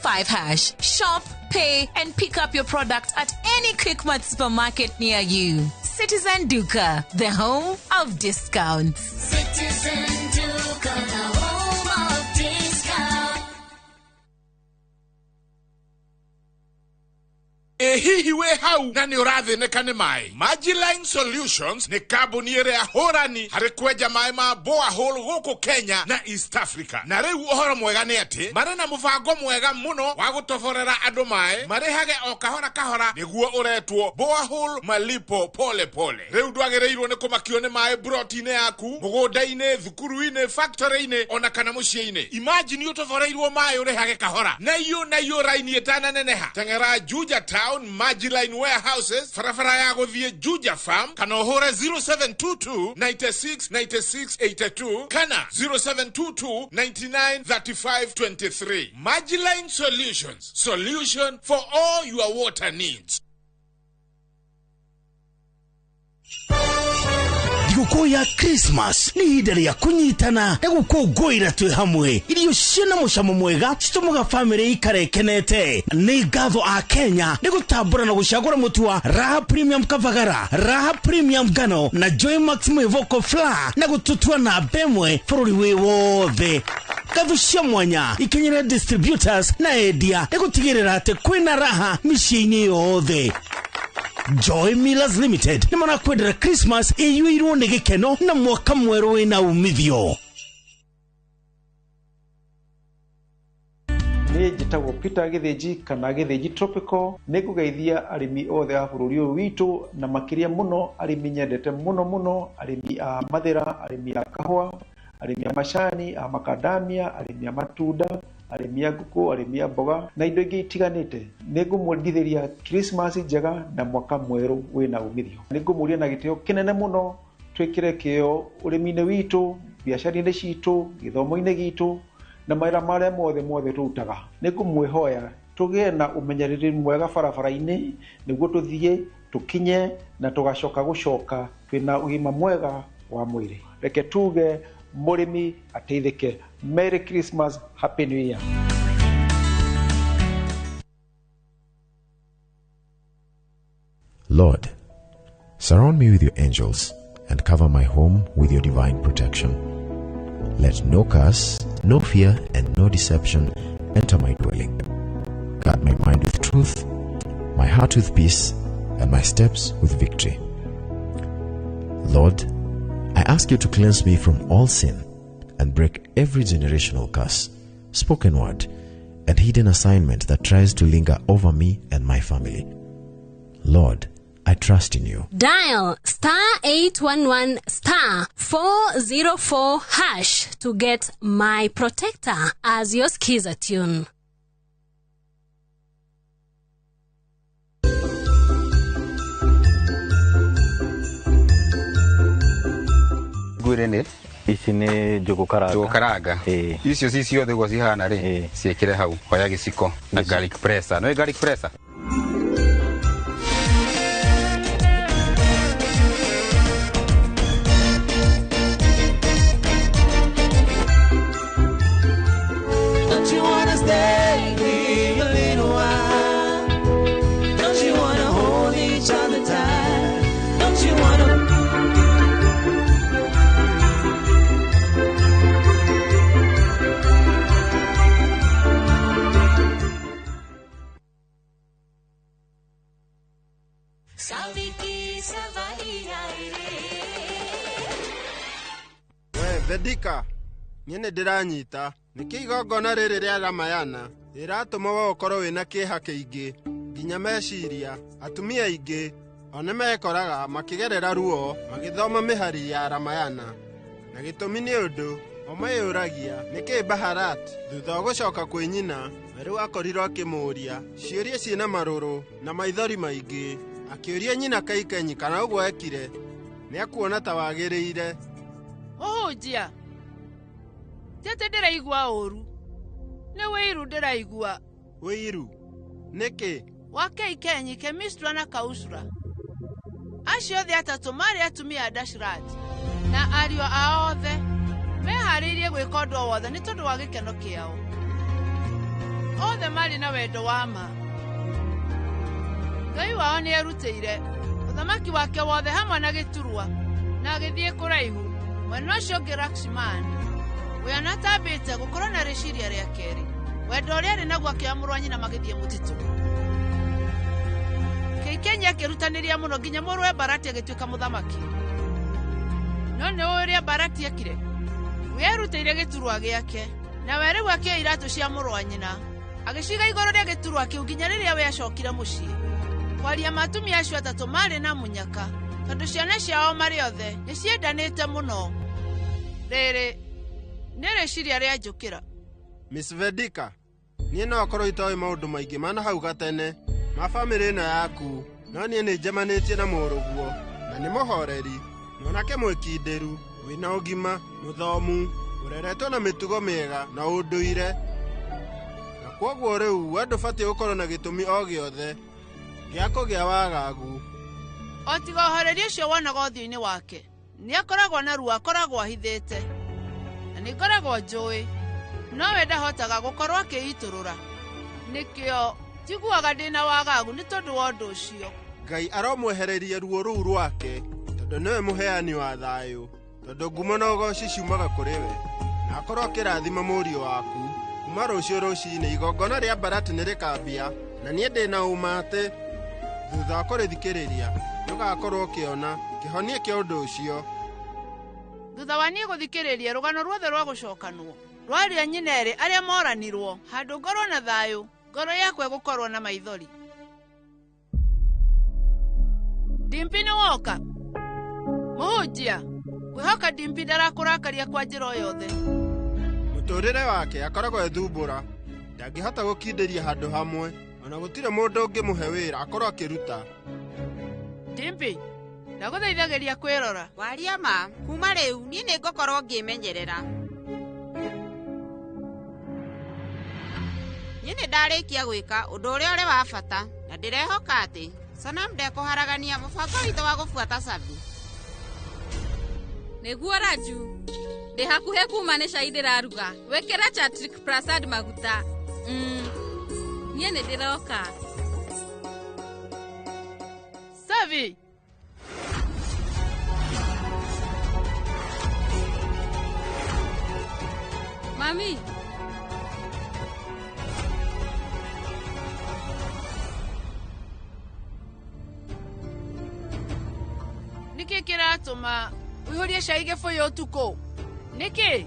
*5#. Shop, pay, and pick up your product at any Quickmart supermarket near you. Citizen Duka, the home of discounts. Citizen Duka, the home of discount. Ĩ hihi wĩ hau na nĩ ũrathĩnĩka nĩ maĩ? Majiline Solutions nĩ kambuni ĩrĩa hũrani harĩ kwenja maĩ ma borehole gũkũ Kenya na East Africa. Na rĩu ũhoro mwega nĩ atĩ marĩ na mũbango mwega mũno wa gũtoborera andũ maĩ marĩhage o kahora kahora, nĩguo ũretwo borehole malipo pole pole. Rĩu ndwagĩrĩirwo nĩ kũmakio nĩ maĩ broti-inĩ yaku, mũgũnda-inĩ, thukuru-inĩ, factory-inĩ ona kana mũciĩ-inĩ. Imagine ũtoboreirwo maĩ ũrĩhage kahora na iyo na iyo raini ĩtananeneha. Teng'era Juja Town Majiline Warehouses, barabara ya gũthiĩ Juja Farm, kana ũhũre 0722 96 96 82 kana 0722 99 35 23. Majiline Solutions, solution for all your water needs. Thigũkũ ya Christmas nĩ ihinda rĩa kũnyitana na gũkũngũĩra twĩ hamwe. Irio ciĩna mũcamo mwega citũmaga bamĩrĩ ikare ĩkenete. Nĩ ngatho a Kenya nĩ gũtambũra na gũcagũra mũtu wa Raha Premium Kavagara, Raha Premium Ngano na Joy Max Mwĩvoko Flour na gũtũtua namba ĩmwe bũrũri wĩ wothe. Ngatho cia mwanya ikinyĩre distributors na endia nĩ gũtigĩrĩra atĩ kwĩna raha mĩciĩ-inĩ yothe. Joy Millers Limited nĩ marakwendera Christmas ĩiyũirwo nĩ gĩkeno na mwaka mwerũ wĩna umithio. Niĩ njĩtagwo Peter Gĩthĩnji kana Gĩthĩnji Tropical. Nĩ ngũgeithia arĩmi othe a bũrũri ũyũ witũ, na makĩria mũno arĩmi nyendete mũno mũno, arĩmi a mathĩra, arĩmi a kahũa, arĩmi a macani, a makadamia, arĩmi a matunda, arĩmi a ngũkũ, arĩmi a mboga na indo ingĩ itiganĩte. Nĩ ngũmwendithĩria Christmas njega na mwaka mwerũ wĩna umithio. Nĩ ngũmũria na gĩtĩo kĩnene mũno twĩkĩre kĩo ũrĩmi-inĩ witũ, biacara-inĩ citũ, gĩthomo-inĩ gitũ na mawĩra marĩa mothe mothe tũrutaga. Nĩ ngũmwĩhoya tũgĩe na ũmenyereri mwega barabara-inĩ nĩguo tũthiĩ tũkinye na tũgacoka gũcoka twĩna ũgima mwega wa mwĩrĩ. Reke tuge mũrĩmi ateithĩke. Merry Christmas, Happy New Year. Lord, surround me with your angels and cover my home with your divine protection. Let no curse, no fear, and no deception enter my dwelling. Guard my mind with truth, my heart with peace, and my steps with victory. Lord, I ask you to cleanse me from all sin and break every generational curse, spoken word, and hidden assignment that tries to linger over me and my family. Lord, I trust in you. Dial *811 *404# to get My Protector as your skiza tune. Ngwĩre nĩ ici nĩ njũgũ karanga. Njũgũ karanga icio ci ciothe ũguo cihana rĩ, ciĩkĩre hau. Oya gĩciko na garlic presser. Nĩ garlic presser? Don't you wanna stay here a little while? Don't you wanna hold each other tight? Don't you wanna Savi ki savari ae re. We Vedika, niĩ nĩ ndĩranyita nĩkĩ igongona rĩrĩ rĩa Ramayana rĩratũma we ũkorwo wĩna kĩeha kĩingĩ nginya meciria. Atumia aingĩ o nĩmekoraga makĩgerera ruo magĩthoma mĩhari ya Ramayana, na gĩtũmi nĩ ũndũ o meyũragia nĩkĩ Bharat thutha wa gũcoka kwĩ nyina werũ akorirwo akĩmũũria ciũria ciĩna marũrũ na maithori maingĩ, akĩũria nyina Kaikenyi kana ũguo ekire nĩakuona ta wagĩrĩire. Mũhunjia, Ti atĩ ndĩraigua ũũru. Nĩ wĩiru ndĩraigua. Wĩiru? Nĩkĩ? Wa Keikenyi, Kemistra na Kausura. Acio othe atatũ maarĩ atumia a Dashrath na ariũ ao othe meharĩirie gwĩka ũndũ o wothe nĩ tondũ wa gĩkeno kĩao. Othe maarĩ na wendo wa ma. Ngai wao nĩ erutĩire ũthamaki wake wothe hamwe na gĩturwa na agĩthiĩ kũraihu. Mwena ũcio ũngĩ Lakshman we anatambĩte gũkorwo na rĩciria rĩa kerĩ. Wendo ũrĩa arĩ naguo akĩoya mũrũ wa nyina magĩthiĩ mũtitũ. Keikenyi akĩrutanĩria mũno nginya mũrũwe Barati agĩtuĩka mũthamaki. No nĩ ũĩ ũrĩa Barati ekire? We erutĩire gĩturwa gĩake na we rĩu akĩoya iratũ cia mũrũ wa nyina agĩciga igũrũ rĩa gĩturwa kĩu nginya rĩrĩa we acokire mũciĩ. Kwaria ma atumia acio atatũ maarĩ na mũnyaka tondũ ciana ciao marĩ othe nĩ ciendanĩte mũno. Rĩrĩ nĩ rĩciria rĩa njũkĩra. Miss Vedika, niĩ no korwo itoĩ maũndũ maingĩ mana hau gatene ma bamĩrĩ ĩno yaku, no niĩ nĩ njemanĩtie na mũrũguo na nĩ mũhoreri, mwanake mwĩkindĩru, wĩna ũgima, mũthomu, ũreretwo na mĩtugo mĩega na ũndũire. Na kwoguo rĩu we ndũbatiĩ gũkorwo na gĩtũmi o gĩothe gĩa kũgĩa wagagu. O tiga ũhoreri ũcio wonaga ũthiũ-inĩ wake, nĩ akoragwo na ruo akoragwo ahithĩte. Na nĩ ngoragwo njũĩ, no we ndahotaga gũkorwo akĩitũrũra. Nĩkĩo njiguaga ndĩna wagagu nĩ tondũ wa ũndũ ũcio. Ngai aromwehereria ruo rũu rwake, tondũ nĩwe mũheani wa thayũ, tondũ ngumo na ũgoci ciumaga kũrĩ we, na akorwo akĩrathima mũriũ waku. Kuma rũciũ rũcinĩ igongona rĩa Barati nĩ rĩkambia, na niĩ ndĩna ũma atĩ thutha wa kũrĩthikĩrĩria nĩũgakorwo ũkĩona kĩhonia kĩa ũndũ ũcio. Thutha wa niĩ gũthikĩrĩria rũgano ruothe rwa gũcokanwo rwaria nyina erĩ arĩa moranirwo handũ ngorwo na thayũ, ngoro yakwa ĩgũkorwo na maithori. Dimpi nĩ woka. Mũhunjia, ngwĩhoka Dimpi ndarakũrakaria kwa njĩra o yothe. Mũtũrĩre wake akoragwo ethumbũra, ndangĩhota gũkindĩria handũ hamwe, ona gũtirĩ mũndũ ũngĩmũhe wĩra akorwo akĩruta. Dimpi, ndagũthaithagĩria kwĩrora. Waria ma, kuma rĩu niĩ nĩ ngũkorwo ngĩmenyerera. Niĩ nĩ ndarĩkia gwĩka ũndũ ũrĩa ũrĩ wa bata na ndĩrehoka atĩ Sanam ndekũharagania mũbango witũ wa gũbuata Savi. Nĩguo Raju, ndĩ hakuhĩ kuma nĩ cai ndĩraruga. Wĩkĩre Chatrik Prasad maguta. Niĩ nĩ ndĩroka. Savi! Mami! Nĩkĩ kĩratũma ũihũrie cai gĩbũyũ ũtukũ? Nĩkĩ?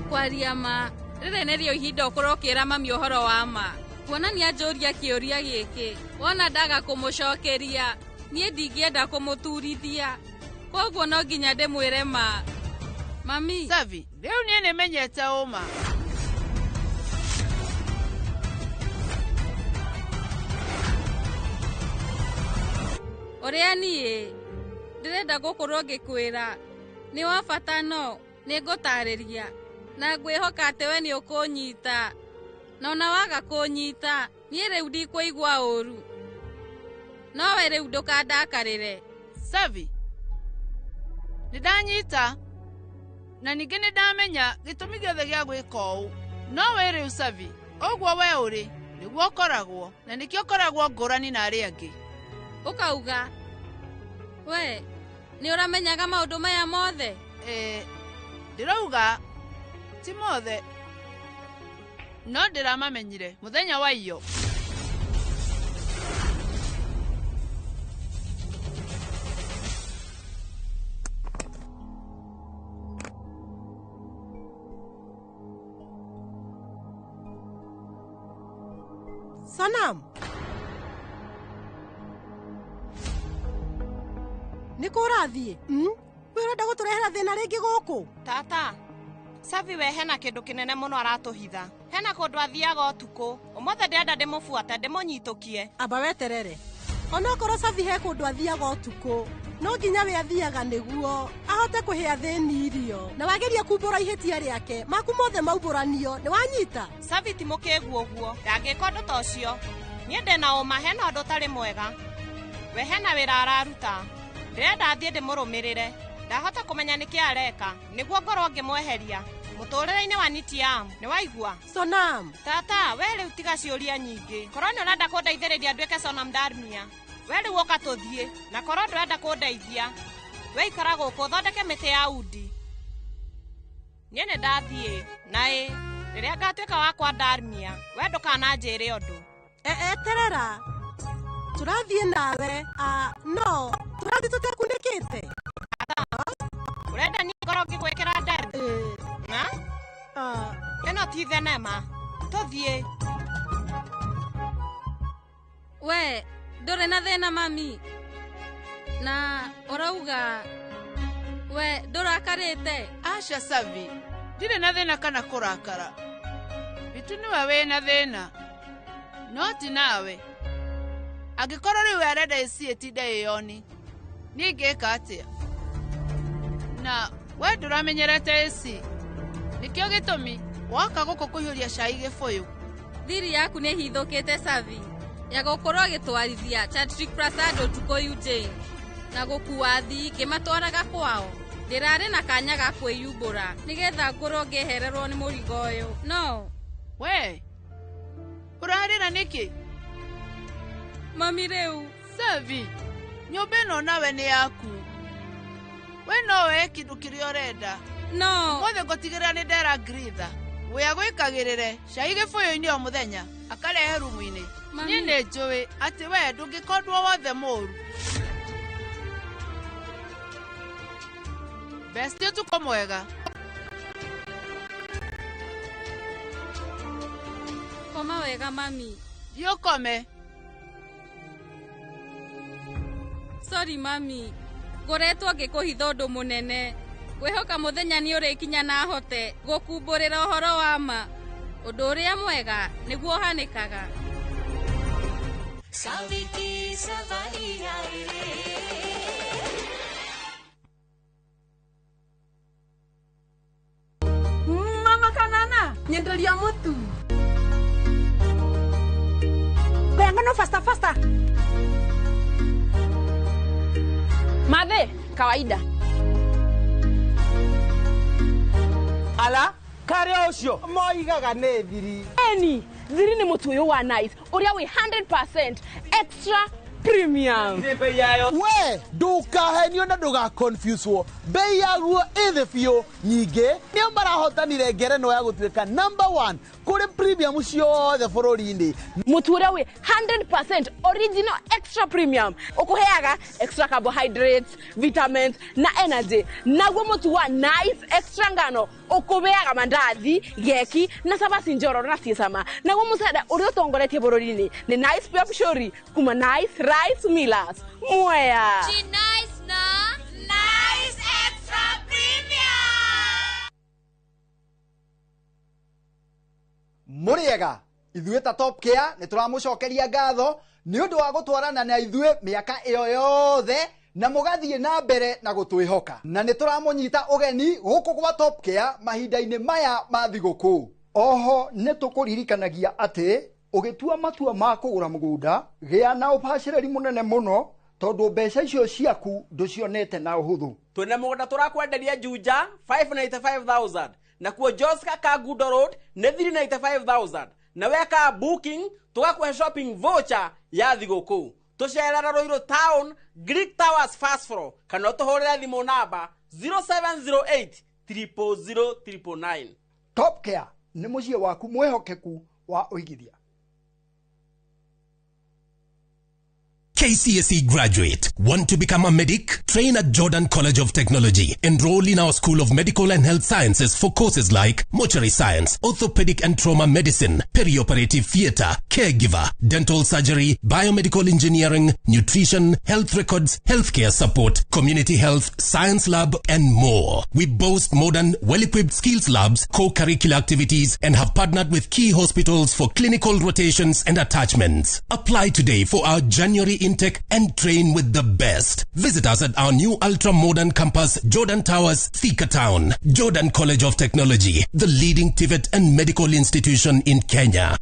Kwaria ma, rĩrĩ nĩrĩo ihinda ũkorwo ũkĩra mami ũhoro wa ma. Kuona nĩ anjũria kĩũria gĩkĩ, wona ndaga kũmũcokeria, niĩ ndingĩenda kũmũturithia. Koguo no nginya ndĩmwĩre ma. Mami. Savi, rĩu niĩ nĩmenyete ũma. Ũrĩa niĩ ndĩrenda gũkorwo ngĩkwĩra nĩ wa bata no nĩngũtarĩria na ngwĩhoka atĩ we nĩ ũkũnyita. Na ona waga kũnyita, niĩ rĩu ndikũigua ũũru. No we rĩu ndũkandakarĩre. Savi, nĩndanyita na ningĩ nĩndamenya gĩtũmi gĩothe gĩa gwĩka ũũ. No we rĩu Savi, ũguo we ũrĩ nĩguo ũkoragwo na nĩkĩo ũkoragwo ngũrani na arĩa angĩ. Ũkauga we nĩ ũramenyaga maũndũ maya mothe? Ndĩrauga ti mothe, no ndĩramamenyire mũthenya wa iyo. Sanam, nĩ kũ ũrathiĩ? We ũrenda gũtũrehera thĩna rĩngĩ gũkũ? Tata, Savi we hena kĩndũ kĩnene mũno aratũhitha. Hena kũndũ athiaga ũtukũ. Ũmũthĩ ndĩrenda ndĩmũbuate ndĩmũnyitũkie. Amba weterere. Onokorwo Savi he kũndũ athiaga ũtukũ, no nginya we athiaga nĩguo ahote kũhe athĩni irio. Na wageria kumbũra ihĩtia rĩake, maku mothe maumbũranio, nĩ wanyita? Savi ti mũkĩgu ũguo, ndangĩka ũndũ ta ũcio. Niĩ ndĩna ũma hena ũndũ ũtarĩ mwega. We hena wĩra araruta. Ndĩrenda thiĩ ndĩmũrũmĩrĩre. Ndahota kũmenya nĩkĩ areka, nĩguo ngorwo ngĩmweheria mũtũrĩre-inĩ wa Nitiam. Nĩ waigua? Sonam. Tata, we rĩu tiga ciũria nyingĩ. Korwo nĩ ũrenda kũndeithĩrĩria nduĩke Sonam Darmia, we rĩu ũka tũthiĩ. Na korwo ndũrenda kũndeithia, we ikara gũkũ ũthondeke mĩtĩ ya undi. Niĩ nĩ ndathiĩ, na ĩ rĩrĩa ngatuĩka wakwa Darmia, we ndũkananjĩre ũndũ. Eterera. Tũrathiĩ nawe, no tũrathiĩ tũtekunĩkĩte. Ũrenda niĩ ngorwo ngĩgwĩkĩra nderu? Na? Ĩno ti thenema. Tũthiĩ. We, ndũrĩ na thĩna mami. Na ũrauga we ndũrakarĩte? Aca Savi, ndirĩ na thĩna kana kũrakara. Bitu nĩwe wĩna thĩna, no ti nawe. Angĩkorwo rĩu arenda AC ĩtinde ĩyoni, niĩ ingĩka atĩa? Na we ndũramenyerete AC, nĩkĩo gĩtũmi woka gũkũ kũiyũria cai gĩbũyũ. Thiri yaku nĩ hithũkĩte Savi, ya gũkorwo agĩtwarithia Chatrik Prasad ũtukũ Eugene na gũkua athii ngĩmatwaraga kwao. Ndĩrarĩ na kanya ga kwĩyumbũra nĩgetha ngorwo ngĩehererwo nĩ mũrigo ũyũ. No we ũrarĩra nĩkĩ? Mami rĩu. Savi, nyũmba ĩno nawe nĩ yaku. We no wee kĩndũ kĩrĩa ũrenda. No. Ũmũthĩ ngũtigĩrĩra nĩ ndera Gritha. We agwĩkagĩrĩre cai gĩbũyũ-inĩ o mũthenya, akarehe rumu-inĩ. Niĩ nĩ njũĩ atĩ we ndũngĩka ũndũ o wothe mũũru. Besti ũtukũ mwega. Koma wega mami. Thiĩ ũkome. Sorry mami, ngoretwo ngĩkũhitha ũndũ mũnene. Ngwĩhoka mũthenya nĩ ũrĩkinya na hote gũkumbũrĩra ũhoro wa ma. Ũndũ ũrĩa mwega nĩguo ũhanĩkaga. Mama kanana, nyenderia mutu. Ngano faster faster. Madhe, kawaida. Ala, kare ucio moigaga nĩ thiri. Eni, thiri nĩ mũtu ũyũ wa nice, ũrĩa wĩ 100% extra premium. We, ndukahenio na ndugaconfusewo. Bei yaguo ĩ thĩ biũ. Nyingĩ nĩo marahotanire ngerenwa ya gũtuĩka number 1 kũrĩ premium ciothe bũrũri-inĩ. Mũtu ũrĩa wĩ 100% original extra premium ũkũheaga extra carbohydrates, vitamins na energy. Naguo mũtu wa nice extra ngano ũkũbeaga mandathi, geki na cabaci njororo na ciĩcama. Naguo mũcere ũrĩa ũtongoretie bũrũri-inĩ nĩ Nice Pure Pishori kuma Nice Rice Millers. Mwea. Nice na Nice Extra Premium. Mũrĩega, ithuĩ ta Top Care nĩ tũramũcokeria ngatho nĩ ũndũ wa gũtwarana na ithuĩ mĩaka ĩyo yothe na mũgathiĩ na mbere na gũtwĩhoka. Na nĩ tũramũnyita ũgeni gũkũ gwa Top Care mahinda-inĩ maya ma thigũkũ. Oho nĩ tũkũririkanagia atĩ ũgĩtua matua ma kũgũra mũgũnda gĩa na ũbacĩrĩri mũnene mũno tondũ mbeca icio ciaku ndũcionete na ũhũthũ. Twĩna mũgũnda tũrakwenderia Juja 595,000 nakuo Joska Kangundo Road nĩ 395,000 na weka booking tũgakũhe shopping voucher ya thigũkũ. Tũcerera Ruiru Town Greek Towers first floor kana ũtũhũrĩre thimũ namba 0708 000 999. Top Care nĩ mũciĩ waku mwĩhokeku wa ũigithia. KCSE graduate. Want to become a medic? Train at Jordan College of Technology. Enroll in our School of Medical and Health Sciences for courses like mortuary science, orthopedic and trauma medicine, perioperative theater, caregiver, dental surgery, biomedical engineering, nutrition, health records, healthcare support, community health, science lab, and more. We boast modern, well-equipped skills labs, co-curricular activities, and have partnered with key hospitals for clinical rotations and attachments. Apply today for our January intake and train with the best. Visit us at our new ultra-modern campus, Jordan Towers, Thika Town. Jordan College of Technology, the leading TVET and medical institution in Kenya.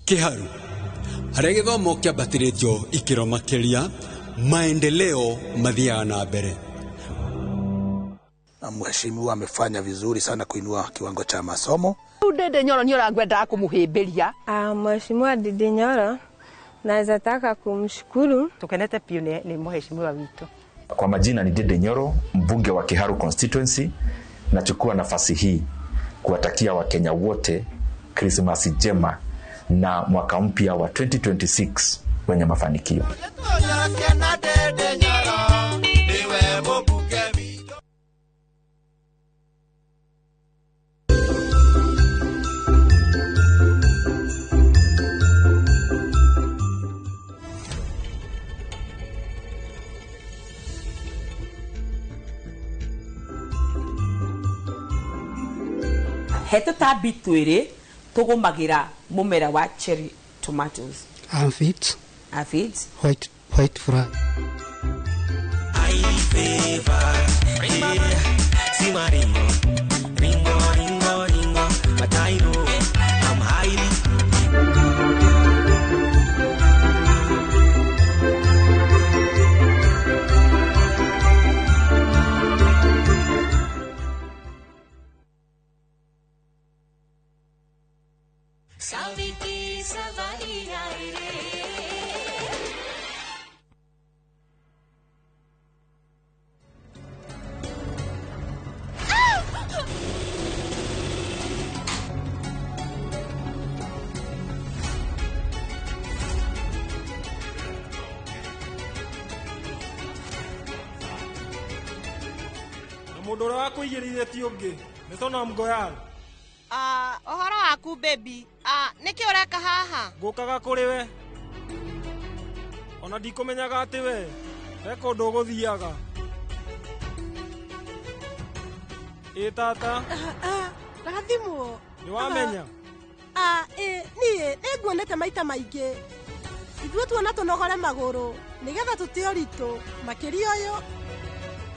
Kiharu harĩa gĩthomo kĩambatĩrĩtio ikĩro makĩria maendeleo mathiaga na mbere. Na mheshimiwa amefanya vizuri sana kuinua kiwango cha masomo. Ndindi Nyoro ni ũrangwendaga kũmũhĩmbĩria. Mheshimiwa Ndindi Nyoro naweza taka kumshukuru. Tukenete piũ ni mheshimiwa witũ. Kwa majina ni Ndindi Nyoro, mbunge wa Kiharu constituency. Nachukua nafasi hii kuwatakia Wakenya wote Krismasi njema na mwaka mpya wa 2026 wenye mafanikio. He tũtambi twĩrĩ tũgũmagĩra mũmera wa cherry tomatoes. Aphids. Aphids. White fly. Mũndũ ũrĩa wakũigĩrĩire ti ũngĩ nĩ Sonam Goyal. Ũhoro waku baby, nĩkĩ ũreka haha? Ngũkaga kũrĩ we ona ndikũmenyaga atĩ we he kũndũ ũgũthiaga. Ĩ tata, rathimwo. Nĩ wamenya? Niĩ nĩnguonete maita maingĩ. Ithuĩ tuona tũnogore magũrũ nĩgetha tũtĩe ũritũ makĩria ũyũ.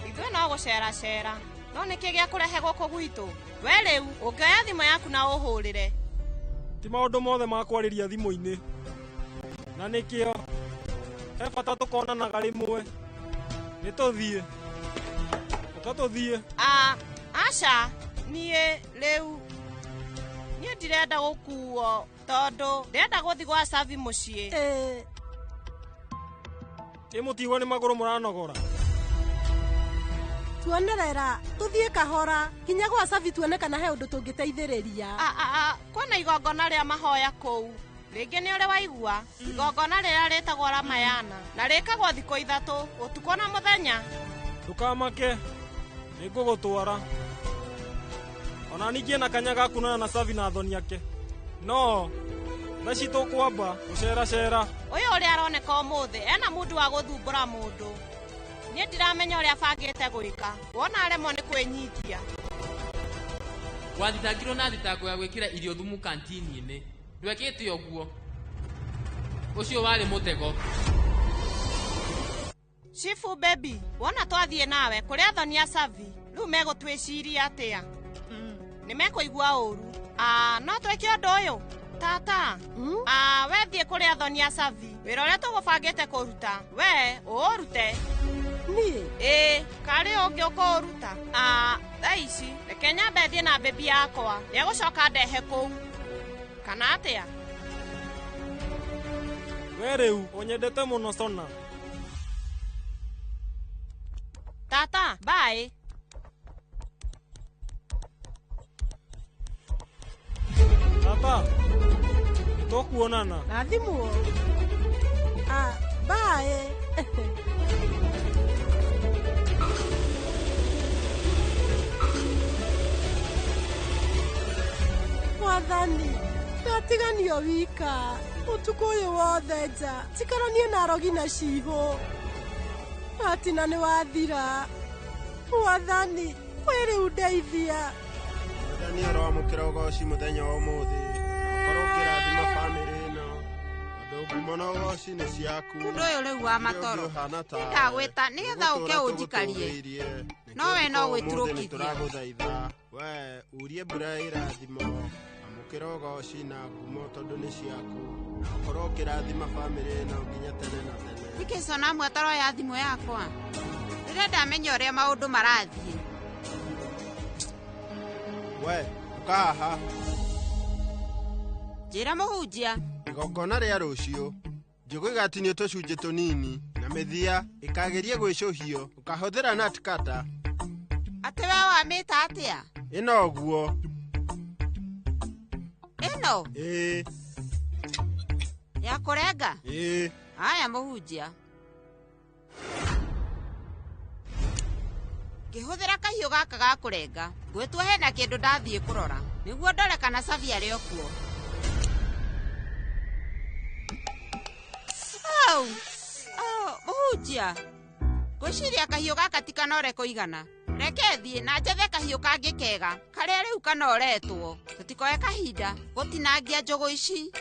Ithuĩ no gũceracera no nĩkĩ gĩa kũrehe gũkũ gwitũ? We rĩu ũngĩoya thimũ yaku na ũhũrĩre. Ti maũndũ mothe ma kwarĩria thimũ-inĩ, na nĩkĩo he bata tũkonanaga rĩmwe. Nĩ tũthiĩ, ũka tũthiĩ. Aca, niĩ rĩu niĩ ndirenda gũkuo tondũ ndĩrenda gũthiĩ gwa Savi mũciĩ. Ĩ mũtigwo nĩ magũrũ mũranogora. Tuonerera tuthiĩ kahora nginya gwa Savi tuone kana he ũndũ tũngĩteithĩrĩria. Kwĩna igongona rĩa mahoya kũu. Rĩngĩ nĩ ũrĩ waigua igongona rĩrĩa rĩtagwo Ramayana na rĩkagwo thikũ ithatũ ũtukũ na mũthenya. Ndũkamake, nĩngũgũtwara. Ona ningĩ na kanya ga kuonana na Savi na athoni ake. No thaa ici tũkwamba gũceracera. Ũyũ ũrĩa aroneka ũmũthĩ ena mũndũ wa gũthumbũra mũndũ. Niĩ ndiramenya ũrĩa abangĩte gwĩka. Wona aremwo nĩ kwĩnyitia. Wathitangirwo na thitango ya gwĩkĩra irio thumu kantini-inĩ. Ndwekĩte ũguo. Ũcio warĩ mũtego. Chifu baby, wona twathiĩ nawe kũrĩ athoni a Savi, rĩu megũtwĩciria atĩa? Nĩ mekũigua ũru. No twĩke ũndũ ũyũ. Tata, we thiĩ kũrĩ athoni a Savi. Wĩra ũrĩa tũgũbangĩte kũruta, we ũũrute. Niĩ? Ĩĩ, karĩ ũngĩ ũkũũruta. Thaa ici reke nyambe thiĩ na baby yakwa, nĩegũcoka ndehe kũu. Kana atĩa? We rĩu ũnyendete mũno Sona. Tata, bye. Tata, nĩtũkuonana. Rathimwo. Ah, bye. Mwathani, ndatiganio wika ũtukũ ũyũ wothe nja njikaranie na arogi na cihũ atina nĩ wathira. Mwathani, kwĩ rĩu ndeithia. Mwathani aroamũkĩra ũgoci mũthenya wa ũmũthĩ, ũkorwo ũkĩrathima bamĩrĩ ĩno, tondũ ngumo na ũgoci nĩ ciaku. Mũndũ ũyũ rĩu wa matoro nĩndagwĩta nĩgetha ũke ũnjikarie, no we no gwĩturũkithia. Tũragũthaitha we urie mbura ya irathimo, amũkĩra ũgoci na ngumo tondũ nĩ ciaku, na ũkorwo ũkĩrathima bamĩrĩ ĩno nginya tene na tene. Nĩkĩ Sonamu ataroya thimũ yakwa? Ndĩrenda menye ũrĩa maũndũ marathiĩ. We ũka haha. Njĩra mũhunjia. Igongona rĩa rũciũ njũgũ igatinio tũcunjĩ tũnini na mĩthia ĩkagerie gwĩcũhio ũkahũthĩra nut cutter. Atĩ we wamĩta atĩa? Ĩno ũguo. Ĩno? Ĩĩ. Ya kũrenga? Ĩĩ. Haya mũhunjia. Ngĩhũthĩra kahiũ gaka ga kũrenga, ngwĩtua hena kĩndũ ndathiĩ kũrora nĩguo ndore kana Savi arĩ o kuo. Au, mũhunjia, ngwĩciria kahiũ gaka ti kanore kũigana. Reke thiĩ na njethe kahiũ kangĩ kega karĩa rĩu kanoretwo. Tũtikoe kahinda gũtinangia njũgũ ici.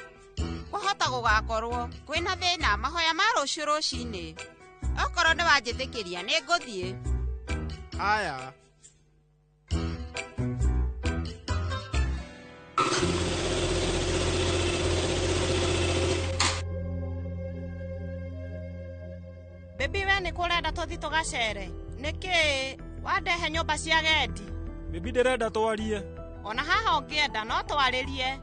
Kwahota gũgakorwo kwĩna thĩna mahoya ma rũciũ rũcinĩ. Okorwo nĩ wanjĩtĩkĩria nĩ ngũthiĩ. Haya. Baby we nĩ kũrenda tũthiĩ tũgacere. Nĩkĩ wandehe nyũmba cia gendi? Baby ndĩrenda twarie. Ona haha ũngĩenda no twarĩrie.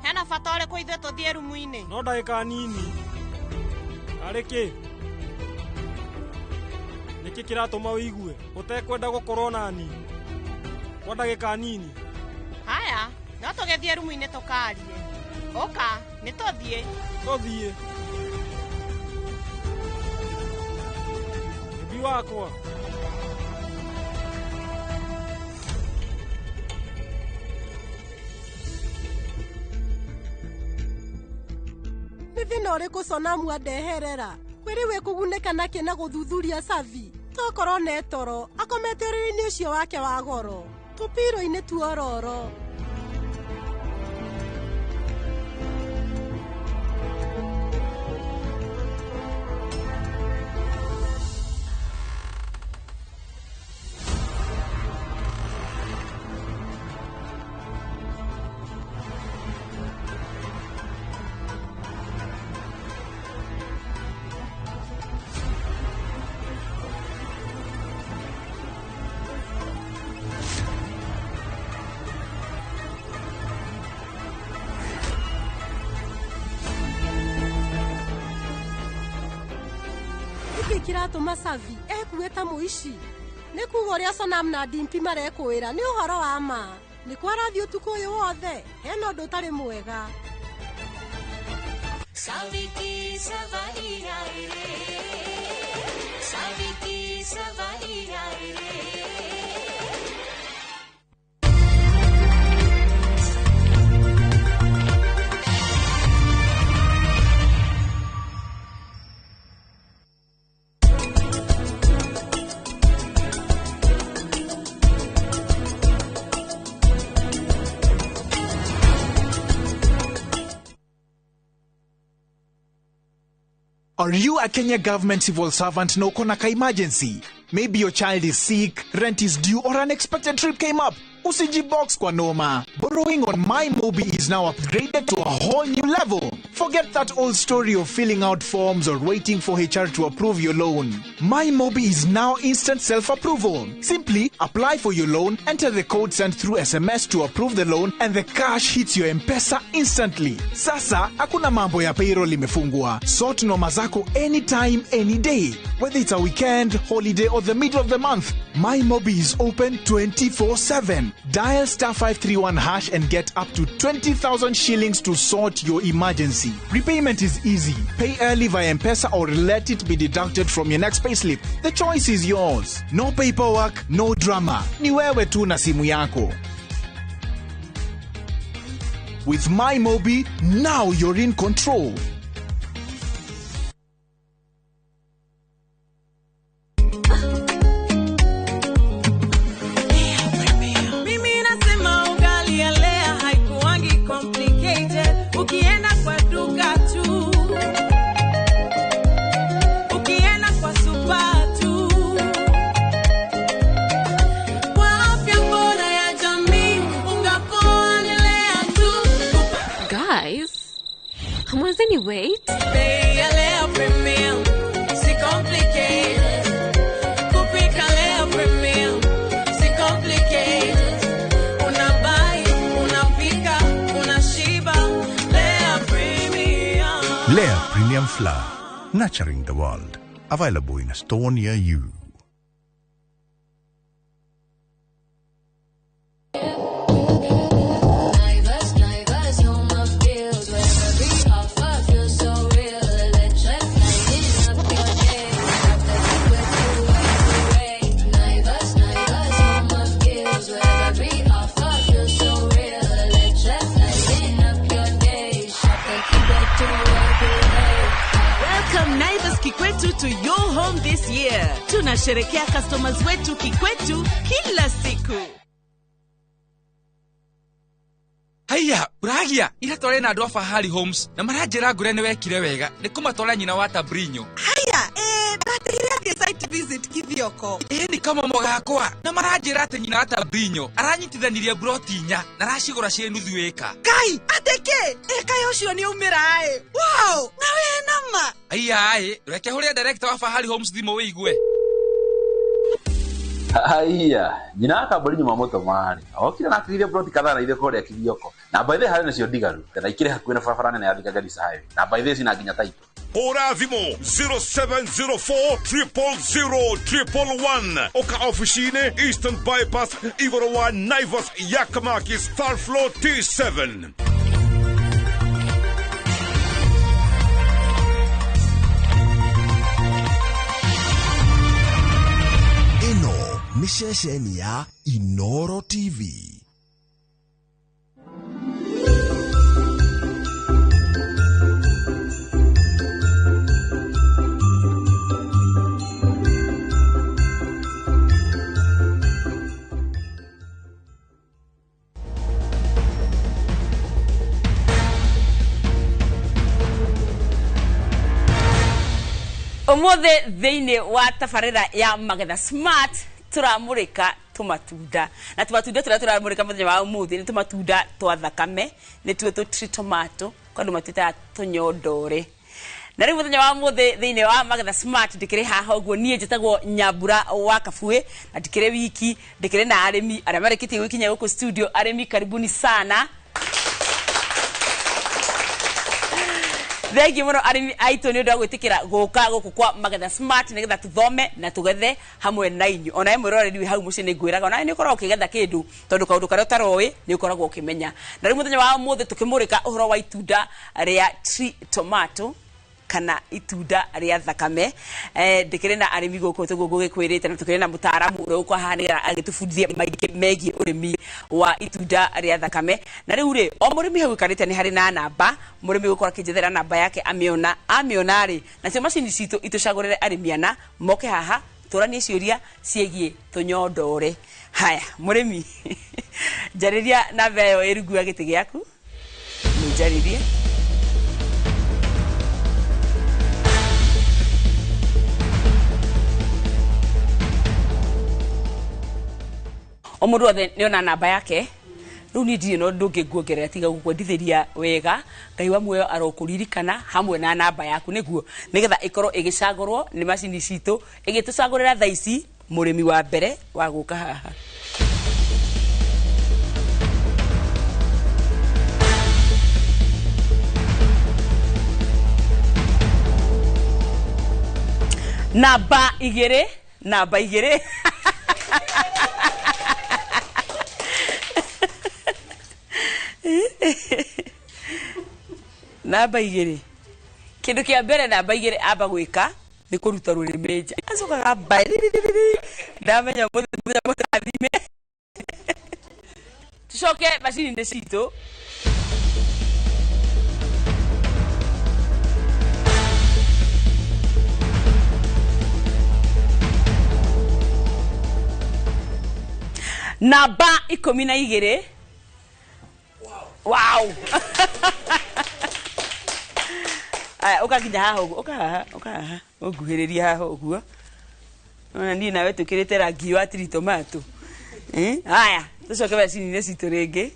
Hena bata ũrĩkũ ithuĩ tũthiĩ rumu-inĩ? No ndagĩka nini. Arĩ kĩ? Nĩkĩ kĩratũma ũigue ũtekwenda gũkorwo nani kwa ndagĩka nini? Haya, no tũgĩthiĩ rumu-inĩ tũkarie. Ũka, nĩ tũthiĩ. Tũthiĩ. Baby wakwa. Nĩ thĩna ũrĩkũ Sonamu andeherera? Kwĩrĩ wĩ kũgunĩka nakĩ na gũthuthuria Savi? Tokorwo nĩ toro akomete ũrĩrĩ-inĩ ũcio wake wa goro tũpiro-inĩ tuororo. Kiratũma Savi ekuue ta mũici. Nĩ kuga ũrĩa Sonam na Dimpi marekwĩra nĩ ũhoro wa ma. Nĩ kwarathiĩ ũtukũ ũyũ wothe hena ũndũ ũtarĩ mwega. Savi ki savari aaye re, Savi ki savari aaye re. Are you a Kenya government civil servant na uko na ka emergency? Maybe your child is sick, rent is due, or an unexpected trip came up. Usijibox kwa noma. Borrowing on MyMobi is now upgraded to a whole new level. Forget that old story of filling out forms or waiting for HR to approve your loan. MyMobi is now instant self-approval. Simply apply for your loan, enter the code sent through SMS to approve the loan, and the cash hits your M-Pesa instantly. Sasa, hakuna mambo ya payroll imefungwa. Sort noma zako anytime, any day. Whether it's a weekend, holiday, or the middle of the month, MyMobi is open 24/7. Dial star 531 hash and get up to 20,000 shillings to sort your emergency. Repayment is easy. Pay early via M-Pesa or let it be deducted from your next payslip. The choice is yours. No paperwork, no drama. Ni wewe tu na simu yako. With MyMobi, now you're in control. Mimi nasema ugali ya Lea haikuangi complicated. Ukienda kwa duka tu, ukienda kwa super tu. Kwa afya bora ya jamii, unga poa ni Lea tu. Guys, hamwezeni wait? Bei ya Lea Premium, si complicated. Kupika Lea Premium, si complicated. Unabuy, unapika, unashiba. Lea Premium. Lea Premium Flour, nurturing the world. Available in a store near you. Naivas, Naivas, home of deals, where every offer feels so real. Electric lighting up your day. Shop the Kikwetu every way. Naivas, Naivas, home of deals, where every offer feels so real. Electric lighting up your day. Shop the Kikwetu every way. Welcome Naivas Kikwetu to your home this year. Tunasherekea customers wetu Kikwetu kila siku. Haiya, uragia ira tware na andu a Fahari Homes na maranjira ngure ni wekire wega ni kumatwara nyina wa Tabrinyo. Haya, ndatigire athie site visit Kithioko. Ni kama gakwa na maranjira ati nyina wa Tabrinyo aranyitithanirie broti inya na aracigura ciĩ nuthu ĩka. Kai, ateke, ĩka ũcio nĩ aumĩra ĩ. Wow, na we nama. Haiya ĩ, reke hũrĩre director wa Fahari Homes thimũ wĩigue. Haiya, nyina wa Kambũri nyuma mũtũmarĩ okire na akĩgĩria broti kadhaa na ithuĩ kũrĩa Kithioko na by the way harĩ nacio ndigaru na ikĩrĩ hakuhĩ na barabara nene ya Thika Garissa Highway na by the way cina nginya title. Hũra thimũ 0704 000 111 oka ofici-inĩ Eastern Bypass igũrũ wa Naivas ya Kamakis third floor T7. Ĩno nĩ ceceni ya Inoro TV. Umuthi thiini wa tabarĩra ya Magetha Smart turamurika tumatunda na tumatunda turia turamurika muthenya wa umuthi ni tumatunda twa thakame ni tuo tu tree tomato kwa andu matwitaga tunyondore. Na riu muthenya wa umuthi thiini wa Magetha Smart ndikiri haha uguo nie njitagwo Nyambura wa Kabue na ndikiri wiki ndikiri na arimi aria marikitie gwikinya guku studio. Arimi karibuni sana. Thengi muno arimi aitu ni undu wa gwitikira guka guku kwa Magetha Smart nigetha tuthome na tugethe hamwe na inyu. Ona mwiroreri wi hau mucii ni ngwiraga ona ni ukoragwo ukigetha kindu tondu kaundu karia utaroi ni ukoragwo ukimenya. Na riu muthenya wa umuthi tukimurika uhoro wa itunda ria tree tomato kana itunda ria thakame. Ndikiri na arimi guku tuguo ngugikwirite na tukiri na mutaaramu uria uko haha nigetha agitubundithie maingi megie urimi wa itunda ria thakame. Na riu ri o murimi hau ikarite ni hari na namba murimi gukorwo akijethera namba yake amiona amiona ri nacio macini citu itucagurire arimi ana moke haha turanie ciuria ciegie tunyondore. Haya murimi njariria namba iyo ĩrungu ya gĩtĩ gĩaku nĩnjaririe. O mundu othe nĩona namba yake riu ni ndirĩ na ũndũ ũngĩ nguongerera tiga gũkwendithĩria wega. Ngai wa muoyo arokũririkana hamwe na namba yaku nĩguo nĩgetha ĩkorwo ĩgĩcagũrwo nĩ macini citũ ĩgĩtũcagũrĩra thaa ici mũrĩmi wa mbere wa gũka haha. Namba 2, namba 2. Namba 2. Kindu kia mbere namba 2 amba gwika ni kuruta rurimi nja. Acokaga amba ndamenya muthenya mutathime. Tucoke macini-inĩ citũ. Namba 12. Wow. Aya, uka nginya haha ũguo, ũka haha, ũka haha, ũnguhĩrĩrie haha ũguo. Ona niĩ nawe tũkĩrĩte rangi wa tiritomato. Haya, tũcoke macini-inĩ citũ rĩngĩ.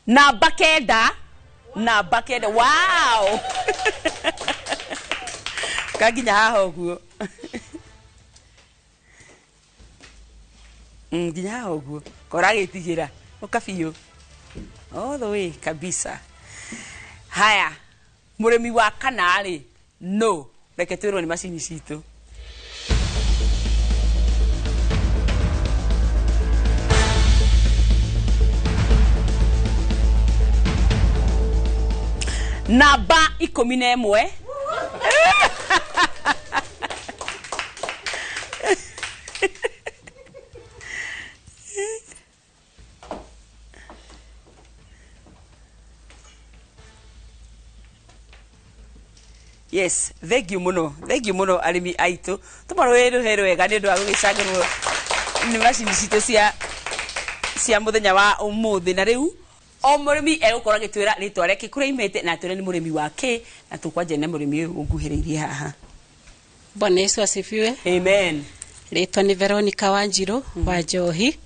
Namba 9, namba 9. Wow. Ka nginya haha ũguo. Nginya haha ũguo. Kora gĩtigĩra. Ũka biũ. All the way kabisa. Haya, mũrĩmi wa kana rĩ, no, reke twĩrwo nĩ macini citũ. Namba 11. Yes, thank you muno. Thank you muno arimi aitu. Tumarwĩrũhe rwega nĩ ũndũ wa gũgĩcangĩrwo nĩ macini citũ cia mũthenya wa ũmũthĩ. Na rĩu o mũrĩmi egũkorwo agĩtwĩra rĩtwa rĩake kũrĩa aimĩte na atwĩre nĩ mũrĩmi wa kĩ, na tũkwanjia na mũrĩmi ũyũ ũnguhĩrĩirie haha. Bwana Yesu asifiwe. Amen. Rĩtwa nĩ Veronica Wanjiru wa Njohi.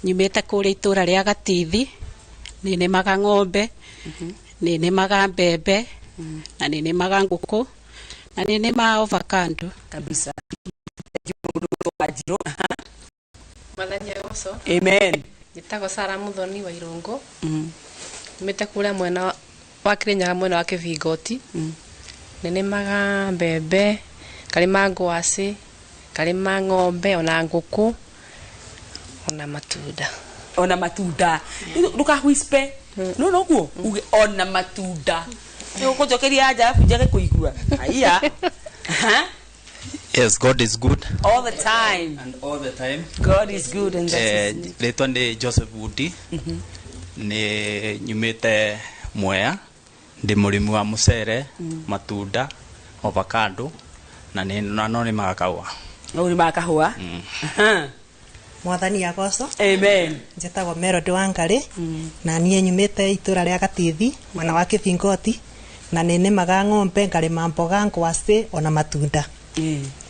Nyumĩte kũrĩa itũra rĩa Gatithi. Nĩ nĩmaga ng'ombe, nĩ nĩmaga mbembe, na nĩ nĩmaga ngũkũ, na nĩ nĩmaga avocado. Kabisa. Mwathani agocwo. Amen. Njĩtagwo Sarah Muthoni wa Irũngũ. Nyumĩte kũrĩa mwena wa Kĩrĩnyaga, mwena wa Kĩbingoti. Nĩ nĩmaga mbembe, ngarĩma ngwacĩ, ngarĩma ng'ombe, ona ngũkũ, ona matunda. Ona matunda. Ndũka whisper. No noguo uge ona matunda. Nĩũkũnjokeria anja arabu njage kũigua. Haiya. Yes, God is good. All the time. And all the time. God is good and that is Rĩtwa nĩ Joseph Woody. Nĩ nyumĩte Mwea. Ndĩ mũrĩmi wa mũcere, matunda, avocado, na no nĩmaga kahũa. No ũrĩmaga kahũa? Mwathani agocwo. Amen. Njĩtagwo Melody Wangari, na niĩ nyumĩte itũra rĩa Gatithi, mwena wa Kĩbingoti, na nĩ nĩmaga ng'ombe, ngarĩma mboga, ngwacĩ, ona matunda.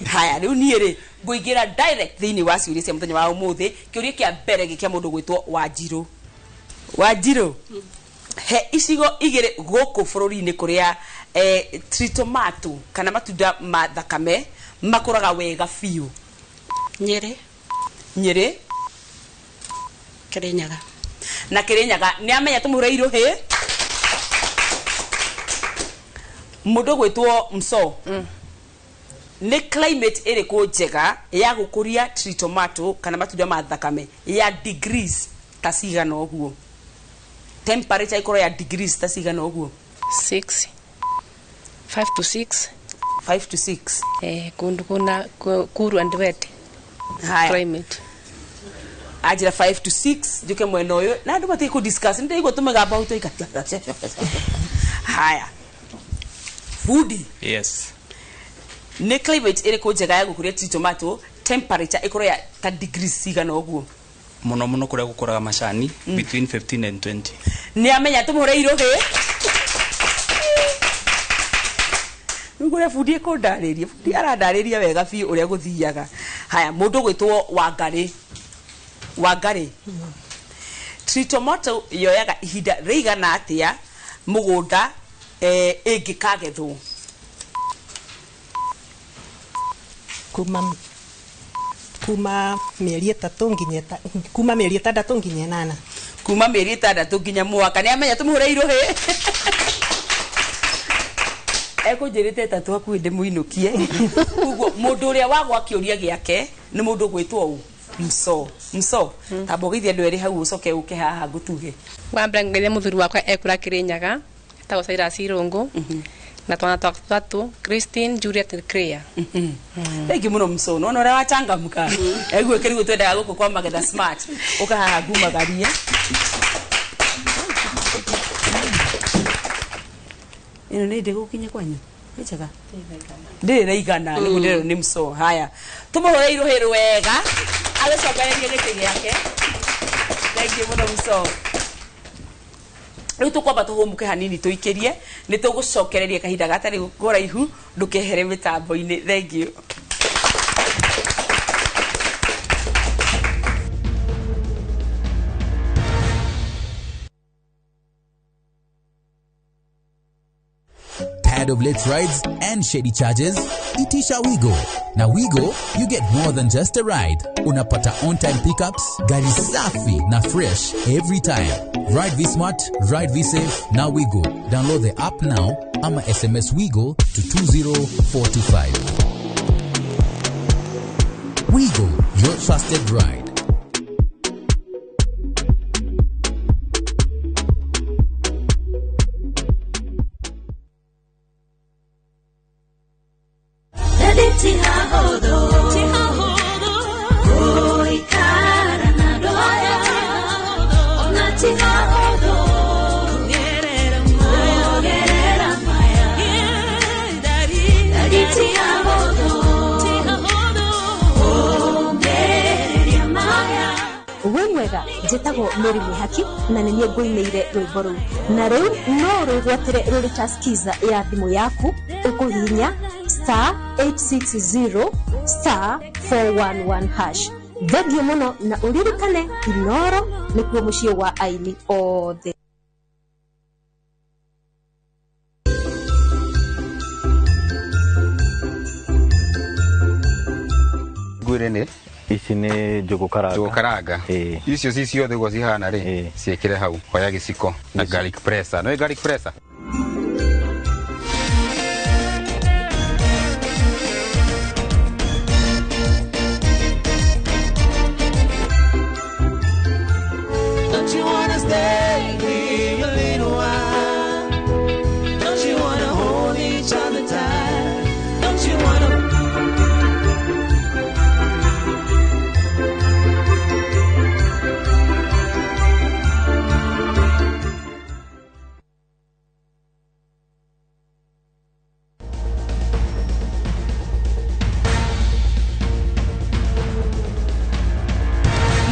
Haya, rĩu niĩ rĩ ngũingĩra direct thĩinĩ wa ciũria cia mũthenya wa ũmũthĩ. Kĩũria kĩa mbere gĩ kĩa mũndũ gwĩtwo Wanjirũ. Wanjirũ, he icigo igĩrĩ gũkũ bũrũri-inĩ kũrĩa tritomato kana matunda ma thakame makũraga wega biũ. Nyĩrĩ. Nyĩrĩ. Kĩrĩnyaga. Na Kĩrĩnyaga. Nĩ amenya tũmũhũre irũhĩ. Mũndũ gwĩtwo Mso. Nĩ climate ĩrĩkũ njega ya gũkũria tritomato kana matunda ma thakame ya degrees ta cigana ũguo? Temperature ikorwo ya degrees ta cigana ũguo? 6. 5 to 6. 5 to 6. Kundu kuna cool and wet. Haya. Climate. Ajira 5 to 6 njuke mwena ũyũ na andũ matige kũ discuss nĩ tũmĩgamba hau tũika. Haya. Budi. Yes. Nĩ climate ĩrĩkũ njega ya gũkũria tree tomato temperature ĩkorwo ya ta degrees cigana ũguo? Mũno mũno kũrĩa gũkũraga macani between 15 and 20. Nĩ amenya tũmũhũre irũhĩ. Rĩu kũrĩa bundi ĩkũndarĩria, bundi arandarĩria wega biũ ũrĩa gũthiaga. Haya, mũndũ gwĩtwo Wangarĩ. Wangarĩ. Tree tomato yoyaga ihinda rĩigana atĩa mũgũnda ĩngĩkagethwo? Kuma mĩeri 3 nginya kuma mĩeri 6 nginya 8. Kuma mĩeri 6 nginya mwaka. Nĩ amenya tũmũhũre irũhĩ. Ekũnjĩrĩte 3 hakuhĩ ndĩmũinũkie. Koguo mũndũ ũrĩa wagwa kĩũria gĩake nĩ mũndũ ũgwĩtwo ũ? Mso. Mso. Tamba ũgeithie andũ erĩ hau ũcoke ũke haha ngũtuge. Wa mbere ngeithie mũthuri wakwa ekũrĩa Kĩrĩnyaga, etagwo Cyrus Irũngũ, na twana twakwa tũtatũ, Christine, Juliet na Claire. Thank you mũno Mso. Nĩwona ũrĩa wachangamka. Egwĩke nĩguo twendaga gũkũ kwa Magetha Smart. Ũka haha ngumagarie. Ĩno nĩ ndĩ gũkinya kwanyu? Nĩ njega? Ndĩrĩ na igana nĩguo ndĩrerwo nĩ Mso. Haya. Tũmũhũre irũhĩ rwega. Agĩcokererie gĩtĩ gĩake. Thank you mũno Mso. Rĩu tũkwamba tũhũmũke hanini tũikĩrie nĩ tũgũcokereria kahinda gatarĩ kũraihu ndũkehere mĩtambo-inĩ. Thank you. Tired of late rides and shady charges? Itisha Wigo. Now Wigo, you get more than just a ride. Unapata on-time pickups, gari safi na fresh every time. Ride V Smart, ride V Safe, now Wigo. Download the app now ama SMS Wigo to 20425. Wigo, your trusted ride. Wĩ mwega, njĩtagwo Mary Mwĩhaki na nĩ niĩ ngũinĩire rwĩmbo rũu, na rĩu no rwĩgwatĩre rũrĩ ta skiza ya thimũ yaku ũkũhihinya star 860 star 411 hash. Thengiũ mũno na ũririkane Inoro nĩkuo mũciĩ wa aini othe. Ngwĩre nĩ ici nĩ njũgũ karanga. Njũgũ karanga icio ci ciothe ũguo cihana rĩ, ciĩkĩre hau, oya gĩciko na garlic presser. Nĩ garlic presser. Don't you wanna stay here a little while? Don't you wanna hold each other tight? Don't you wanna?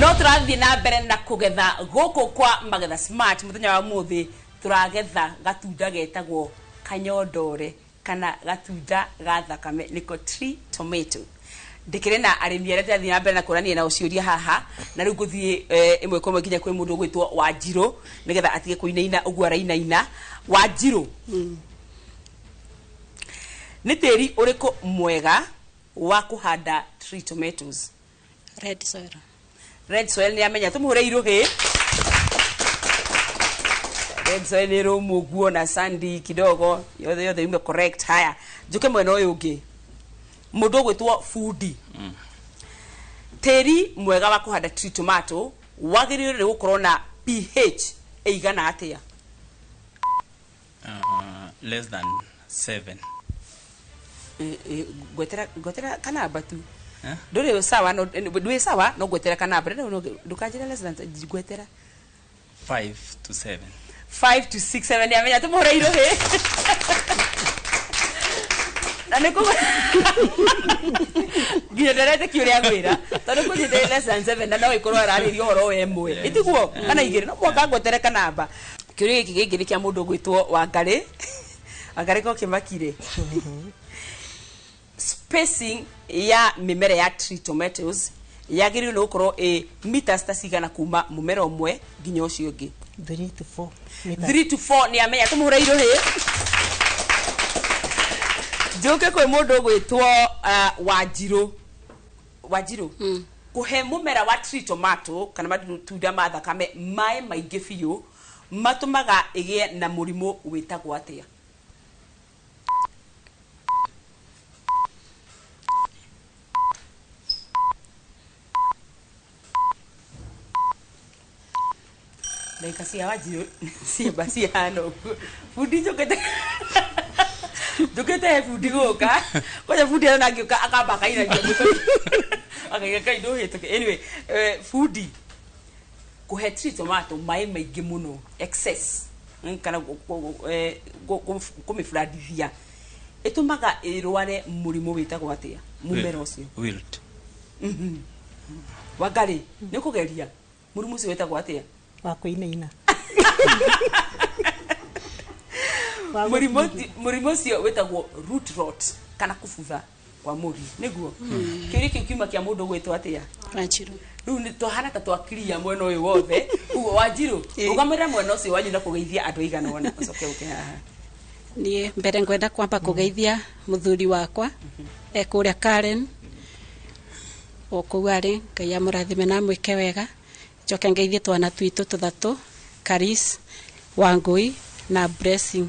No tũrathiĩ na mbere na kũgetha gũkũ kwa Magetha Smart. Mũthenya wa mũthĩ tũragetha gatunda getagwo kanyondore kana gatunda ga thakame, nĩko tree tomato. Ndĩkĩrĩ na arĩmi arĩa ndĩrathiĩ na mbere na kũrania nao ciũria haha, na rĩu ngũthiĩ ĩmwe kwa ĩmwe nginya kwĩ mũndũ ũgwĩtwo Wanjirũ nĩgetha atige kũinaina ũguo arainaina. Wanjirũ, nĩ tĩri ũrĩkũ mwega wa kũhanda tree tomatoes? Red soil. Red soil nĩ amenya, tũmũhũre irũhĩ. Red soil nĩ rũmũ ũguo na sandy kidogo, yothe yothe yume correct. Haya, njũke mwena ũyũ ũngĩ, mũndũ ũgwĩtwo Bundi. Tĩri mwega wa kũhanda tree tomato wagĩrĩirwo nĩ gũkorwo na pH ĩigana atĩa? Less than 7. Ngwetera ngwetera kanamba tu. Ndũrĩ sawa, no ndwĩ sawa, no ngwetera kanamba. Ndũkanjĩre less than, ngwetera 5 to 7. 5 to 6 7 nĩ amenya, tũmũhũre irũhĩ. Na nĩ kũgũ nginya ndaretĩkia ũrĩa ngwĩra, tondũ kũnjĩte less than 7 na no ĩkorwo ararĩria ũhoro wa ĩmwe ĩtiguo kana igĩrĩ, no mũhaka ngwetere kanamba. Kĩũria gĩkĩ gĩngĩ nĩ kĩa mũndũ ũgwĩtwo Wangarĩ. Wangarĩ ko kĩmakire. Spacing ya mĩmera ya tree tomatoes yagĩrĩirwo nĩ gũkorwo ĩ meters ta cigana kuma mũmera ũmwe nginya ũcio ũngĩ? 3 to 4 meters. 3 to 4 nĩ amenya, tũmũhũre irũhĩ. Njũke kwĩ mũndũ ũgwĩtwo Wanjirũ. Wanjirũ, Kũhe mũmera wa tree tomato kana matunda ma thakame maĩ maingĩ biũ matũmaga ĩgĩe na mũrimũ wĩtagwo atĩa? Ndagĩka cia Wanjirũ ciamba cihana ũguo. Bundi njũkĩte njũkĩte he bundi gũka kwanja bundi arona ngĩũka akamba akainagia mũtwe akaiga kai ndũhĩtũke. Anyway, bundi kũhe tree tomato maĩ maingĩ mũno excess, kana kũmĩbradithia ĩtũmaga ĩrware mũrimũ wĩtagwo atĩa mũmera ũcio? Wilt. Wangarĩ nĩ ũkũgeria mũrimũ ũcio wĩtagwo atĩa? Wa kũinaina. Mũrimũ ũcio wĩtagwo root rot kana kũbutha kwa mũri nĩguo. Kĩũria kĩu kiuma kĩa mũndũ ũgwĩtwo atĩa? Wanjirũ. Rĩu nĩ twahana ta twakiria mwena ũyũ wothe. Ũguo Wanjirũ rũgamĩrĩra mwena ũcio wanyu na kũgeithia andũ aigana ũna ũcoke ũke haha. Niĩ mbere ngwenda kwamba kũgeithia mũthuri wakwa e kũrĩa Karen o kũu arĩ, Ngai amũrathime na amwĩke wega. Njoke ngeithie twana twitũ tũthatũ, Karis, Wangũi na Blessing.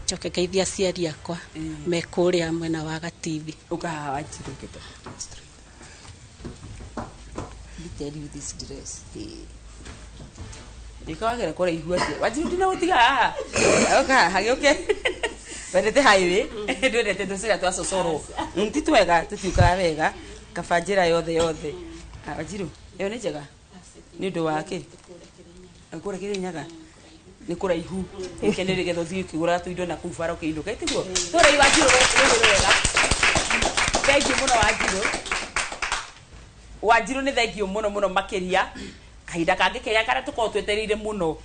Njoke ngeithie aciari akwa me kũrĩa mwena wa Gatithi. Ũka haha Wanjirũ. Let me tell you this dress. Ĩkawagĩra kũraihu atĩa Wanjirũ ndinagũtiga haha. Ũka haha gĩũke. Wendete highway ndwendete tũcĩra twa cocoro. Ti twega tũtiũkaga wega kaba njĩra yothe yothe. Wanjirũ ĩyo nĩ njega nĩ ũndũ wa kĩ kũrĩa Kĩrĩnyaga nĩ kũraihu ũke nĩ rĩgetha ũthiĩ ũkĩgũraga tũindo na kũu bara ũkĩinũka ĩtiguo tũrei Wanjirũ rũĩ rwega. Thengiũ mũno Wanjirũ. Wanjirũ nĩ thengiũ mũno mũno makĩria. Kahinda kangĩ kega karĩa tũkoragwo twetereire mũno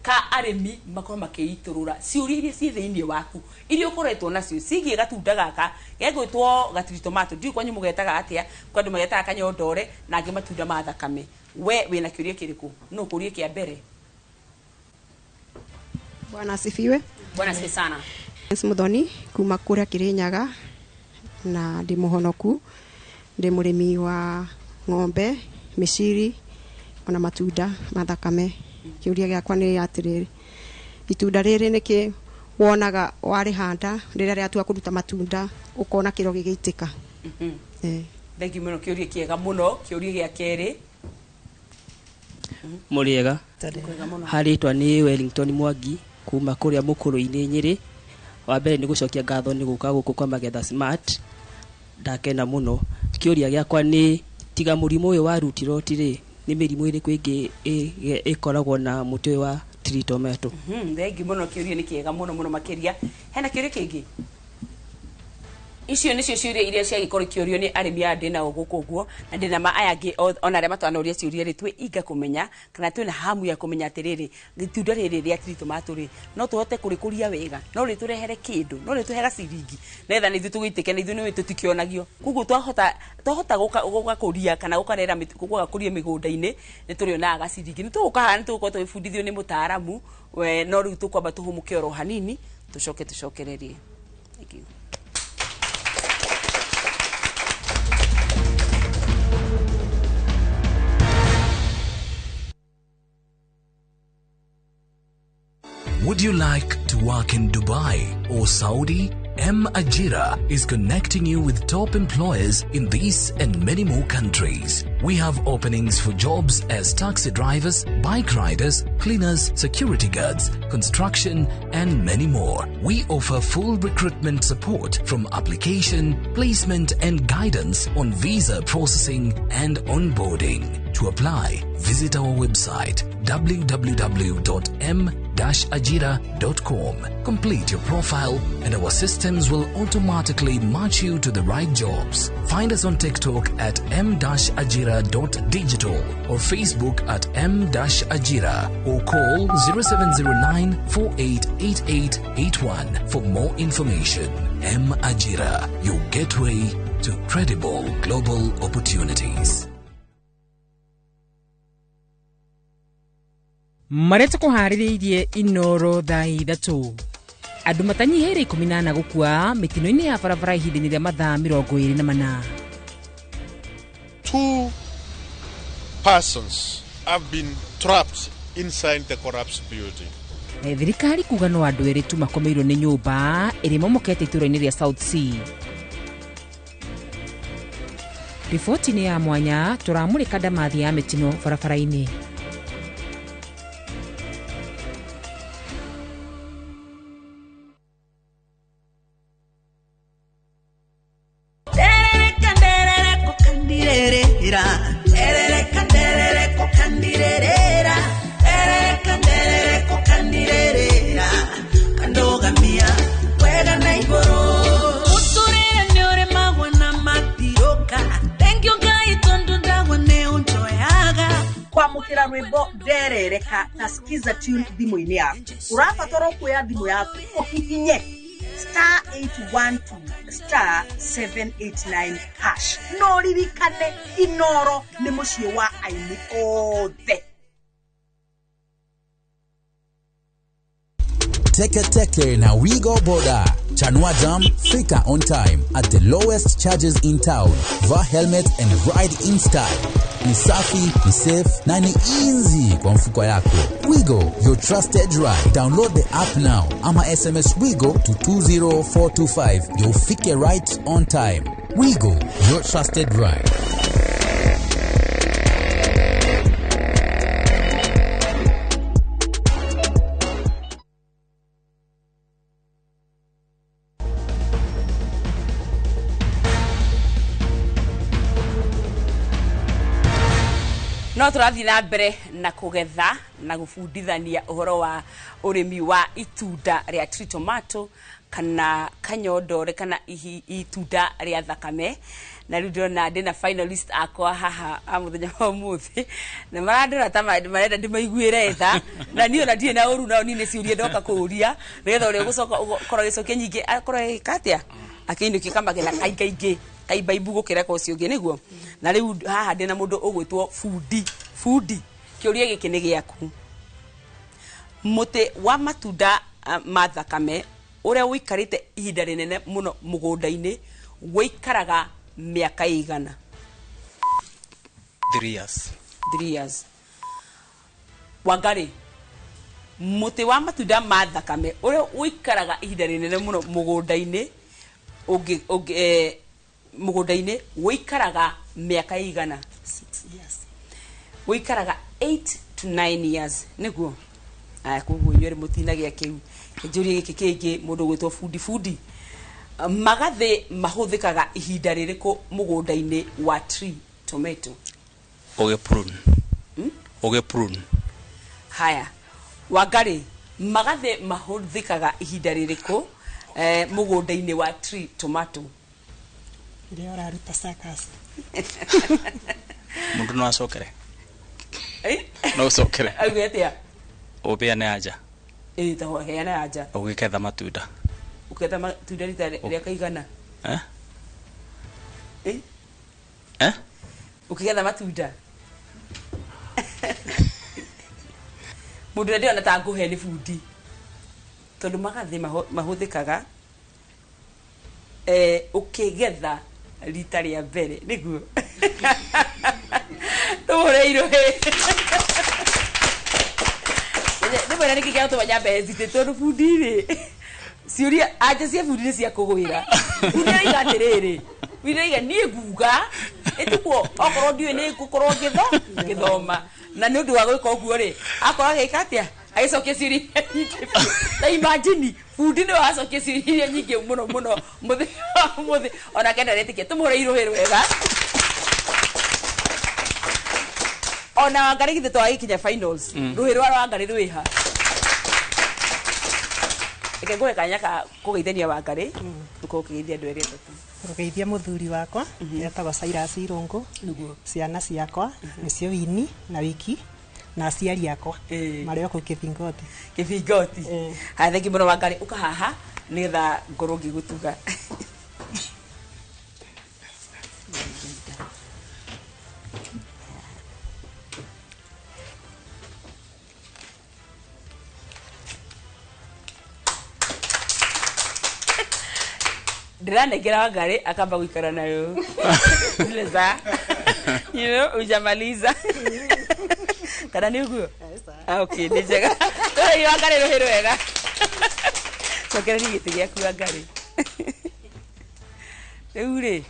ka arĩmi makorwo makĩitũrũra ciũria iria ciĩ thĩinĩ waku iria ũkoretwo nacio ciĩgiĩ gatunda gaka gegwĩtwo gatiri tomato ndiũĩ kwanyu mũgetaga atĩa kwa andũ magetaga kanyondore na angĩ matunda ma thakame. We wĩna kĩũria kĩrĩkũ? No ũkũrie kĩa mbere. Bwana asifiwe. Bwana asifiwe sana. Muthoni kuma kuria Kirinyaga na ndi muhonoku, ndi murimi wa ng'ombe, miciri ona matunda ma thakame. Kiuria giakwa ni atiriri, itunda riri niki wonaga warihanda riria riatua kuruta matunda ukona kiro gigiitika? Thengiũ mũno, kĩũria kĩega mũno. Kĩũria gĩa kerĩ. Mũrĩega. Harĩtwa nĩ Wellington Mwangi kuma kũrĩa Mũkũrũ-inĩ Nyĩrĩ. Wa mbere nĩ gũcokia ngatho nĩ gũka gũkũ kwa Magetha Smart, ndakena mũno. Kĩũria gĩakwa nĩ tiga mũrimũ ũyũ wa root rot rĩ, nĩ mĩrimũ ĩrĩkũ ĩngĩ ĩkoragwo na mũtĩ ũyũ wa tree tomato? Thengiũ mũno, kĩũria nĩ kĩega mũno mũno makĩria. Hena kĩũria kĩngĩ? Icio nĩcio ciũria iria ciagĩkorwo ikĩũrio nĩ arĩmi aya ndĩ nao gũkũ ũguo, na ndĩna ma aya angĩ ona arĩa matanoria ciũria rĩ, twĩ inga kũmenya kana twĩna hamu ya kũmenya atĩrĩrĩ, itunda rĩrĩ rĩa tree tomato rĩ, no tũhote kũrĩkũria wega, no rĩtũrehere kĩndũ, no rĩtũhe gaciringi, nĩgetha na ithuĩ tũgĩitĩke, na ithuĩ nĩũĩ tũtikĩonagio. Koguo twahota gũgakũria kana gũkarera gũgakũria mĩgũnda-inĩ, nĩ tũrĩonaga gaciringi. Nĩ tũgũka haha, nĩ tũgũkorwo tũgĩbundithio nĩ mũtaaramu, no rĩu tũkwamba tũhũmũke oro hanini, tũcoke tũcokererie. Thank you. Would you like to work in Dubai or Saudi? M Ajira is connecting you with top employers in these and many more countries. We have openings for jobs as taxi drivers, bike riders, cleaners, security guards, construction, and many more. We offer full recruitment support from application, placement, and guidance on visa processing and onboarding. To apply, visit our website www.m-ajira.com. Complete your profile and our systems will automatically match you to the right jobs. Find us on TikTok at m-ajira.digital or Facebook at m-ajira or call 0709 488881 for more information. M Ajira, your gateway to credible global opportunities. Marĩa tũkũharĩrĩirie Inoro thaa 3 andũ matanyihĩire 14 gũkua mĩtino-inĩ ya barabara ihinda-inĩ rĩa mathaa 24. 2 persons have been trapped inside the collapsed building. Thirikari kuga no andũ erĩ tu makomeirwo nĩ nyũmba ĩrĩa ĩmomokete itũũra-inĩ rĩa South C. Riboti-inĩ ya mwanya tũramũrĩka ndamathi ya mĩtino barabara-inĩ. Kwamukira rwimbo nderereka na skiza tune thimũ-inĩ yaku. Ũrabatara kuoya thimũ yaku ũhihinye star 812 star 789 hash. No ririkane Inoro nĩ mũciĩ wa aini othe. Teke Teke na Wigo Boda. Chanua Jam, fika on time at the lowest charges in town. Vaa helmet and ride in style. Ni safi, ni safe na ni easy kwa mfuko yako. Wigo, your trusted ride. Download the app now ama SMS Wigo to 20425. You'll fike right on time. Wigo, your trusted ride. No tũrathiĩ na mbere na kũgetha na gũbundithania ũhoro wa ũrĩmi wa itunda rĩa tree tomato kana kanyondore kana itunda rĩa thakame. Na rĩu ndĩrona ndĩna finalist akwa haha a mũthenya wa ũmũthĩ na marandora ta marenda ndĩmaiguĩre tha, na niĩ ona ndirĩ na ũru nao, niĩ nĩ ciũria ndoka kũũria nĩgetha ũrĩa ũgũcoka ũkorwo agĩcokia nyingĩ akorwo agĩka atĩa, akĩinũkia kamagetha kaingaingĩ kaibaibu gũkĩra kwa ũcio ũngĩ nĩguo. Na rĩu haha ndĩna mũndũ ũgwĩtwo Bundi. Bundi, kĩũria gĩkĩ nĩ gĩaku. Mũtĩ wa matunda ma thakame ũrĩa ũikarĩte ihinda rĩnene mũno mũgũnda-inĩ wĩikaraga mĩaka ĩigana? 3 years. 3 years. Wangari, mũtĩ wa matunda ma thakame ũrĩa ũikaraga ihinda rĩnene mũno mũgũnda-inĩ mũgũnda-inĩ wĩikaraga mĩaka ĩigana? 6 years. Wĩikaraga 8 to 9 years nĩguo. Aya, koguo inyuĩ mũtinagĩa kĩu. Kĩnjũrie gĩkĩ kĩngĩ mũndũ ũgwĩtwo Bundi. Bundi, magathĩ mahũthĩkaga ihinda rĩrĩkũ mũgũnda-inĩ wa tree tomato? Ũgĩ prune. Ũgĩ prune. Haya, Wangari, magathĩ mahũthĩkaga ihinda rĩrĩkũ mũgũnda-inĩ wa tree tomato? Rĩrĩa ũraruta suckers. Mũndũ no acokere. No ũcokere. Auge atĩa? Ũbeane anja. Ĩĩ, ta heana anja. Ũgĩketha matunda. Ũketha matunda rita rĩa kaigana? Eh? Eh? Ũkĩgetha matunda? Mũndũ ũrĩa ndĩrona ta ngũhe nĩ Bundi. Tondũ magathĩ mahũthĩkaga ũkĩgetha rita rĩa mbere nĩguo. Tũhũre irũhĩ. Nĩ mwena nĩkĩ gĩatũma nyambe hesitate tondũ Bundi rĩ, ciũria anja cia Bundi nĩ cia kũgwĩra. Bundi araiga atĩrĩrĩ, Bundi araiga niĩ nguga ĩtukwo okorwo ndiũĩ nĩ ngũkorwo ngĩthoma, na nĩ ũndũ wa gwĩka ũguo rĩ, akorwo agĩka atĩa, agĩcokia ciũria iria nyingĩ biũ. Ta imagine Bundi nĩwe wacokia ciũria iria nyingĩ mũno mũno mũthenya wa ũmũthĩ, onake ndaretĩkia. Tũmũhũre irũhĩ rwega. Ona Wangari githĩ twagĩkinya finals, rũhĩ rwa Wangari rwĩha? Reke ngũhe kanya ka kũgeithania Wangari, ũkorwo ũkĩgeithia andũ erĩ atatũ. Rũgeithia mũthuri wakwa etagwo Cyrus Irũngũ, ciana ciakwa nĩcio Wini na Wiki, na aciari akwa marĩ o kũu Kĩbingoti. Kĩbingoti. Haya, thengi mũno Wangari, ũka haha nĩgetha ngorwo ngĩgũtuga. Ndĩranengera Wangari akamba gũikara nayo. Zile za Ujamaliza kana nĩ ũguo? Ah, okay, nĩ njega. Tũhei Wangarĩ rũhĩ rwega. Cokereria gĩtĩ gĩaku, Wangarĩ. Rĩu rĩ,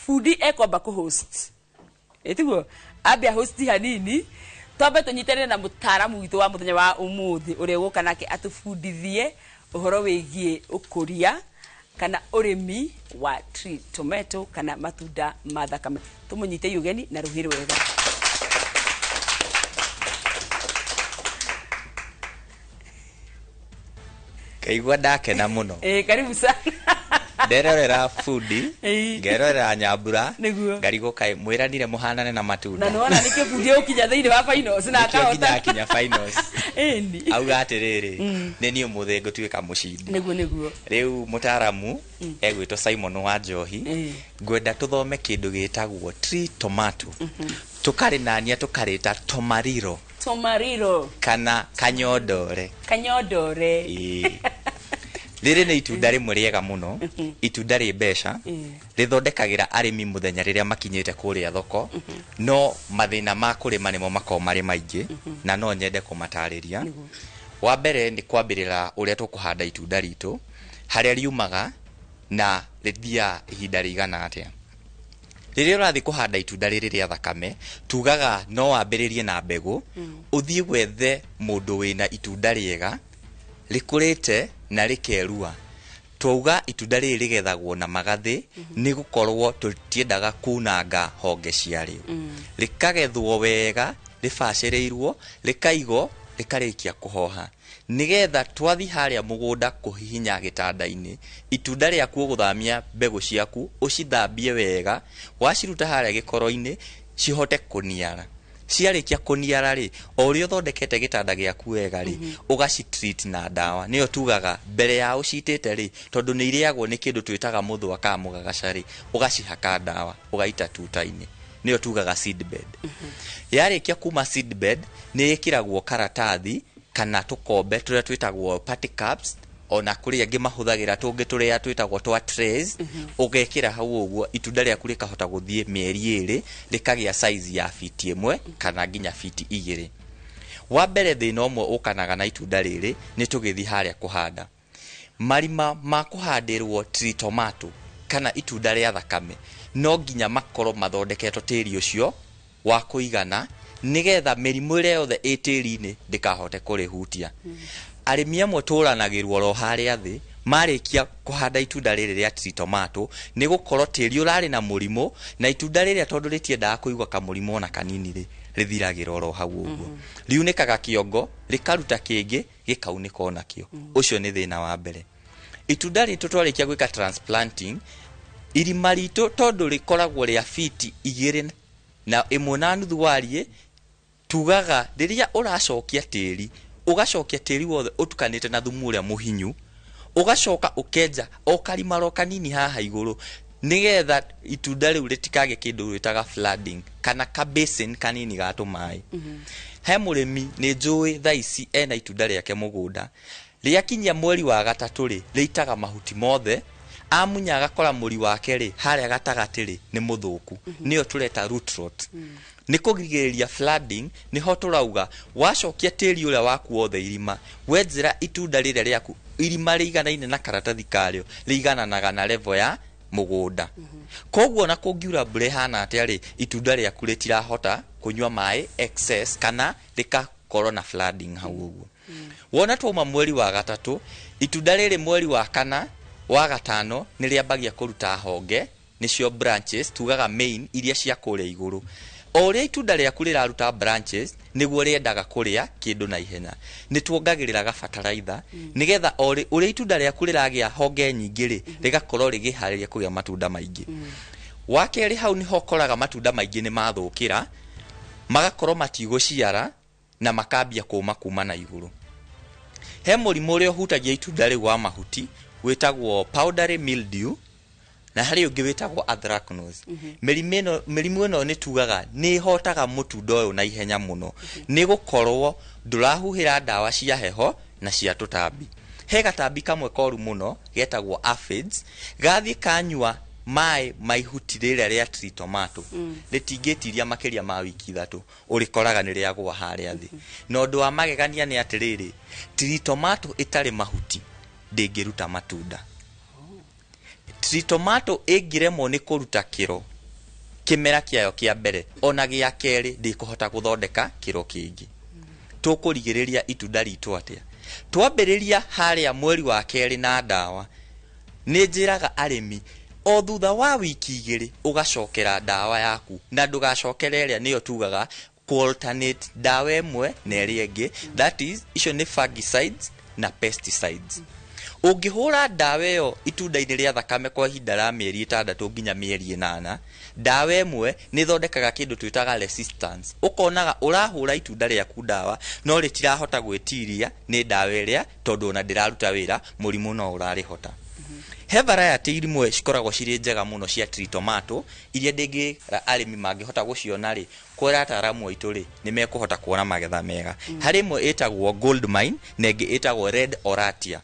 bundi ekwamba kũ-host, ĩtiguo ambia host hanini, twambe tũnyitanĩre na mũtaaramu witũ wa mũthenya wa ũmũthĩ, ũrĩa ũgũka nake atũbundithie ũhoro wĩgiĩ ũkũria kana ũrĩmi wa tree tomato kana matunda ma thakame. Tũmũnyite ũgeni na rũhĩ rwega. Ngaigua ndakena mũno. Karibu sana. Nderorera bundi, ngerorera Nyambura, ngarigwo kaĩ mwĩranire mũhanane na matunda. Na nĩwona nĩkĩo bundi ũkinya thĩinĩ wa finals na Nĩkĩo nginya akahota. Akinya finals. Auga atĩrĩrĩ, nĩ niĩ ũmũthĩ ngũtuĩka mũcindi. Nĩguo. Rĩu mũtaaramu egwĩtwo Simon wa Njohi. Ngwenda tũthome kĩndũ gĩtagwo tree tomato, tũkarĩnania tũkarĩta tomariro. Tomariro. Kana kanyondore. Kanyondore. Ĩĩ. Rĩrĩ nĩ itunda rĩmwe rĩega mũno, itunda rĩ mbeca, rĩthondekagĩra arĩmi mũthenya rĩrĩa makinyĩte kũrĩa thoko, no mathĩna ma kũrĩma nĩmo makoragwo marĩ maingĩ, na no nyende kũmatarĩria. Wa mbere nĩ kwambĩrĩra ũrĩa tũkũhanda itunda ritũ, harĩa riumaga na rĩthiaga ihinda rĩigana atĩa. Rĩrĩa ũrathiĩ kũhanda itunda rĩrĩ rĩa thakame, tugaga no wambĩrĩrie na mbegũ, ũthiĩ wethe mũndũ wĩna itunda rĩega rĩkũrĩte na rĩkerua. Twauga itunda rĩrĩ rĩgethagwo na magathĩ, nĩ gũkorwo tũtiendaga kunanga honge ciarĩo. Rĩkagethwo wega rĩbacĩrĩirwo, rĩkaigwo, rĩkarĩkia kũhoha, nĩgetha twathi harĩa mũgũnda kũhihinya gĩtanda-inĩ, itunda rĩaku ũgũthamia mbegũ ciaku, ũcithambie wega, waciruta harĩa gĩkoro-inĩ cihote kũniara. Ciarĩkia kũniara rĩ, o ũrĩa ũthondekete gĩtanda gĩaku wega rĩ, ũgacitreat na ndawa, nĩyo tugaga mbere ya ũcitĩte rĩ, tondũ nĩ irĩagwo nĩ kĩndũ twĩtaga mũthũa kana mũgagaca rĩ, ũgacihaka ndawa, ũgaita tuta-inĩ, nĩyo tugaga seed bed. Yarĩkia kuma seed bed, nĩ ĩkĩragwo karatathi kana tũkombe tũrĩa twĩtagwo party cups, ona kũrĩ angĩ mahũthagĩra tũngĩ tũrĩa twĩtagwo twa trays. Ũgekĩra hau ũguo, itunda rĩaku rĩkahota gũthiĩ mĩeri 2, rĩkagĩa size ya fiti 1 kana nginya fiti 2. Wa mbere, thĩna ũmwe ũkanaga na itunda rĩrĩ nĩ tũgĩthiĩ harĩa kũhanda, marima ma kũhandĩrwo tree tomato kana itunda rĩa thakame no nginya makorwo mathondeketwo tĩri ũcio wa kũigana, nĩgetha mĩrimũ ĩrĩa yothe ĩ tĩri-inĩ ndĩkahote kũrĩhutia. Arĩmi amwe tũranagĩrwo oro harĩa thĩ marĩkia kũhanda itunda rĩrĩ rĩa tree tomato, nĩ gũkorwo tĩri ũrarĩ na mũrimũ, na itunda rĩrĩa tondũ rĩtiendaga kũigua kamũrimũ ona kanini rĩ, rĩthiragĩra oro hau ũguo, riunĩkaga kĩongo, rĩkaruta kĩngĩ, gĩkaunĩka onakĩo. Ũcio nĩ thĩna wa mbere. Itunda ritũ twarĩkia gwĩka transplanting, irima ritũ tondũ rĩkoragwo rĩa fiti 2.5 wariĩ, tugaga rĩrĩa ũracokia tĩri, ũgacokia tĩri wothe ũtukanĩte na thumu ũrĩa mũhinyu, ũgacoka ũkenja o karima ro kanini haha igũrũ, nĩgetha itunda rĩu rĩtikagĩe kĩndũ gĩtaga flooding kana ka basin kanini ga tũmaĩ. He mũrĩmi nĩ njũĩ thaa ici ena itunda rĩake mũgũnda, rĩakinyia mweri wa gatatũ rĩ, rĩitaga mahuti mothe, amunya agakora mũri wake rĩ, harĩa gatagatĩ rĩ, nĩ mũthũku, nĩyo tũreta root rot. Nĩ kũgirĩrĩria flooding, nĩho tũrauga wacokia tĩri ũrĩa waku wothe irima, wenjera itunda rĩrĩa rĩaku irima rĩiganaine na karatathi karĩo rĩigananaga na level ya mũgũnda. Koguo ona kũngiura mbura ĩhana atĩa rĩ, itunda rĩaku rĩtirahota kũnyua maĩ excess kana rĩkakorwo na flooding hau ũguo. Wona twauma mweri wa gatatũ, itunda rĩrĩ mweri wa kana, wa gatano nĩ rĩambagia kũruta honge, nĩcio branches, tugaga main iria cia kũrĩa igũrũ. O ũrĩa itunda rĩaku rĩraruta branches, nĩguo rĩendaga kũrĩa kĩndũ na ihenya. Nĩ tuongagĩrĩraga bataraitha, nĩgetha o ũrĩa itunda rĩaku rĩragĩa honge nyingĩ rĩ, rĩgakorwo rĩgĩharĩria kũgĩa matunda maingĩ. Wa kerĩ, hau nĩho ũkoraga matunda maingĩ nĩ mathũkĩra, magakorwo matigũciara na makambia kũma kuma na igũrũ. He mũrimũ ũrĩa ũhutagia itunda rĩu wa mahuti wĩtagwo powdery mildew, na harĩ ũngĩ wĩtagwo anthracnose. Mĩrimũ ĩno nĩ tugaga nĩ ĩhotaga mũtunda ũyũ na ihenya mũno, nĩ gũkorwo ndũrahuhĩra ndawa cia heho na cia tũtambi. He gatambi kamwe koru mũno getagwo aphids, gathiĩ kanyua Maĩ ma ihuti rĩrĩa rĩa tree tomato rĩtingĩtiria makĩria ma wiki 3, ũrĩkoraga nĩ rĩagũa harĩa thĩ. Na ũndũ wa magegania nĩ atĩrĩrĩ, tree tomato ĩtarĩ mahuti ndĩngĩruta matunda. Tree tomato ĩngĩremwo nĩ kũruta kĩro kĩmera kĩayo kĩa mbere, ona gĩa kerĩ ndĩkũhota gũthondeka kĩro kĩngĩ. Tũkũrigĩrĩria itunda ritũ atĩa? Twambĩrĩria harĩa mweri wa kerĩ na ndawa, nĩ njĩraga arĩmi o thutha wa wiki 2 ũgacokera ndawa yaku, na ndũgacokere ĩrĩa nĩyo tugaga ku-alternate ndawa ĩmwe na ĩrĩa ĩngĩ. That is, icio nĩ fungicides na pesticides. Ũngĩhũra ndawa ĩyo itunda-inĩ rĩa thakame kwa ihinda rĩa mĩeri 6 nginya mĩeri 8, ndawa ĩmwe nĩ ĩthondekaga kĩndũ twĩtaga resistance. Ũkonaga ũrahũra itunda rĩaku ndawa no rĩtirahota gwĩtiria nĩ ndawa ĩrĩa, tondũ ona ndĩraruta wĩra, mũrimũ no ũrarĩhota. He variety imwe cikoragwo cirĩ njega mũno cia tree tomato iria ndĩngĩra arĩmi mangĩhota gũciona rĩ, kwĩra ataaramu aitũ rĩ, nĩ mekũhota kuona magetha mega. Harĩ ĩmwe ĩtagwo Gold Mine na ĩngĩ ĩtagwo Red Oratia.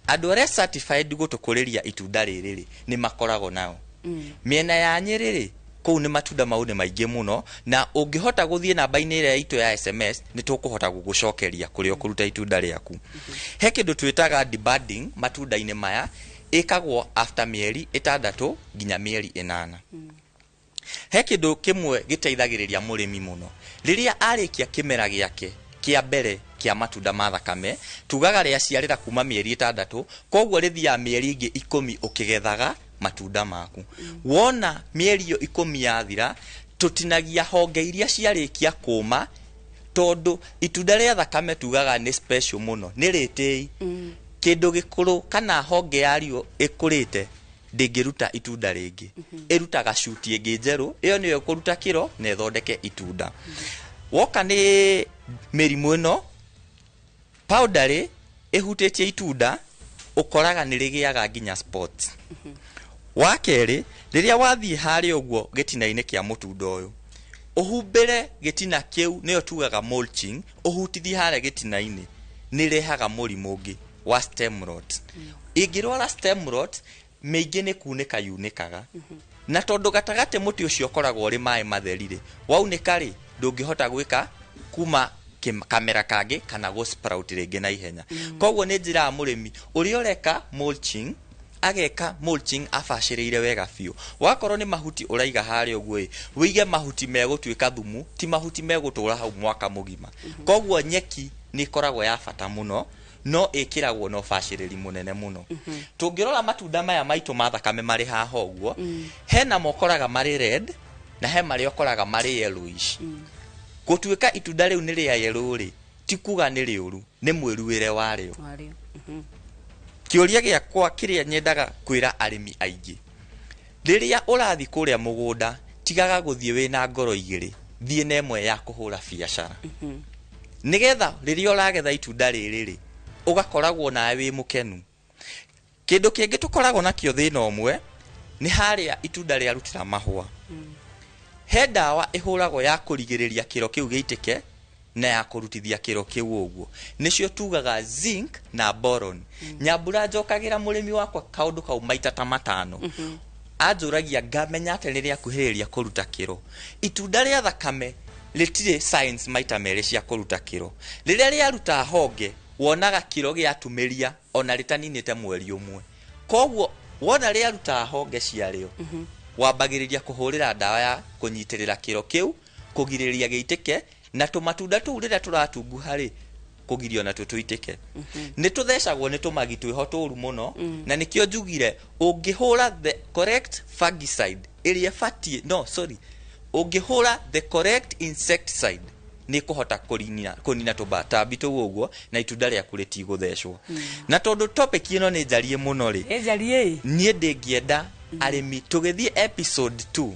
Andũ arĩa certified gũtũkũrĩria itunda rĩrĩ rĩ, nĩ makoragwo nao. Mĩena ya Nyĩrĩ rĩ, kũu nĩ matunda mau nĩ maingĩ mũno, na ũngĩhota gũthiĩ namba-inĩ ĩrĩa itũ ya SMS, nĩ tũkũhota gũgũcokeria kũrĩa ũkũruta itunda rĩaku. He kĩndũ twĩtaga debudding matunda-inĩ maya, ĩkagwo after mĩeri 6 nginya mĩeri 8. He kĩndũ kĩmwe gĩteithagĩrĩria mũrĩmi mũno rĩrĩa arĩkia kĩmera gĩake kĩa mbere kĩa matunda ma thakame. Tugaga rĩaciarĩra kuma mĩeri 6, koguo rĩthiaga mĩeri ĩngĩ 10 ũkĩgethaga matunda maku. Wona mĩeri ĩyo 10 yathira, tũtinagia honge iria ciarĩkia kũma, tondũ itunda rĩa thakame tugaga nĩ special mũno, nĩ rĩtĩi. Kĩndũ gĩkũrũ kana honge yarĩo ĩkũrĩte ndĩngĩruta itunda rĩngĩ, ĩrutaga cuti ĩngĩ njerũ, ĩyo nĩyo ĩkũruta kĩro na ĩthondeke itunda. Woka nĩ mĩrimũ ĩno powdery ĩhutĩtie itunda, ũkoraga nĩ rĩgĩaga nginya spots. Wa kerĩ, rĩrĩa wathiĩ harĩa ũguo gĩtina-inĩ kĩa mũtunda ũyũ, ũhumbĩre gĩtina kĩu, nĩyo tugaga mulching, ũhutithie harĩa gĩtina-inĩ, nĩ ĩrehaga mũrimũ ũngĩ wa stem rot. Ĩngĩrwara stem rot, mĩingĩ nĩ kunĩka yunĩkaga, na tondũ gatagatĩ mũtĩ ũcio ũkoragwo ũrĩ maĩ matheri rĩ, waunĩka rĩ, ndũngĩhota gwĩka kuma kamera kangĩ kana gũ sprout rĩngĩ na ihenya. Koguo nĩ njĩraga mũrĩmi ũrĩa ũreka mulching, ageka mulching abacĩrĩire wega biũ. Wakorwo nĩ mahuti ũraiga harĩa ũguo ĩ, wĩige mahuti megũtuĩka thumu, ti mahuti megũtũra hau mwaka mũgima. Koguo nyeki nĩ ĩkoragwo ya bata mũno, no ĩkĩragwo na ũbacĩrĩri mũnene mũno. Tũngĩrora matunda maya maitũ ma thakame marĩ haha ũguo, hena mokoraga marĩ red na he marĩa ũkoraga marĩ yellowish. Gũtuĩka itunda rĩu nĩ rĩa yellow rĩ, ti kuga nĩ rĩũru, nĩ mwĩruĩre warĩo. Kĩũria gĩakwa kĩrĩa nyendaga kwĩra arĩmi aingĩ, rĩrĩa ũrathiĩ kũrĩa mũgũnda, tigaga gũthiĩ wĩna ngoro igĩrĩ, thiĩ na ĩmwe ya kũhũra biacara, nĩgetha rĩrĩa ũragetha itunda rĩrĩ rĩ, ũgakoragwo nawe wĩ mũkenu. Kĩndũ kĩngĩ tũkoragwo nakĩo thĩna ũmwe nĩ harĩa itunda rĩarutĩra mahũa. He ndawa ĩhũragwo ya kũrigĩrĩria kĩro kĩu gĩitĩke na ya kũrutithia kĩro kĩu ũguo, nĩcio tugaga zinc na boron. Nyambura njokagĩra mũrĩmi wakwa kaũndũ kau maita ta 5. Anjũragia ngamenya atĩ rĩrĩa akuhĩrĩria kũruta kĩro. Itunda rĩa thakame rĩtirĩ science maita merĩ cia kũruta kĩro. Rĩrĩa rĩaruta honge, wonaga kĩro gĩatumĩria ona rĩtaninĩte mweri ũmwe. Koguo wona rĩaruta honge ciarĩo, wambagĩrĩria kũhũrĩra ndawa ya kũnyitĩrĩra kĩro kĩu, kũgirĩrĩria gĩitĩke, na tũmatunda tũu rĩrĩa tũratunguha rĩ, kũgirio natuo tũitĩke. Nĩ tũthecagwo nĩ tũmagi twĩho tũru mũno, na nĩkĩo njugire ũngĩhũra the correct fungicide ĩrĩa ĩbatiĩ, no sorry, ũngĩhũra the correct insecticide nĩ kũhota kũnina tũtambi tũu ũguo, na itunda rĩaku rĩtigũthecwo. Na tondũ topic ĩno nĩ njarie mũno rĩ, Ĩnjarie ĩ? Niĩ ndĩngĩenda arĩmi tũgĩthiĩ episode 2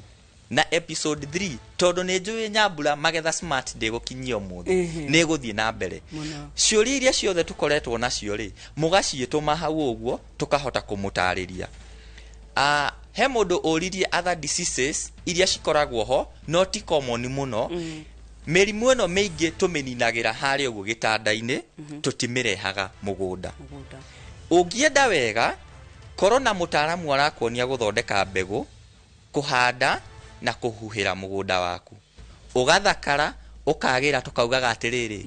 na episode 3, tondũ nĩ njũĩ Nyambura Magetha Smart ndĩgũkinyia ũmũthĩ, nĩ ĩgũthiĩ na mbere. Mũno. Ciũria iria ciothe tũkoretwo nacio rĩ, mũgaciĩtũma hau ũguo, tũkahota kũmũtarĩria. He mũndũ ũririe other diseases iria cikoragwo ho, no ti common mũno. Mĩrimũ ĩno mĩingĩ tũmĩninagĩra harĩa ũguo gĩtanda-inĩ, tũtimĩrehaga mũgũnda. Ũngĩenda wega, Korwo na mũtaaramu arakuonia gũthondeka mbegũ, kũhanda na kũhuhĩra mũgũnda waku, ũgathakara, ũkagĩra, tũkaugaga atĩrĩrĩ,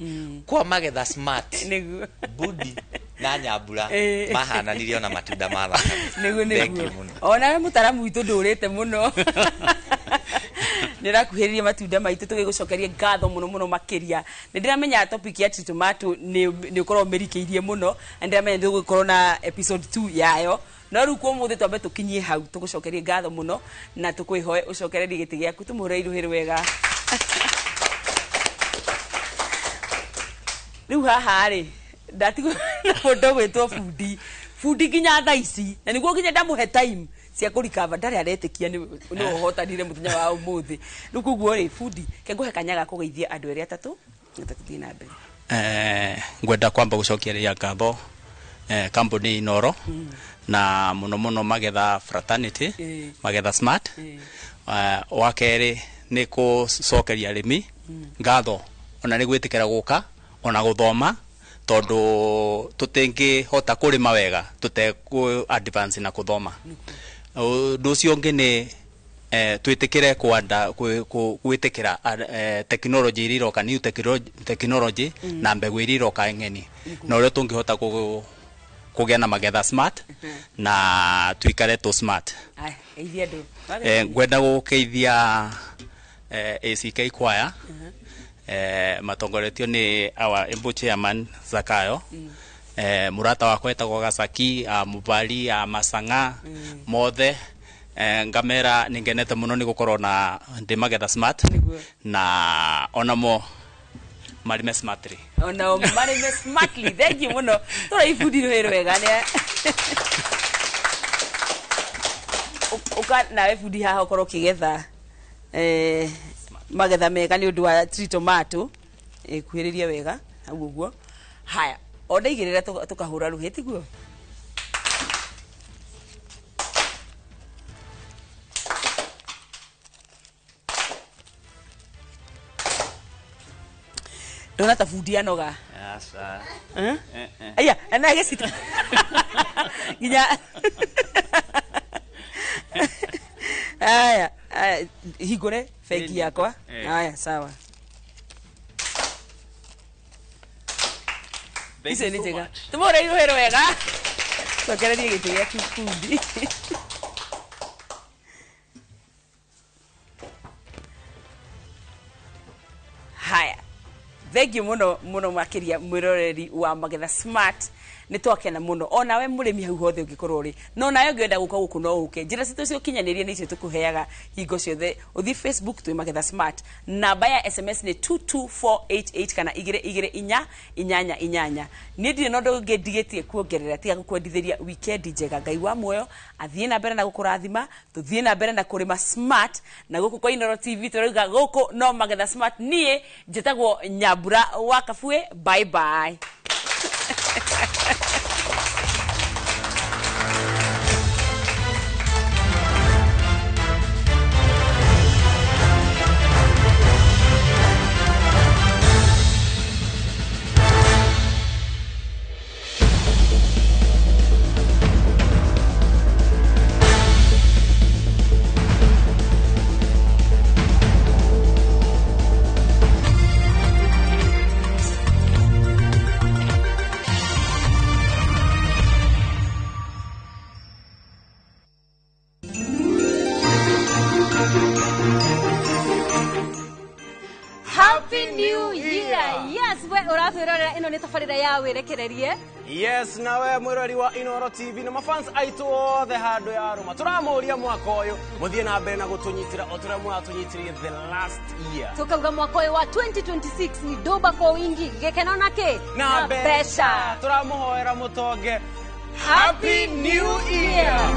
kwa Magetha Smart, nĩguo Budi na Nyambura mahananirie ona matunda ma thakame. Nĩguo. Thank Nĩguo you mũno. Onawe mũtaramu witũ ndũrĩte mũno, nĩ rakuhĩrĩria matunda maitũ, tũgĩgũcokeria ngatho mũno mũno makĩria. Nĩ ndĩramenya topic ya tree tomato nĩ ũkorwo ũmĩrikĩirie mũno, na nĩ ndĩramenya nĩ tũgũkorwo na episode 2 yayo, no rĩu kwa ũmũthĩ twambe tũkinyie hau. Tũgũcokerie ngatho mũno na tũkwĩhoe ũcokererie gĩtĩ gĩaku. Tũmũhũre iruhĩ rwega. Rĩu haha rĩ, ndatigwo na mũndũ ũgwĩtwo Bundi. Bundi nginya thaa ici, na nĩguo nginya ndamũhe time cia kũrikava, ndarĩ aretĩkia nĩ ũhotanire mũthenya wa ũmũthĩ. Rĩu koguo rĩ, Bundi, ke ngũhe kanya ga kũgeithia andũ erĩ atatũ nĩgetha tũthiĩ na mbere. Ngwenda kwamba gucokeria ngatho kambuni Inoro na muno muno Magetha Fraternity, Magetha Smart. Wa kerĩ nĩ gũcokeria arĩmi ngatho ona nĩ gwĩtĩkĩra gũka ona gũthoma, tondũ tũtingĩhota kũrĩma wega tũtekũ advance na kũthoma. Ũndũ ũcio ũngĩ nĩ twĩtĩkĩre kwanda gwĩtĩkĩra technology iria iroka, new technology na mbegũ iria iroka ng'eni, na ũrĩa tũngĩhota kũgĩa na magetha smart na tuikare tũ smart. Aya, geithia andũ. Ngwenda gũkeithia ACK Choir matongoretio nĩ our able chairman Zakayo, mũrata wakwa etagwo Gacaki a Mubali a Masanga mothe. Ngamera nĩ ngenete mũno nĩ gũkorwo na ndĩ Magetha Smart, na onamo marime smartly. Onao marime smartly. Thank you mũno. Tũra ibundi rwĩ rwega nĩ ũka nawe Bundi haha ũkorwo ũkĩgetha magetha mega nĩ ũndũ wa tree tomato. Kuhĩrĩria wega hau ũguo. Haya, o ndaigĩrĩra tũkahũra rũhĩ, tiguo? Ndona ta Bundi anoga. Aca. Eh? Aya, ana gĩcita nginya. Aya, aya, hingũre bengi yakwa. Aya, sawa. Icio nĩ njega. Tũmũhũre iruhĩ rwega. Cokererie gĩtĩ gĩaku, Bundi. Haya, thengiũ mũno mũno makĩria, mwĩroreri wa Magetha Smart. Nĩ twakena mũno. Onawe mũrĩmi hau hothe ũngĩkorwo ũrĩ, no nawe ũngĩenda gũka gũkũ no ũke. Njĩra citũ cia ũkinyanĩria nĩ icio tũkũheaga hingo ciothe. Ũthiĩ Facebook twĩ Magetha Smart, namba ya SMS nĩ 22488 kana 224 888. Niĩ ndirĩ na ũndũ ũngĩ ndigĩtie kuongerera tiga gũkwendithĩria wikendi njega. Ngai wa muoyo athiĩ na mbere na gũkũrathima. Tũthiĩ na mbere na kũrĩma smart, na gũkũ kwa Inoro TV tũrauga gũkũ no Magetha Smart. Niĩ njĩtagwo Nyambura wa Kabue. Bye bye. Happy New Year! Yes, we ũratwĩrorera, ĩno nĩ tabarĩra ya wĩrekererie. Yes, nawe mwĩrori wa Inoro TV na mafans aitũ othe handũ ya rũma, tũramũria mwaka ũyũ mũthiĩ na mbere na gũtũnyitĩra o tũrĩa mũratũnyitĩrire the last year. Tukauga mwaka ũyũ wa 2026 ni doba kwa wingi, gĩkeno na kĩ? Na mbeca. Tũramũhoera mũtonge. Happy New Year!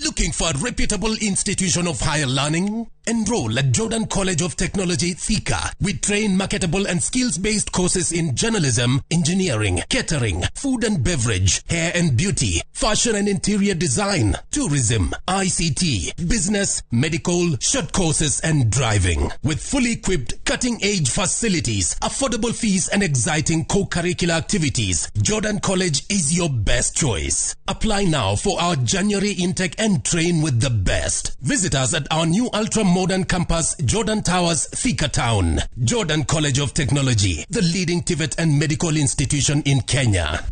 Looking for a reputable institution of higher learning? Enroll at Jordan College of Technology, Thika. We train marketable and skills-based courses in journalism, engineering, catering, food and beverage, hair and beauty, fashion and interior design, tourism, ICT, business, medical, short courses and driving. With fully equipped, cutting-edge facilities, affordable fees and exciting co-curricular activities, Jordan College is your best choice. Apply now for our January intake and train with the best. Visit us at our new ultra-modern campus, Jordan Towers, Thika Town. Jordan College of Technology, the leading TVET and medical institution in Kenya.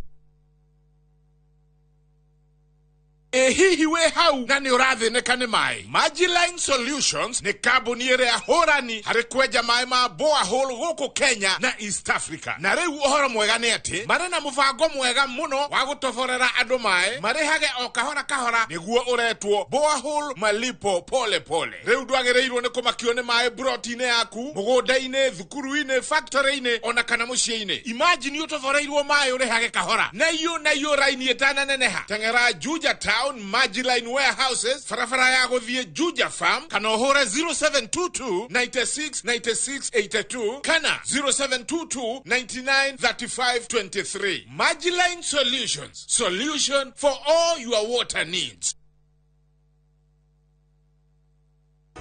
Ĩ hihi wĩ hau na nĩ ũrathĩnĩka nĩ maĩ? Majiline Solutions nĩ kambuni ĩrĩa hũrani harĩ kwenja maĩ ma borehole gũkũ Kenya na East Africa. Na rĩu ũhoro mwega nĩ atĩ marĩ na mũbango mwega mũno wa gũtoborera andũ maĩ marĩhage o kahora kahora, nĩguo ũretwo borehole malipo pole pole. Rĩu ndwagĩrĩirwo nĩ kũmakio nĩ maĩ broti-inĩ yaku, mũgũnda-inĩ, thukuru-inĩ, factory-inĩ ona kana mũciĩ-inĩ. Imagine ũtoboreirwo maĩ ũrĩhage kahora na iyo na iyo raini ĩtananeneha. Teng'era Juja Town Majiline Warehouses, barabara ya gũthiĩ Juja Farm, kana ũhũre 0722 96 96 82 kana 0722 99 35 23. Majiline Solutions, solution for all your water needs.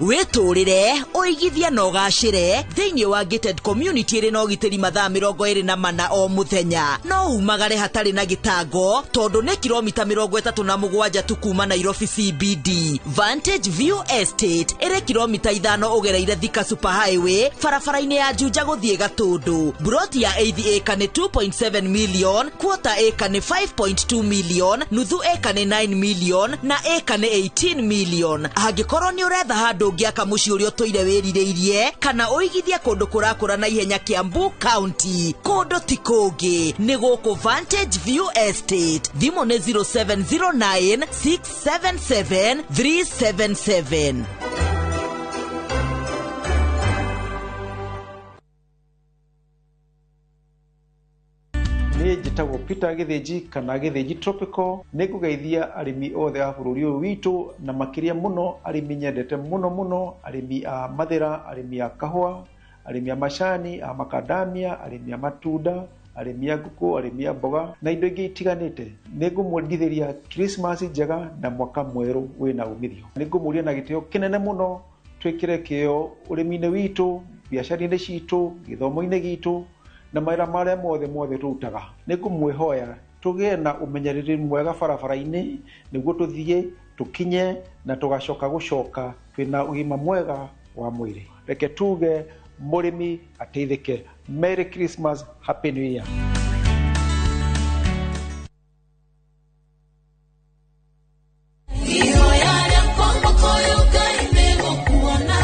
Wĩtũrĩre ũigithia na ũgacĩre thĩinĩ wa gated community ĩrĩ na ũgitĩri mathaa 24 o mũthenya. No umagare hatarĩ na gĩtango tondũ nĩ kilomita 37 tu kuma Nairobi CBD. Vantage View Estate ĩrĩ kilomita 5 ũgereire Thika Super Highway, barabara-inĩ ya Juja gũthiĩ Gatũndũ. Broti ya eighth acre nĩ 2.7 million, quarter acre nĩ 5.2 million, nuthu acre nĩ 9 million na acre nĩ 18 million. Angĩkorwo nĩ ũretha handũ ũngĩaka mũciĩ ũrĩa ũtũire wĩrirĩirie kana ũigithie kũndũ kũrakũra na ihenya Kiambu County, kũndũ ti kũngĩ nĩ gũkũ Vantage View Estate. Thimũ nĩ 0709 677 377. Niĩ njĩtagwo Peter Gĩthĩnji kana Gĩthĩnji Tropical. Nĩ ngũgeithia arĩmi othe a bũrũri ũyũ witũ, na makĩria mũno arĩmi nyendete mũno mũno, arĩmi a mathĩra, arĩmi a kahũa, arĩmi a macani, a makadamia, arĩmi a matunda, arĩmi a ngũkũ, arĩmi a mboga na indo ingĩ itiganĩte. Nĩ ngũmwendithĩria Christmas njega na mwaka mwerũ wĩna umithio. Nĩ ngũmũria na gĩtĩo kĩnene mũno twĩkĩre kĩo ũrĩmi-inĩ witũ, biacara-inĩ citũ, gĩthomo-inĩ gitũ na mawĩra marĩa mothe mothe tũrutaga. Nĩ ngũmwĩhoya tũgĩe na ũmenyereri mwega barabara-inĩ nĩguo tũthiĩ tũkinye na tũgacoka gũcoka twĩna ũgima mwega wa mwĩrĩ. Reke tuge mũrĩmi ateithĩke. Merry Christmas, Happy New Year. Ihoya rĩakwa mwaka ũyũ Ngai nĩgũkuona,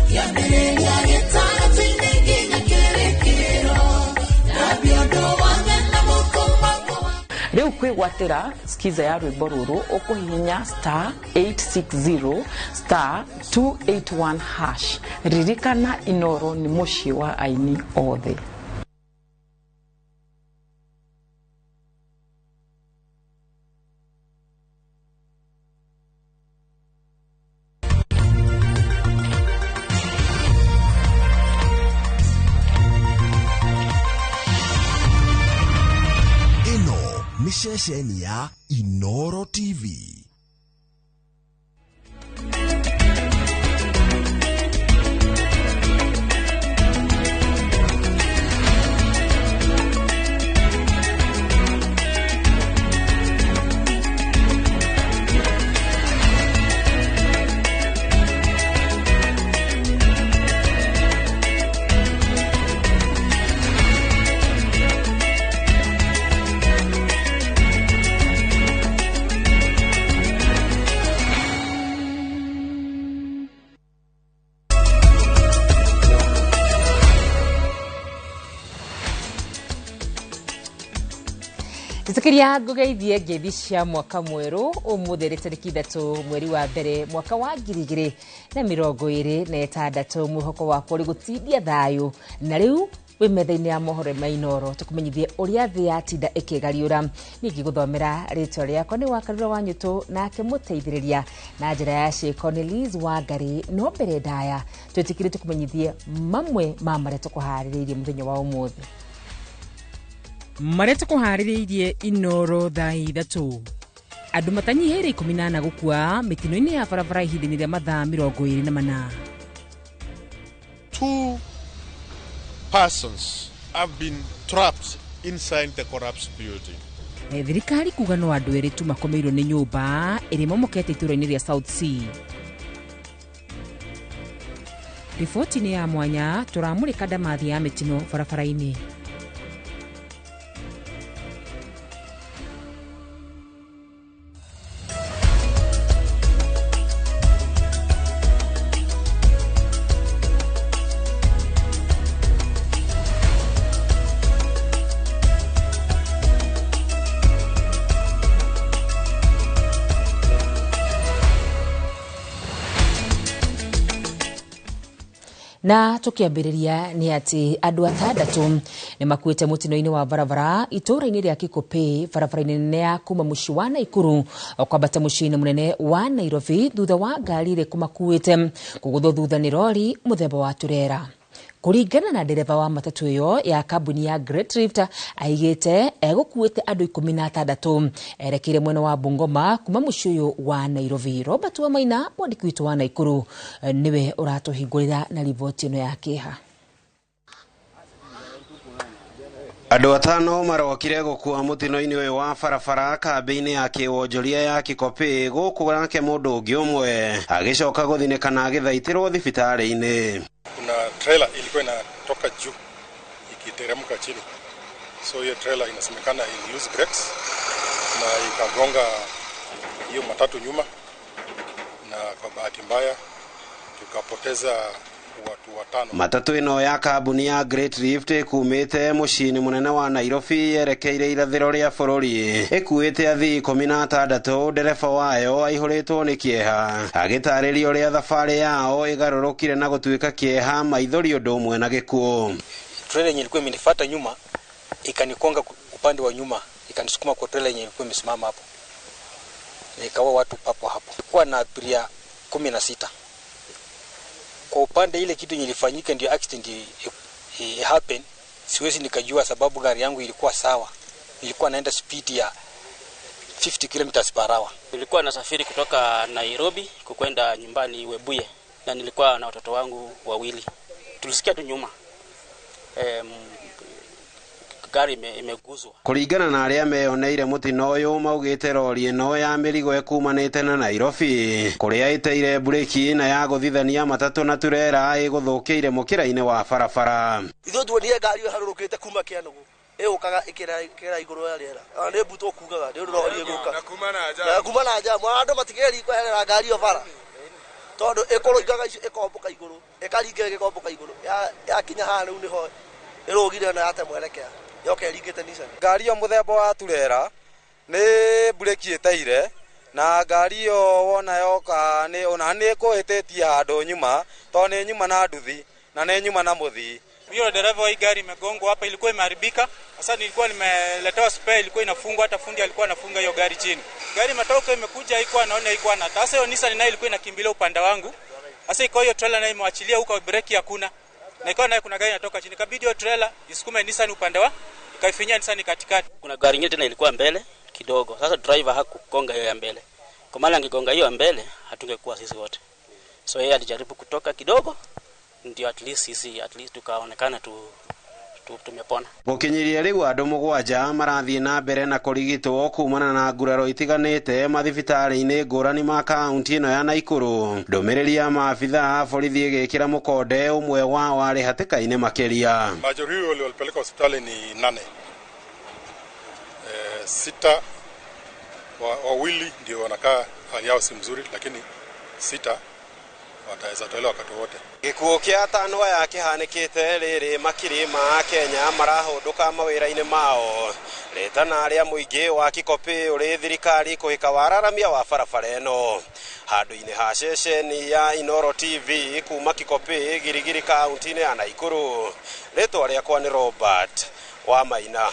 kĩambĩrĩria gĩtagatĩ-inĩ nginya kĩrĩkĩrĩro. Thambia ũndũ wothe na moko makwa. Rĩu kwĩgwatĩra skiza ya rwĩmbo rũrũ ũkũhihinya star 860 star 281 hash. Ririkana Inoro nĩ mũciĩ wa aini othe. Ĩno nĩ ceceni ya Inoro TV. Njĩtĩkĩria ngũgeithie ngeithi cia mwaka mwerũ ũmũthĩ rĩ tarĩki 3 mweri wa mbere mwaka wa 2026. Mwĩhoko wakwa ũrĩ gũtindia thayũ na rĩu Wĩ metha-inĩ ya mohoro ma Inooro tũkũmenyithie ũrĩa thĩ yatinda ĩkĩgariũra. Ningĩ gũthomera rĩtwa rĩakwa nĩ Wakarura wa Nyũtũ, nake mũteithĩrĩria na njĩra ya ciĩko nĩ Liz Wangari. No mbere ndaya twĩtĩkĩre tũkũmenyithie mamwe ma marĩa tũkũharĩrĩirie mũthenya wa ũmũthĩ. Marĩa tũkũharĩrĩirie Inooro thaa 3: andũ matanyihĩire 14 gũkua mĩtino-inĩ ya barabara ihinda-inĩ rĩa mathaa 24. 2 persons have been trapped inside the collapsed building. Thirikari kuga no andũ erĩ tu makomeirwo nĩ nyũmba ĩrĩa ĩmomokete itũũra-inĩ rĩa South C. Riboti-inĩ ya mwanya tũramũrĩka ndamathi ya mĩtino barabara-inĩ. Na tukiambĩrĩria nĩ atĩ andũ 6 nĩ makuĩte mũtino-inĩ wa barabara itũũra-inĩ rĩa Kikopey barabara-inĩ nene ya kuma mũciĩ wa Naikuru kwambata mũciĩ-inĩ mũnene wa Nairobi thutha wa ngari ĩrĩa ĩkũmakuĩte kũgũthwo thutha nĩ rori mũthemba wa turera. Kũringana na ndereba wa matatũ ĩyo ya kambuni ya Great Rift, aigĩte egũkuĩte andũ 16 erekeire mwena wa Bungoma kuma mũciĩ ũyũ wa Nairobi. Robert Wamaina, mwandĩki witũ wa Naikuru, nĩwe ũratũhingũrĩra na riboti ĩno ya kĩeha. Andũ 5 marokire gũkua mũtino-inĩ ũyũ wa barabara kambĩ-inĩ ya kĩwonjoria ya Kikopey gũkũ nake mũndũ ũngĩ ũmwe agĩcoka gũthinĩka na agĩthaitĩrwo thibitarĩ-inĩ. Kuna trailer ilikuwa inatoka juu ikiteremka chini, so hiyo trailer inasemekana ili lose brakes na ikagonga hiyo matatu nyuma, na kwa bahati mbaya tukapoteza watu 5. Matatu ĩno ya kambuni ya Great Rift ĩkumĩte mũciĩ-inĩ mũnene wa Nairobi yerekeire irathĩro rĩa bũrũri ĩkuĩte athii 16. Ndereba wayo aihũrĩtwo nĩ kĩeha agĩtarĩria ũrĩa thabarĩ yao ĩgarũrũkire na gũtuĩka kĩeha, maithori ũndũ ũmwe na gĩkuũ. Trailer yenye ilikuwa imenifuata nyuma ikanikonga upande wa nyuma, ikanisukuma kwa trailer yenye ilikuwa imesimama hapo, ikawa watu papo hapo. Kulikuwa na abiria 16. Kwa upande ile kitu ilifanyika ndio accident happen, siwezi nikajua sababu gari yangu ilikuwa sawa, ilikuwa naenda speed ya 50 km per hour. Nilikuwa nasafiri kutoka Nairobi kukwenda nyumbani Webuye, na nilikuwa na watoto wangu 2. Tulisikia tu nyuma gari imeguzwa. Kũringana na arĩa meyoneire mũtino ũyũ maugĩte rori ĩno ya mĩrigo ĩkumanĩte na Nairobi kũrĩa ĩteire mburĩki na ya gũthithania matatũ na turera ĩgũthũkĩire mũkĩra-inĩ wa barabara. Ithuĩ tuonire ngari ĩyo ĩharũrũkĩte kuma Kĩanũgũ ĩũkaga ĩkĩra igũrũ ya rĩera, ona nĩ mbuto kugaga nĩ ũndũ rori ĩgũka na kuma na nja, andũ matigeri kweherera ngari ĩyo bara tondũ ĩkũrũingaga icio ĩkombũka igũrũ ĩkaringa ĩgĩkombũka igũrũ yakinya haha rĩu nĩho ĩrũgire na yate mwerekea yoke ĩringĩte Nissan. Ngari ĩyo mũthemba wa turera nĩ mburĩki ĩteire na ngari ĩyo wona yoka nĩ ona nĩ ĩkũhĩtĩtie handũ nyuma tondũ nĩ nyuma na nduthi na nĩ nyuma na mũthii. Hiyo dereva wa hii gari imegongwa hapa, ilikuwa imeharibika. Sasa nilikuwa nimeletewa spare, ilikuwa inafungwa, hata fundi alikuwa anafunga hiyo gari chini. Gari imetoka imekuja, haikuwa naona, haikuwa na. Sasa hiyo Nissan nayo ilikuwa inakimbilia upande wangu. Sasa iko hiyo trailer nayo imeachilia huko, breki hakuna. Na ikawa nayo kuna gari inatoka chini, ikabidi hiyo trailer isukume Nissan upande wa, ikaifinyia Nissan katikati. Kuna gari nyingine tena ilikuwa mbele kidogo. Sasa driver hakugonga hiyo ya mbele. Kwa maana angegonga hiyo ya mbele hatungekuwa sisi wote. So yeye alijaribu kutoka kidogo ndio at least sisi at least tukaonekana tumepona. Gũkinyĩria rĩu andũ 7 marathiĩ na mbere na kũrigitwo kumana na nguraro itiganĩte mathibitarĩ-inĩ ngũrani ma kaunti ĩno ya Naikuru. Ndũmĩrĩri ya maabitha a borithi ĩgĩkĩra mũkonde ũmwe wao arĩ hatĩka-inĩ makĩria. Majeruhi waliopelekwa hospitali ni 8. 6 wawili ndio wanakaa hali yao si mzuri, lakini 6 wataweza tolewa wakati wote. Gĩkuũ kĩa atano aya kĩhanĩkĩte rĩrĩ makiri ma Kenya marahũndũka mawĩra-inĩ mao. Rĩtana rĩa mũingĩ wa Kikopey ũrĩ thirikari kũhĩka wararamia wa barabara ĩno. Handũ-inĩ ha ceceni ya Inoro TV kuma Kikopĩ, Girigiri, kaunti-inĩ ya Naikuru, rĩtwa rĩakwa nĩ Robert Wamaina.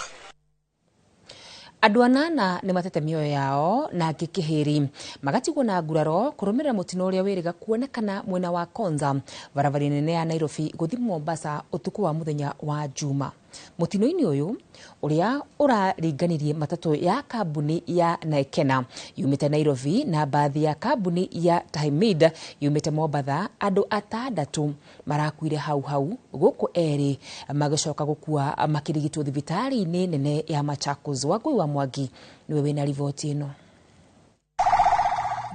Andũ anana nĩ matete mĩoyo yao na angĩ kĩhĩri magatigwo na nguraro kũrũmĩrĩra mũtino ũrĩa wĩrĩga kuonekana mwena wa Konza, barabara nene ya Nairobi gũthiĩ Mombasa ũtukũ wa mũthenya wa Juma. Mũtino-inĩ ũyũ ũrĩa ũraringanirie matatũ ya kambuni ya Naekena yumĩte Nairobi na mbathi ya kambuni ya Tahimid yumĩte Mombatha, andũ atandatũ marakuire hau hau gũkũ erĩ magĩcoka gũkua makĩrigitwo thibitarĩ-inĩ nene ya Machakos. Wangũi wa Mwangi nĩwe wĩna riboti ĩno.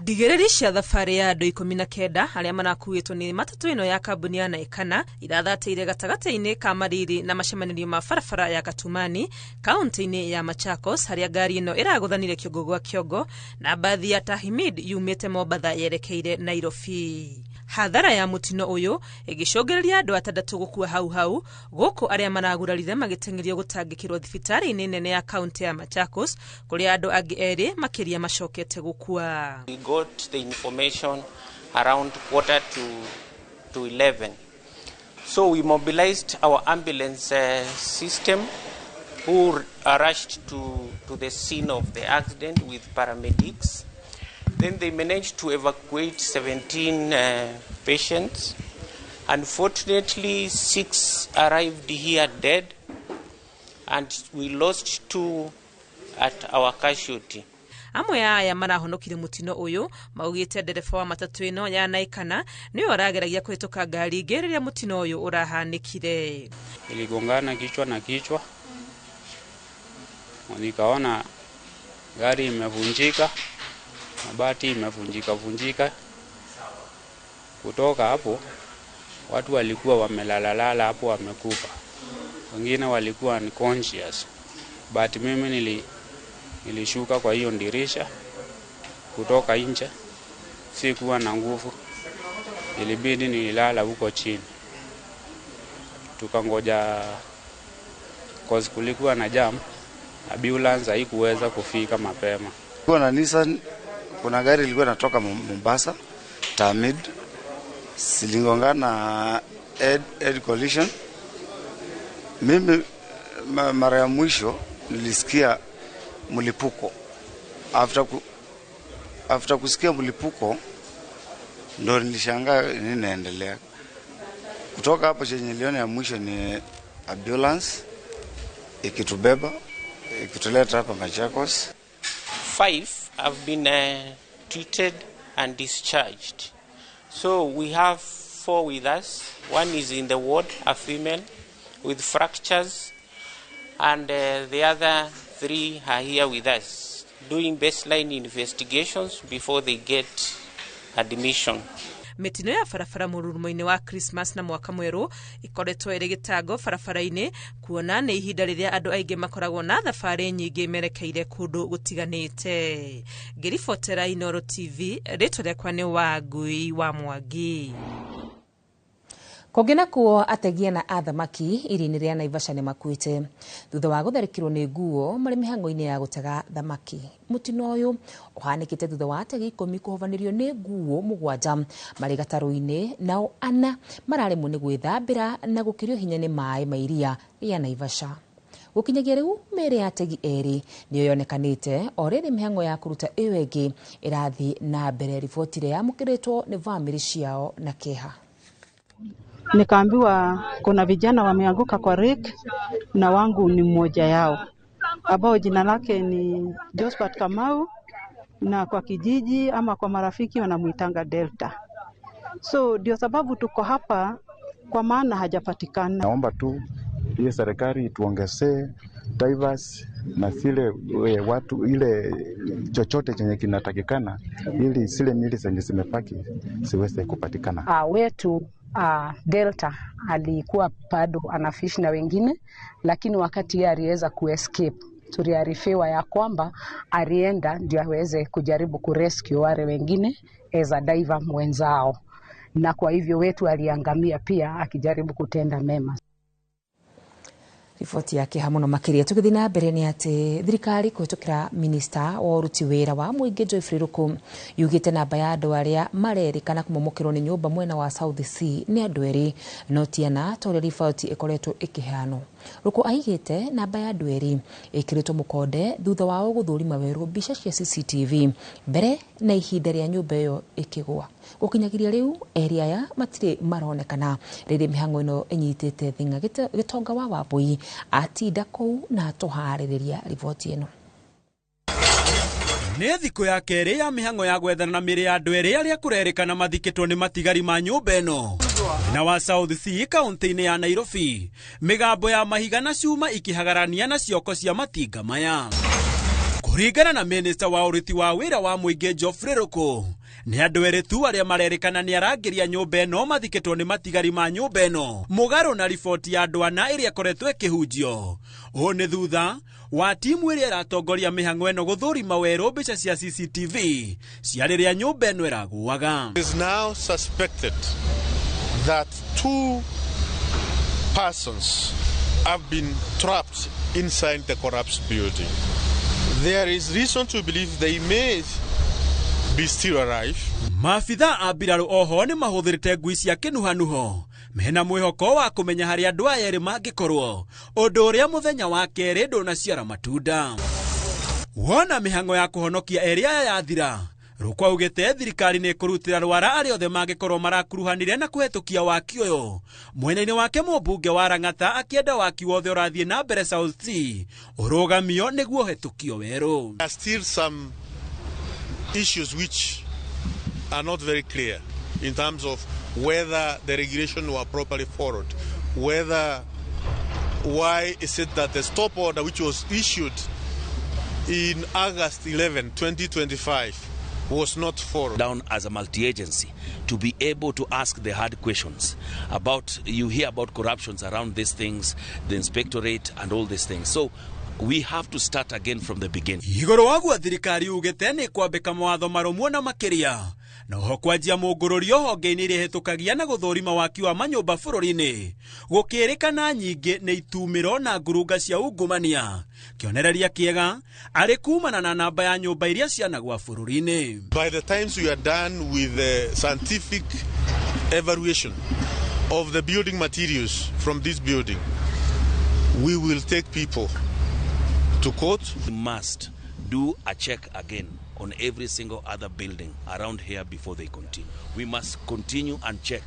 Ndigĩrĩri cia thabarĩ ya andũ 19 arĩa marakuĩtwo nĩ matatũ ĩno ya kambuni ya Naekana irathatĩire gatagatĩ-inĩ ka Mariri na macemanĩrio ma barabara ya Katumani kaunti-inĩ ya Machakos, harĩa ngari ĩno ĩragũthanire kĩongo gwa kĩongo na mbathi ya Tahimid yumĩte Mombatha yerekeire Nairobi. Hathara ya mũtino ũyũ ĩgĩcũngĩrĩria andũ atandatũ gũkua hau hau, gũkũ arĩa maragurarire magĩteng'erio gũtangĩkĩrwo thibitarĩ-inĩ nene ya kaunti ya Machakos, kũrĩa andũ angĩ erĩ makĩria macokete gũkua. We got the information around 10:45. So we mobilized our ambulance system, who rushed to the scene of the accident with paramedics. Then they managed to evacuate 17 patients. Unfortunately, 6 arrived here dead, and we lost 2 at our casualty. Amwe aya marahonokire mũtino ũyũ maugĩte ndereba wa matatũ ĩno ya Naekana nĩwe ũrageragia kũhĩtũka ngari ingĩ rĩrĩa mũtino ũyũ ũrahanĩkire. Iligongana kichwa na kichwa, nikaona gari imevunjika, mabati imevunjika vunjika. Kutoka hapo watu walikuwa wamelalalala hapo wamekufa, wengine walikuwa unconscious, but mimi nilishuka kwa hiyo dirisha kutoka nje, sikuwa na nguvu, ilibidi nilala huko chini. Tukangoja cause kulikuwa na jam, ambulance haikuweza kufika mapema. Kulikuwa na Nissan, kuna gari ilikuwa inatoka Mombasa, Tamid, siligongana head collision. Mimi mara ya mwisho nilisikia mlipuko. After kusikia mlipuko ndo nilishangaa nini inaendelea. Kutoka hapo chenye niliona ya mwisho ni ambulance ikitubeba ikituleta hapa Machakos. 5 have been treated and discharged. So we have 4 with us. One is in the ward, a female with fractures, and the other 3 are here with us doing baseline investigations before they get admission. Mĩtino ya barabara mũrurumo-inĩ wa Christmas na mwaka mwerũ ikoretwo ĩrĩ gĩtango barabara-inĩ, kuona nĩ ihinda rĩrĩa andũ aingĩ makoragwo na thabarĩ nyingĩ merekeire kũndũ gũtiganĩte. Ngĩribotera Inoro TV, rĩtwa rĩakwa nĩ Wangui wa Mwangi. Kũngĩ nakuo ategi ana a thamaki iria-inĩ rĩa Naivasha nĩ makuĩte thutha wa gũtharĩkĩrwo nĩ nguo marĩ mĩhang'o-inĩ ya gũtega thamaki. Mũtino ũyũ ũhanĩkĩte thutha wa ategi 10 kũhovanĩrio nĩ nguo 7 marĩ gatarũ-inĩ, nao 4 mararemwo nĩ gwĩthambĩra na gũkĩrio hinya nĩ maĩ ma iria rĩa Naivasha. Gũkinyagia rĩu mĩĩrĩ ya ategi 2 nĩyo yonekanĩte, o rĩrĩ mĩhang'o ya kũruta ĩyo ĩngĩ ĩrathiĩ na mbere. Riboti ĩrĩa yamũkĩrĩtwo nĩ bamĩrĩ ciao na kĩeha. Nikaambiwa kuna vijana wameanguka kwa rake na wangu ni mmoja yao ambao jina lake ni Josephat Kamau, na kwa kijiji ama kwa marafiki wanamuitanga Delta. So ndio sababu tuko hapa, kwa maana hajapatikana. Naomba tu hiyo serikali tuongezee divers na zile watu ile chochote chenye kinatakikana ili zile mili zenye zimebaki ziweze kupatikana. Wetu Delta alikuwa bado anafish na wengine, lakini wakati yeye aliweza kuescape, tuliarifiwa ya kwamba alienda ndio aweze kujaribu kurescue wale wengine as a diver mwenzao, na kwa hivyo wetu aliangamia pia akijaribu kutenda mema. Riboti ya kĩeha mũno makĩria. Tũgĩthiĩ na mbere nĩ atĩ thirikari kũhĩtũkĩra minista wa ũruti wĩra wa mũingĩ Geoffrey Ruku yugĩte namba ya andũ arĩa marerĩkana kũmomokĩrwo nĩ nyũmba mwena wa South C nĩ andũ erĩ no ti ana ta ũrĩa riboti ĩkoretwo ĩkĩheanwo. Ruku aigĩte namba ya andũ erĩ ĩkĩrĩtwo mũkonde thutha wao gũthũrima werũ mbica cia CCTV mbere na ihinda rĩa nyũmba ĩyo ĩkĩgũa. Gũkinyagiria rĩu erĩ aya matirĩ maronekana rĩrĩ mĩhang'o ĩno ĩnyitĩte thing'a. Gĩtonga wa Wambui atinda kũu na atũharĩrĩria riboti ĩno. Nĩ thikũ ya kerĩ ya mĩhang'o ya gwethana na mĩrĩ ya andũ erĩ arĩa kũrerĩkana mathikĩtwo nĩ matigari ma nyũmba ĩno na wa South C kaunti-inĩ ya Nairobi. Mĩgambo ya mahiga na cuma ikĩhagarania na cioko cia matinga maya. Kũringana na minista wa ũruti wa wĩra wa mũingĩ Geoffrey Ruku, nĩ andũ erĩ tu arĩa marerĩkana nĩ arangĩria nyũmba ĩno mathikĩtwo nĩ matigari ma nyũmba ĩno, mũgarũ na riboti ya andũ ana ĩrĩa ĩkoretwo ĩkĩhunjio. Ũũ nĩ thutha wa timu ĩrĩa ĩratongoria mĩhang'o ĩno gũthũrima werũ mbica cia CCTV cia rĩrĩa nyũmba ĩno ĩragũaga. It is now suspected that 2 persons have been trapped inside the collapsed building. There is reason to believe they may be still alive. Maabitha a mbirarũ oho nĩ mahũthĩrĩte ngui cia kĩnuhanuho mena mwĩhoko wa kũmenya harĩa andũ aya erĩ mangĩkorwo, ũndũ ũrĩa mũthenya wa kerĩ ndũnaciara matunda. Wona mĩhang'o ya kũhonokia erĩ aya yathira, Ruku augĩte thirikari nĩ ĩkũrutĩra rwara arĩa othe mangĩkorwo marakuruhanire na kũhetũkia waki ũyũ. Mwena-inĩ wake mũmbunge wa Lang'ata akĩenda waki wothe ũrathiĩ na mbere South C ũrũgamio nĩguo ũhetũkio werũ. There are still some issues which are not very clear in terms of whether the regulation were properly followed, whether why is it that the stop order which was issued in August 11, 2025 was not followed. Down as a multi-agency to be able to ask the hard questions about, you hear about corruptions around these things, the inspectorate and all these things. So we have to start again from the beginning. Igũrũ wa guo thirikari ugĩte nĩ kwambĩka mawatho marũmu na makĩria na oho kwanjia mũngũrũrio honge-inĩ iria ihĩtũkagia na gũthũrima waki wa manyũmba bũrũri-inĩ gũkĩrĩkana nyingĩ nĩ itumĩro na ngurunga cia ungumania. Kĩonereria kĩega arĩ kumana na namba ya nyũmba iria cianagwa bũrũri-inĩ. By the times we are done with the scientific evaluation of the building materials from this building, we will take people to court. We must do a check again on every single other building around here before they continue. We must continue and check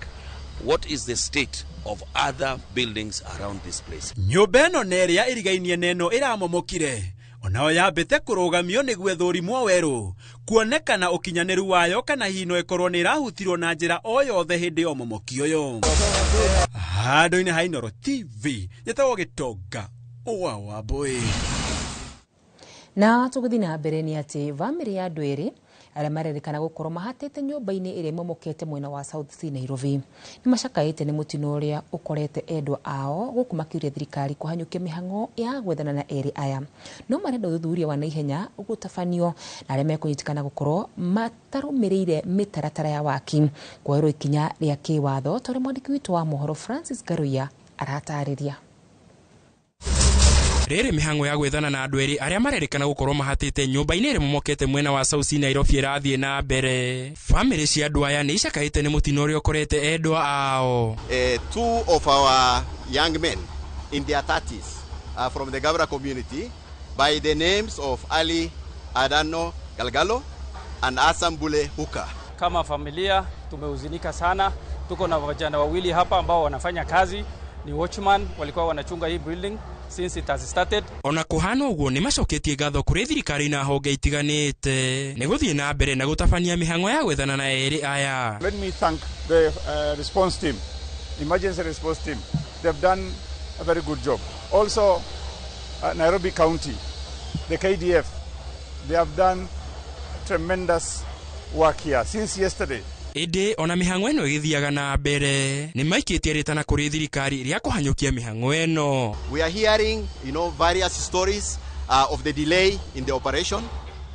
what is the state of other buildings around this place. Nyũmba ĩno nĩ ĩrĩa ĩrigainie na ĩno ĩramomokire onao yambĩte kũrũgamio nĩguo ĩthũrimwo werũ kuonekana ũkinyanĩru wayo kana hihi no ĩkorwo nĩ ĩrahutirwo na njĩra o yothe hĩndĩ ya ũmomoki ũyũ. Handũ-inĩ ha Inooro TV njĩtagwo Gĩtonga wa Wambui. Na tũgĩthiĩ na mbere nĩ atĩ bamĩrĩ ya andũ erĩ arĩa marerĩkana gũkorwo mahatĩte nyũmba-inĩ ĩrĩa ĩmomokete mwena wa South C Nairobi nĩ macakaĩte nĩ mũtino ũrĩa ũkorete endwa ao gũkũ makĩũria thirikari kũhanyũkia mĩhang'o ya gwethana na erĩ aya. No marenda ũthuthuria wa naihenya gũtabanio na arĩa mekũnyitĩkana gũkorwo matarũmĩrĩire mĩtaratara ya waki kuoerwo ikinya rĩa kĩwatho ta ũrĩa mwandĩki witũ wa mohoro Francis Ngaruiya aratarĩria. Rĩrĩ mĩhang'o ya gwethana na andũ erĩ arĩa marerĩkana gũkorwo mahatĩte nyũmba-inĩ ĩrĩa ĩmomokete mwena wa South C Nairobi ĩrathiĩ na mbere. Bamĩrĩ cia andũ aya nĩ icakaĩte nĩ mũtino ũrĩa ũkorete endwa ao. 2 of our young men in their 30s from the Gabra community by the names of Ali Adano Galgalo and Hassan Bule Huka. Kama familia tumehuzunika sana. Tuko na vijana wawili hapa ambao wanafanya kazi, ni watchman, walikuwa wanachunga hii building since it has started. Ona kuhana ũguo nĩ macoketie ngatho kũrĩ thirikari na honge itiganĩte nĩ gũthiĩ na mbere na gũtabania mĩhang'o ya gwethana na erĩ aya. Let me thank the response team, emergency response team. They've done a very good job. Also, Nairobi County, the KDF, they have done tremendous work here since yesterday. Ĩndĩ ona mĩhang'o ĩno ĩgĩthiaga na mbere nĩ maikĩtie rĩtana kũrĩ thirikari rĩa kũhanyũkia mĩhang'o ĩno. We are hearing, various stories of the delay in the operation,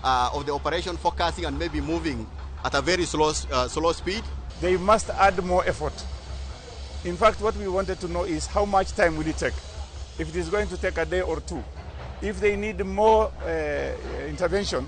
of the operation focusing and maybe moving at a very slow speed. They must add more effort. In fact, what we wanted to know is how much time will it take If it is going to take a day or two, if they need more intervention,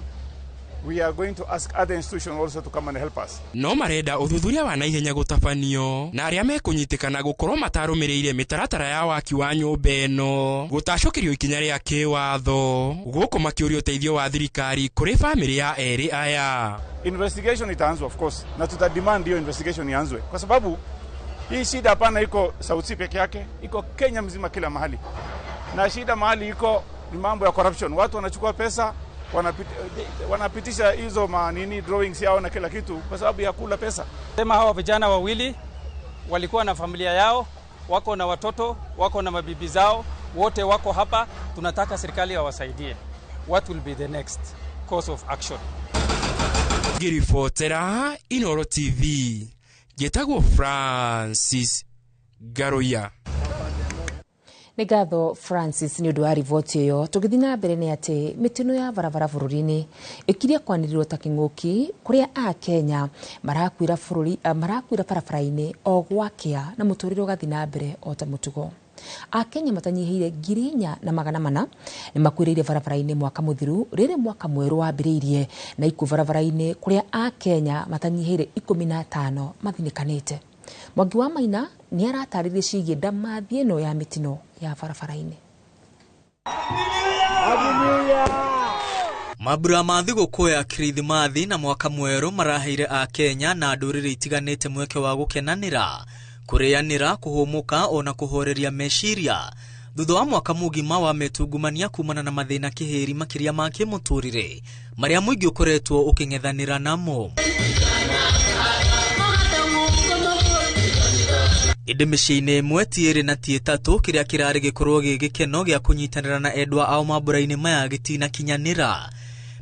we are going to ask other institutions also to come and help us. No marenda ũthuthuria wa naihenya gũtabanio na arĩa mekũnyitĩkana gũkorwo matarũmĩrĩire mĩtaratara ya waki wa nyũmba ĩno gũtacũkĩrio ikinya rĩa kĩwatho gũkũ makĩũria ũteithio wa thirikari kũrĩ bamĩrĩ ya erĩ aya. Investigation itaanzwa of course, na tuta demand hiyo investigation ianzwe kwa sababu hii shida hapana iko South C peke yake, iko Kenya mzima kila mahali. Na shida mahali iko ni mambo ya corruption. Watu wanachukua pesa, wanapitisha hizo manini drawings yao na kila kitu kwa sababu ya kula pesa. Sema hawa vijana wawili walikuwa na familia yao, wako na watoto, wako na mabibi zao, wote wako hapa. Tunataka serikali wawasaidie. What will be the next course of action? Ngĩribotera Inooro TV, njĩtagwo Francis Ngaruiya. Nĩ ngatho Francis nĩ ũndũ wa riboti ĩyo. Tũgĩthiĩ na mbere nĩ atĩ mĩtino ya barabara bũrũri-inĩ ĩkirie kwanĩrĩrwo ta kĩng'ũki kũrĩa Akenya marakuĩra bũrũri marakuĩra barabara-inĩ o gwakĩa na mũtũrĩre ũgathiĩ na mbere o ta mũtugo. Akenya matanyihĩire 4,400 nĩ makuĩrĩire barabara-inĩ mwaka mũthiru rĩrĩ mwaka mwerũ wambĩrĩirie na ikuũ barabara-inĩ kũrĩa Akenya matanyihĩire 15 mathinĩkanĩte. Mwangi wa Maina nĩ aratarĩria ciĩgiĩ ndamathi ĩno ya mĩtino ya barabara-inĩ. Mambura ma thigũkũ ya Kirithimathi na mwaka mwerũ maraheire Akenya na ndũrĩrĩ itiganĩte mweke wa gũkenanĩra, kũrĩanĩra, kũhũmũka ona kũhoreria meciria thutha wa mwaka mũgima wa metungumania kumana na mathĩna kĩhĩri makĩria ma kĩmũtũrĩre marĩa mũingĩ ũkoretwo ũkĩng'ethanĩra namo. Ĩndĩ mĩciĩ-inĩ ĩmwe ti ĩrĩ na ti ĩtatũ kĩrĩa kĩrarĩ gĩkorwo gĩ gĩkeno gĩa kũnyitanĩra na endwa ao mambura-inĩ maya gĩtinakinyanĩra.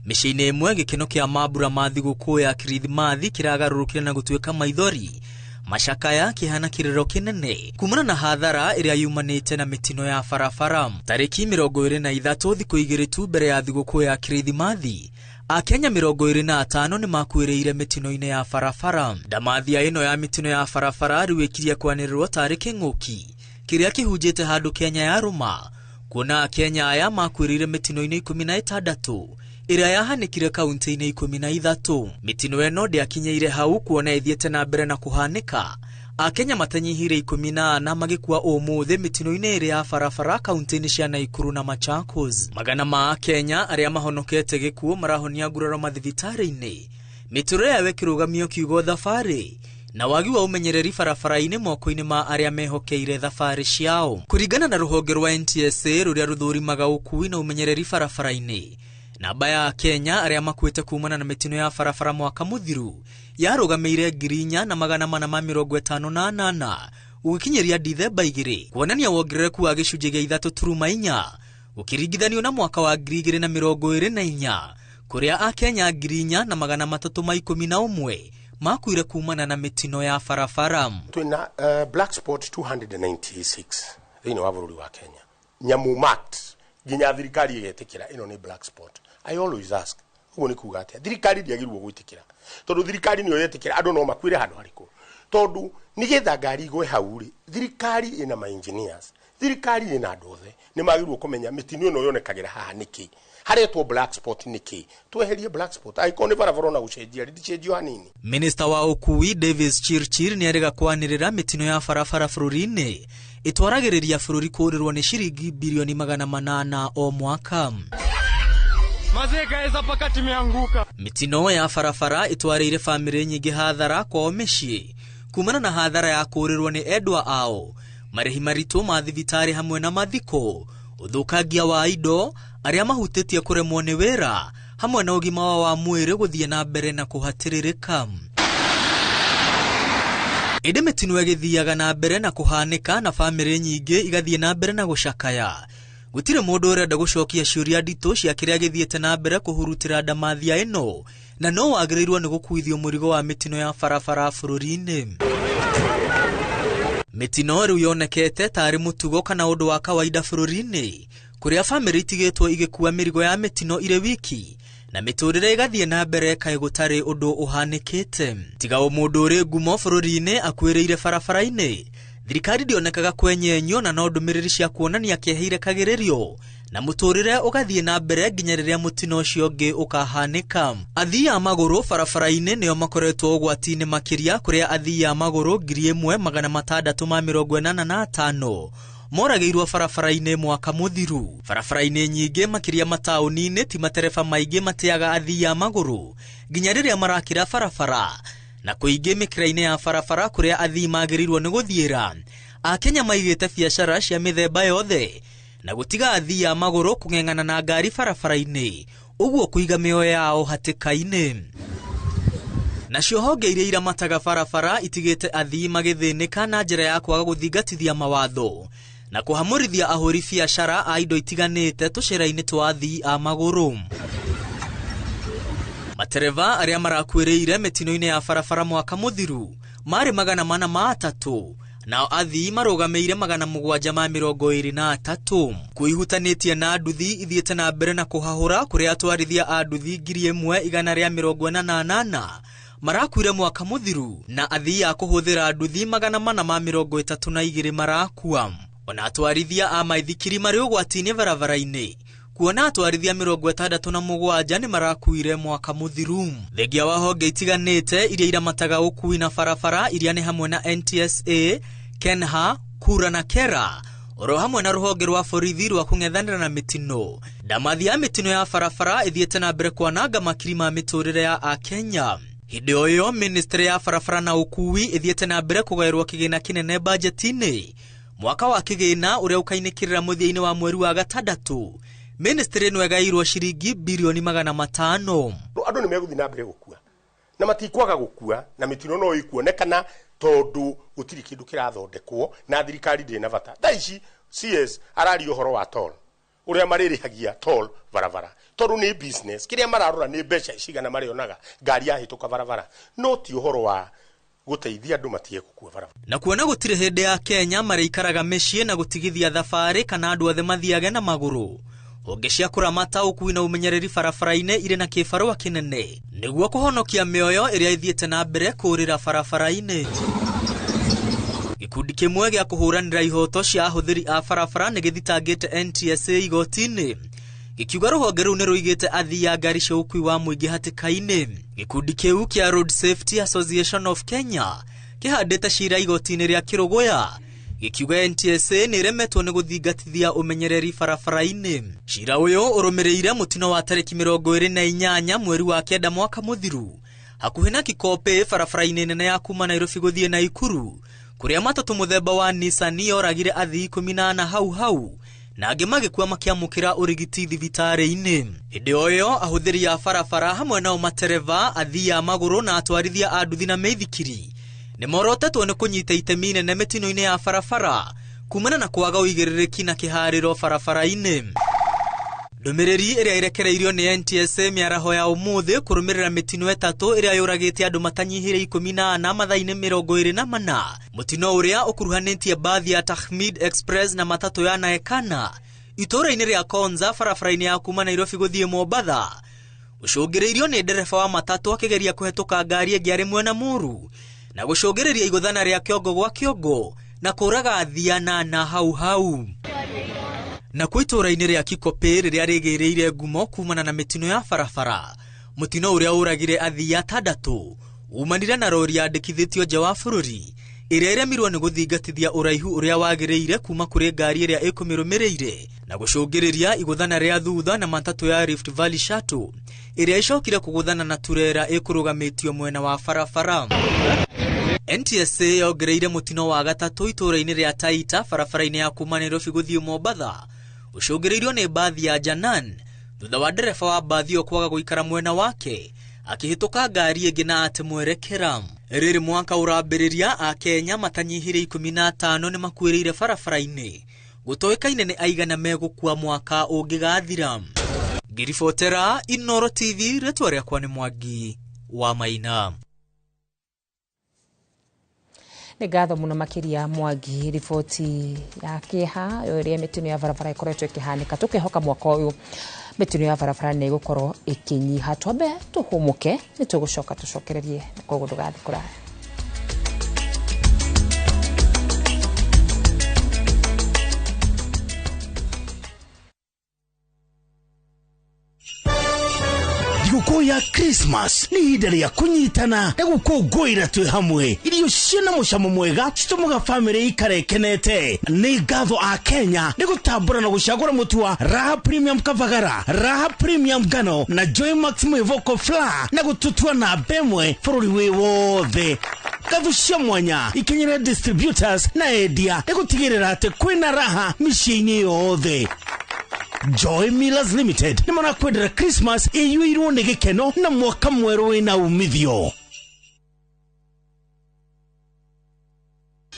Mĩciĩ-inĩ ĩmwe gĩkeno kĩa mambura ma thigũkũ ya Kirithimathi kĩragarũrũkire na gũtuĩka maithori macakaya kĩhana kĩrĩro kĩnene kumana na hathara ĩrĩa yumanĩte na mĩtino ya barabara. Tarĩki 23 thikũ igĩrĩ tu mbere ya thigũkũ ya Kirithimathi, Akenya 25 nĩ makuĩrĩire mĩtino-inĩ ya barabara. Ndamathia ĩno ya mĩtino ya barabara rĩu ĩkirie kwanĩrĩrwo tarĩ kĩng'ũki kĩrĩa kĩhunjĩte handũ Kenya yarũma, kuona Akenya aya makuĩrĩire mĩtino-inĩ 16 ĩrĩa yahanĩkire kaunti-inĩ 13. Mĩtino ĩno ndĩakinyĩire hau kuona ĩthiĩte na mbere na kũhanĩka. Akenya matanyihire 14 magĩkua ũmũthĩ mĩtino-inĩ ĩrĩa ya barabara kaunti-inĩ cia Naikuru na Machakos. Magana ma Akenya arĩa mahonokete gĩkuũ marahonia nguraro mathibitarĩ-inĩ. Mĩtũrĩre yao ĩkĩrũgamio kiugo thabarĩ na wagi wa ũmenyereri barabara-inĩ moko-inĩ ma arĩa mehokeire thabarĩ ciao. Kũringana na rũhonge rwa NTSA rũrĩa rũthũrimaga ũkui na ũmenyereri barabara-inĩ, namba ya Akenya arĩa makuĩte kumana na mĩtino ya barabara mwaka mũthiru yarũgamĩire 4,458 ũgĩkinyĩria Dithemba 2, kuonania wongerereku wa gĩcunjĩ gĩa 3.4 ũkĩringithanio na mwaka wa 2024 kũrĩa Akenya 4,311 makuire kumana na mĩtino ya barabara. Twina black spot 296 thĩinĩ wa bũrũri wa Kenya, nyamu marked nginya thirikari ĩgetĩkĩra ĩno nĩ black spot. I always ask, ũguo nĩ kuga atĩa? Thirikari ndĩagĩrĩirwo gwĩtĩkĩra tondũ thirikari nĩyo yetĩkĩra andũ no makuĩre handũ harĩkũ, tondũ nĩgetha ngari igwe hau rĩ, thirikari ĩna ma engineers, thirikari ĩna andũ othe nĩ magĩrĩirwo kũmenya mĩtino ĩno yonekagĩra haha nĩkĩ, haretwo black spot nĩkĩ, tweherie black spot angĩkorwo nĩ barabara ona gũcenjia rĩndĩcenjio hanini. Minister wa ũkui Davis Chirchir nĩarega kwanĩrĩra mĩtino ya barabara bũrũri-inĩ ĩtwaragĩrĩria bũrũri kũũrĩrwo nĩ ciringi bilioni 800 o mwaka. Mĩtino ya barabara ĩtwarĩire bamĩrĩ nyingĩ hathara kwao mĩciĩ kumana na hathara ya kũũrĩrwo nĩ endwa ao, marĩhi maritũ ma thibitarĩ hamwe na mathiko, ũthũkangia wa indo, arĩa mahutĩtie kũremwo nĩ wĩra hamwe na ũgima wao wa mwĩrĩ gũthiĩ na mbere na kũhatĩrĩrĩka. Ĩndĩ mĩtino ĩgĩthiaga na mbere na kũhanĩka na bamĩrĩ nyingĩ igathiĩ na mbere na gũcakaya. Gũtirĩ mũndũ ũrenda gũcokia ciũria nditũ cia kĩrĩa gĩthiĩte na mbere kũhurutĩra ndamathia ĩno na no wagĩrĩirwo nĩ gũkuithio mũrigo wa mĩtino ya barabara bũrũri-inĩ. Mĩtino rĩu yonekete tarĩ mũtugo kana ũndũ wa kawaida bũrũri-inĩ kũrĩa bamĩrĩ itigĩtwo igĩkua mĩrigo ya mĩtino irĩ wiki na mĩtũrĩre ĩgathiĩ na mbere kaĩ gũtarĩ ũndũ ũhanĩkĩte. Tiga o mũndũ ũrĩ ngumo bũrũri-inĩ akuĩrĩire barabara-inĩ, Thirikari ndĩonekaga kwenyenyio na no ndũmĩrĩri cia kuonania kĩeha irekagĩrĩrio na mũtũrĩre ũgathiĩ na mbere nginya rĩrĩa mũtino ũcio ũngĩ ũkahanĩka. Athii a magũrũ barabara-inĩ nĩo makoretwo ũgwati-inĩ makĩria, kũrĩa athii a magũrũ 1685 moragĩirwo barabara-inĩ mwaka mũthiru. Barabara-inĩ nyingĩ makĩria mataũni-inĩ ti matereba maingĩ mateaga athii a magũrũ nginya rĩrĩa marakĩra barabara, na kũingĩ mĩkĩra-inĩ ya barabara kũrĩa athii magĩrĩirwo nĩ gũthiĩra. Akenya maigĩte biacara cia mĩthemba yothe na gũtiga athii a magũrũ kũng'eng'ana na ngari barabara-inĩ, ũguo kũiga mĩoyo yao hatĩka-inĩ. Nacio honge iria iramataga barabara itigĩte athii magĩthĩnĩka na njĩra ya kwaga gũthingatithia mawatho na kũhamũrithia ahũri biacara a indo itiganĩte tũcĩra-inĩ twa athii a magũrũ. Matereba arĩa marakuĩrĩire mĩtino-inĩ ya barabara mwaka mũthiru marĩ 403, nao athii marũgamĩire 723. Kwĩhutanĩtie na nduthi ithiĩte na mbere na kũhahũra, kũrĩa atwarithia a nduthi 1188 marakuire mwaka mũthiru na athii a kũhũthĩra nduthi 432 marakua. Ona atwarithia a maithikiri marĩ ũgwati-inĩ barabara-inĩ, kuona atwarithia 67 nĩ marakuire mwaka mũthiru. Thengia wa honge itiganĩte iria iramataga ũkui na barabara iria nĩ hamwe na NTSA, KENHA, KURA na KERA, oro hamwe na rũhonge rwa borithi rwa kũng'ethanĩra na mĩtino. Ndamathi ya mĩtino ya barabara ĩthiĩte na mbere kwananga makiri ma mĩtũrĩre ya Akenya. Hĩndĩ o ĩyo ministry ya barabara na ũkui ĩthiĩte na mbere kũgaĩrwo kĩgĩna kĩnene bajeti-inĩ mwaka wa kĩgĩna ũrĩa ũkainĩkĩrĩra mũthia-inĩ wa mweri wa gatandatũ. Ministry ĩno ĩgaĩirwo ciringi birioni 500. Andũ nĩ megũthiĩ na mbere gũkua na matikwaga gũkua, na mĩtino no ĩkuonekana tondũ gũtirĩ kĩndũ kĩrathondekwo na thirikari ndĩrĩ na bata. Thaa ici CS araria ũhoro wa toll, ũrĩa marĩrĩhagia toll barabara, tondũ nĩ business. Kĩrĩa mararora nĩ mbeca cigana marĩonaga ngari yahĩtũka barabara, no ti ũhoro wa gũteithia andũ matige gũkua barabara. Na kuona gũtirĩ hĩndĩ ya Kenya marĩikaraga mĩciĩ na gũtigithia thabarĩ kana andũ othe mathiage na magũrũ, honge cia kũramata ũkui na ũmenyereri barabara-inĩ irĩ na kĩbarũa kĩnene nĩguo kũhonokia mĩoyo ĩrĩa ĩthiĩte na mbere kũũrĩra barabara-inĩ. Gĩkundi kĩmwe gĩa kũhũranĩra ihoto cia ahũthĩri a barabara nĩ gĩthitangĩte NTSA igoti-inĩ, gĩkiuga rũhonge rũu nĩ rũigĩte athii a ngari cia ũkui wa mũingĩ hatĩka-inĩ. Gĩkundi kĩu kĩa Road Safety Association of Kenya kĩhandĩte cira igoti-inĩ rĩa Kĩrũgũya, gĩkiuga NTSA nĩ ĩremetwo nĩ gũthingatithia ũmenyereri barabara-inĩ. Cira ũyũ ũrũmĩrĩire mũtino wa tarĩki 28 mweri wa 9 mwaka mũthiru hakuhĩ na Kikopĩ barabara-inĩ nene ya kuma Nairobi gũthiĩ Naikuru, kũrĩa matatũ mũthemba wa Nissan yoragire athii 14 hau hau na angĩ magĩkua makĩamũkĩra ũrigiti thibitarĩ-inĩ. Hĩndĩ o ĩyo ahũthĩri a barabara hamwe nao matereba, athii a magũrũ na atwarithia a nduthi na mĩithikiri nĩ morotetwo nĩ kũnyita itemi inene mĩtino-inĩ ya barabara kumana na kwaga ũigĩrĩrĩki na kĩharĩro barabara-inĩ. Ndũmĩrĩri ĩrĩa ĩrekereirio nĩ NTSA mĩaraho ya ũmũthĩ kũrũmĩrĩra mĩtino ĩtatũ ĩrĩa yũragĩte andũ matanyihĩire 14 mathaa-inĩ 24, mũtino ũrĩa ũkuruhanĩtie mbathi ya Tahmid Express na matatũ ya Naekana itũũra-inĩ rĩa Konza barabara-inĩ ya kuma Nairobi gũthiĩ Mombatha ũcũngĩrĩirio nĩ ndereba wa matatũ akĩgeria kũhetũka ngari ĩngĩ arĩ mwena mũru na gũcũngĩrĩria igũthana rĩa kĩongo gwa kĩongo na kũraga athii anana hau hau. Na kwa itũũra-inĩ rĩa Kikopĩ rĩrĩa rĩgĩrĩire ngumo kumana na mĩtino ya barabara, mũtino ũrĩa ũragire athii atandatũ umanire na rori yandĩkithĩtio nja wa bũrũri ĩrĩa ĩremirwo nĩ gũthingatithia ũraihu ũrĩa wagĩrĩire kuma kũrĩ ngari ĩrĩa ĩkũmĩrũmĩrĩire na gũcũngĩrĩria igũthana rĩa thutha na matatũ ya Rift Valley Shuttle ĩrĩa ĩcokire kũgũthana na turera ĩkũrũgamĩtio mwena wa barabara. NTSA yongereire mũtino wa gatatũ itũũra-inĩ rĩa Taita barabara-inĩ ya kuma Nairobi gũthiĩ Mombatha ũcũngĩrĩirio nĩ mbathi ya Janan thutha wa ndereba wa mbathi ĩyo kwaga gũikara mwena wake akĩhĩtũka ngari ĩngĩ na ate mwerekera. Rĩrĩ mwaka ũrambĩrĩria, Akenya matanyihĩire 15 nĩ makuĩrĩire barabara-inĩ, gũtoĩkaine nĩ aigana megũkua mwaka ũngĩgathira. Ngĩribotera Inooro TV, rĩtwa rĩakwa nĩ Mwangi wa Maina. Nĩ ngatho mũno makĩria Mwangi, riboti ya kĩeha ĩrĩa mĩtino ya barabara ĩkoretwo ĩkĩhanĩka. Tũkehoka mwaka ũyũ mĩtino ya barabara nĩ ĩgũkorwo ĩkĩnyiha. Twambe tũhũmũke, nĩ tũgũcoka tũcokererie, koguo ndũgathiĩ kũraya. Thigũkũ ya Christmas nĩ ihinda rĩa kũnyitana na gũkũngũĩra twĩ hamwe. Irio ciĩna mũcamo mwega citũmaga bamĩrĩ ikare ĩkenete. Nĩ ngatho a Kenya nĩ gũtambũra na gũcagũra mũtu wa Raha Premium Kavagara, Raha Premium Ngano na Joy Max Mwĩvoko Flour na gũtũtua namba ĩmwe bũrũri wĩ wothe. Ngatho cia mwanya ikinyĩre distributors na endia nĩ gũtigĩrĩra atĩ kwĩna raha mĩciĩ-inĩ yothe. Joy Millers Limited nĩ marakwendera Christmas ĩiyũirwo nĩ gĩkeno na mwaka mwerũ wĩna umithio.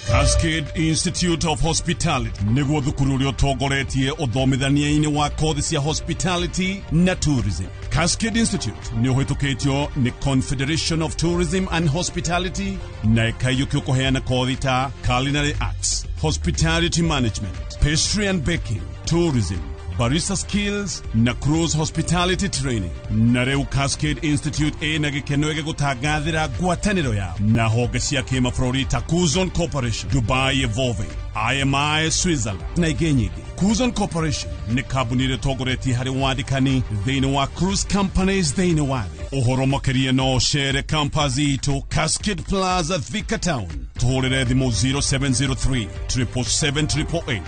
Cascade Institute of Hospitality nĩguo thukuru ũrĩa ũtongoretie ũthomithania-inĩ wa kothi cia hospitality na tourism. Cascade Institute nĩ ũhĩtũkĩtio nĩ Confederation of Tourism and Hospitality na ĩkaiyũkio kũheana kothi ta culinary arts, hospitality management, pastry and baking, tourism, barista skills na cruise hospitality training. Na rĩu Cascade Institute ĩna gĩkeno gĩgũtangathĩra ngwatanĩro yao na honge cia kĩmabũrũri ta Kuzon Corporation, Dubai Evolving, IMI Switzerland na ingĩ nyingĩ. Kuzon Corporation nĩ kambuni ĩrĩa ĩtongoretie harĩ wandĩkani thĩinĩ wa cruise companies thĩinĩ wa thĩ. Ũhoro makĩria no ũcere campus itũ Cascade Plaza, Thika Town. Tũhũrĩre thimũ 0703 777 888.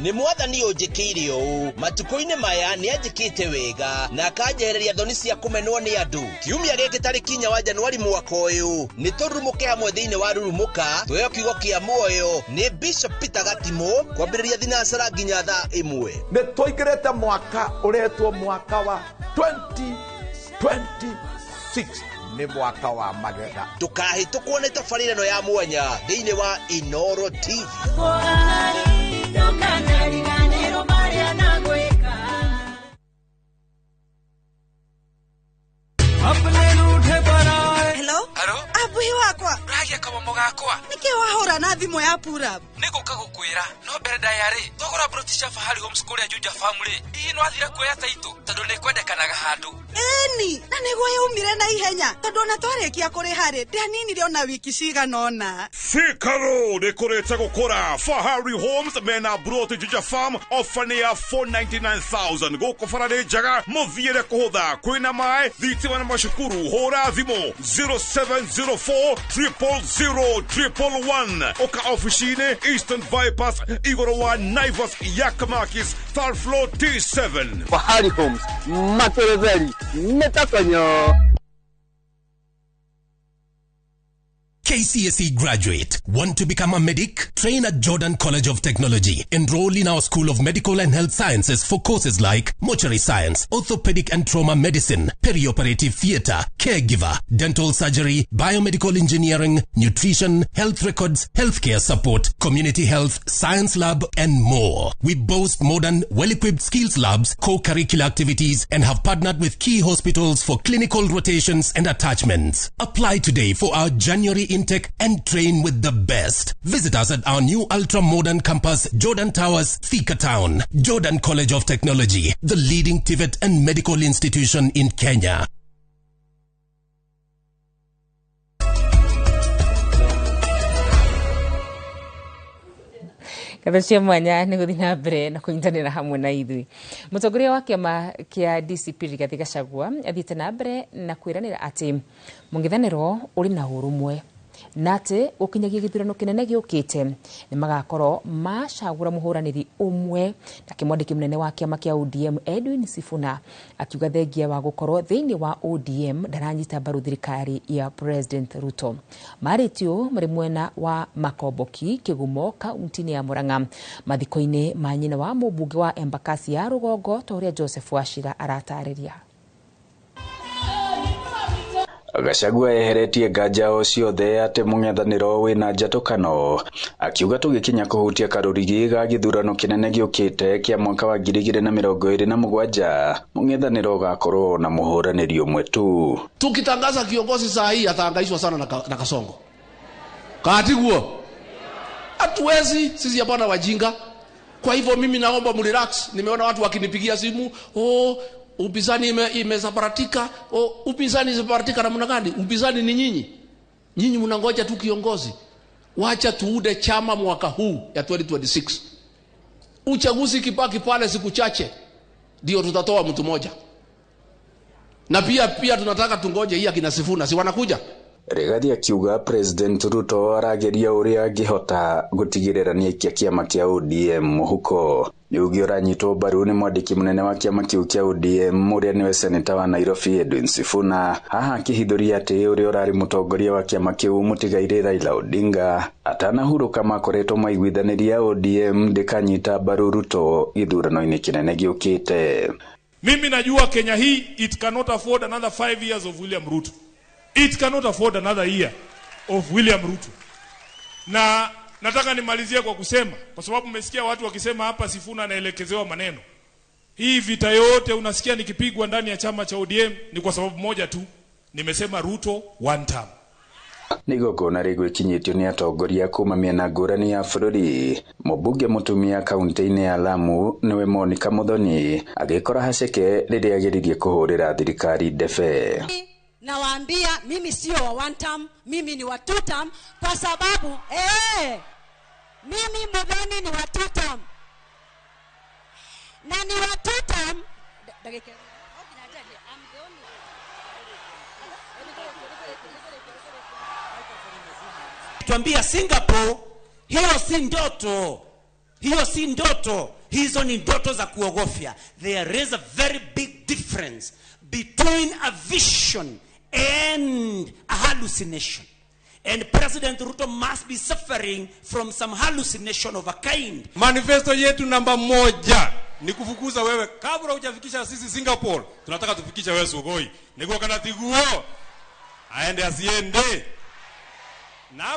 Nĩ mwathani ũnjĩkĩire ũũ matukũ-inĩ maya nĩ anjĩkĩte wega na akanjehereria thoni cia kũmenwo nĩ andũ. Kiumia gĩkĩ tarĩki 4 wa Januari mwaka ũyũ nĩ tũrurumũke hamwe thĩinĩ wa Rurumũka tweo kiugo kĩa muoyo nĩ Bishop Peter Gatimũ kwambĩrĩria thinacara nginya thaa 1. Nĩ tũingĩrĩte mwaka ũretwo mwaka wa 2026 nĩ mwaka wa magetha. Ndũkahĩtũkwo nĩ tabarĩra ĩno ya mwanya thĩinĩ wa Inoro TV. Hello? Abuhi wakwa. Uragia kamomo gakwa. Nĩkĩ wahũra na thimũ ya Purab? Nĩ gũka gũkwĩra no mbere ndaya rĩ thogora broti cia Fahari Homes kũrĩa Juja Farm rĩ hihi no athire kuoya taitũ tondũ nĩ kwendekanaga handũ. Ĩni na nĩguo yaumire na ihenya tondũ ona twarĩkia kũrĩha rĩ ndianinire ona wiki cigana ũna. Thika Road ĩkũrĩte gũkũra. Fahari Homes mena broti Juja Farm ofa nĩ ya 499,000 gũkũ bara nĩ njega mũthiĩre kũhũtha kwĩna maĩ thitima na macukuru. Hũra thimũ 0704 000 111 ũka ofici-inĩ Eastern Bypass igũrũ wa Naivas Yakamakis third floor T7. Fahari Homes materetheri metakonyo. KCSE graduate. Want to become a medic? Train at Jordan College of Technology. Enroll in our School of Medical and Health Sciences for courses like mortuary science, orthopedic and trauma medicine, perioperative theater, caregiver, dental surgery, biomedical engineering, nutrition, health records, healthcare support, community health, science lab, and more. We boast modern, well-equipped skills labs, co-curricular activities, and have partnered with key hospitals for clinical rotations and attachments. Apply today for our January intake and train with the best. Visit us at our new ultra-modern campus, Jordan Towers, Thika Town. Jordan College of Technology, the leading TVET and medical institution in Kenya. Ngatho cia mwanya nĩ gũthiĩ na mbere na kũnyitanĩra hamwe na ithuĩ. Mũtongoria wa kĩama kĩa DCP Rigathĩ Gachagua athiĩte na mbere na kwĩranĩra atĩ mũng'ethanĩro ũrĩ na ũrũmwe na atĩ gũkinyagia gĩthurano kĩnene gĩũkĩte nĩ magakorwo macagũra mũhũranĩri ũmwe. Nake mwandĩki mũnene wa kĩama kĩa ODM Edwin Sifuna akiuga thengia wa gũkorwo thĩinĩ wa ODM ndaranyita mbaru thirikari ya President Ruto. Marĩtio marĩ mwena wa Makomboki Kĩgumo kaunti-inĩ ya Murang'a mathiko-inĩ ma nyina wa mũmbunge wa Embakasi ya rũgongo ta ũrĩa Joseph Wachira aratarĩria. Gachagua eheretie nganja o ciothe atĩ mũng'ethanĩro wĩna njatũkano akiuga tũgĩkinya kũhutia karũrigi ga gĩthurano kĩnene gĩũkĩte kĩa mwaka wa 2027 mũng'ethanĩro ũgakorwo na mũhũranĩri ũmwe tu. Tukitangaza kiongozi saa hii atahangaishwa sana na Kasongo. Katiguo. Hatuwezi sisi hapana wajinga. Kwa hivyo mimi naomba mrelax. Nimeona watu wakinipigia simu, oh upinzani imesambaratika. Oh, upinzani imesambaratika namna gani? Upinzani ni nyinyi. Nyinyi mnangoja tu kiongozi. Wacha tuude chama mwaka huu ya 2026. Uchaguzi kibaki pale siku chache ndio tutatoa mtu mmoja. Na pia tunataka tungoje hii akina Sifuna si wanakuja. Rigathi akiuga President Ruto arageria uria angihota gutigirira ni aikia kiama kia ODM muhuko. Ni ugi uranyitwo mbaru ni mwandiki munene wa kiama kiu kia ODM uria niwe seneta wa Nairobi Edwin Sifuna, haha akihithuria ati uria urari mutongoria wa kiama kiu mutigaire Raila Odinga atanahuruka makoretwo maiguithaniria ODM ndikanyita mbaru Ruto githurano-ini kinene giukite. Mimi najua Kenya hii it cannot afford another 5 years of William Ruto. It cannot afford another year of William Ruto. Na nataka nimalizie kwa kusema, kwa sababu mmesikia watu wakisema hapa Sifuna anaelekezewa maneno. Hii vita yote unasikia nikipigwa ndani ya chama cha ODM ni kwa sababu moja tu. Nimesema Ruto one term. Nĩ igongona rĩgwĩkinyĩtio nĩ atongoria kuma mĩena ngũrani ya bũrũri. Mũmbunge mũtumia kaunti-inĩ ya Lamu nĩwe Monica Muthoni agĩkora haceke rĩrĩa ageririe kũhũrĩra thirikari ndebe. Nawaambia mimi sio wa one term, mimi ni wa two term kwa sababu mimi Muthoni ni wa two term. Na ni wa two term. Tuambia Singapore, hiyo si ndoto. Hiyo si ndoto. Hizo ni ndoto za kuogofya. There is a very big difference between a vision and a hallucination. And President Ruto must be suffering from some hallucination of a kind. Manifesto yetu namba 1 ni kufukuza wewe kabla hujafikisha sisi Singapore. Tunataka tufikisha wewe Sugoi. Niguo kana tiguo. Aende asiende.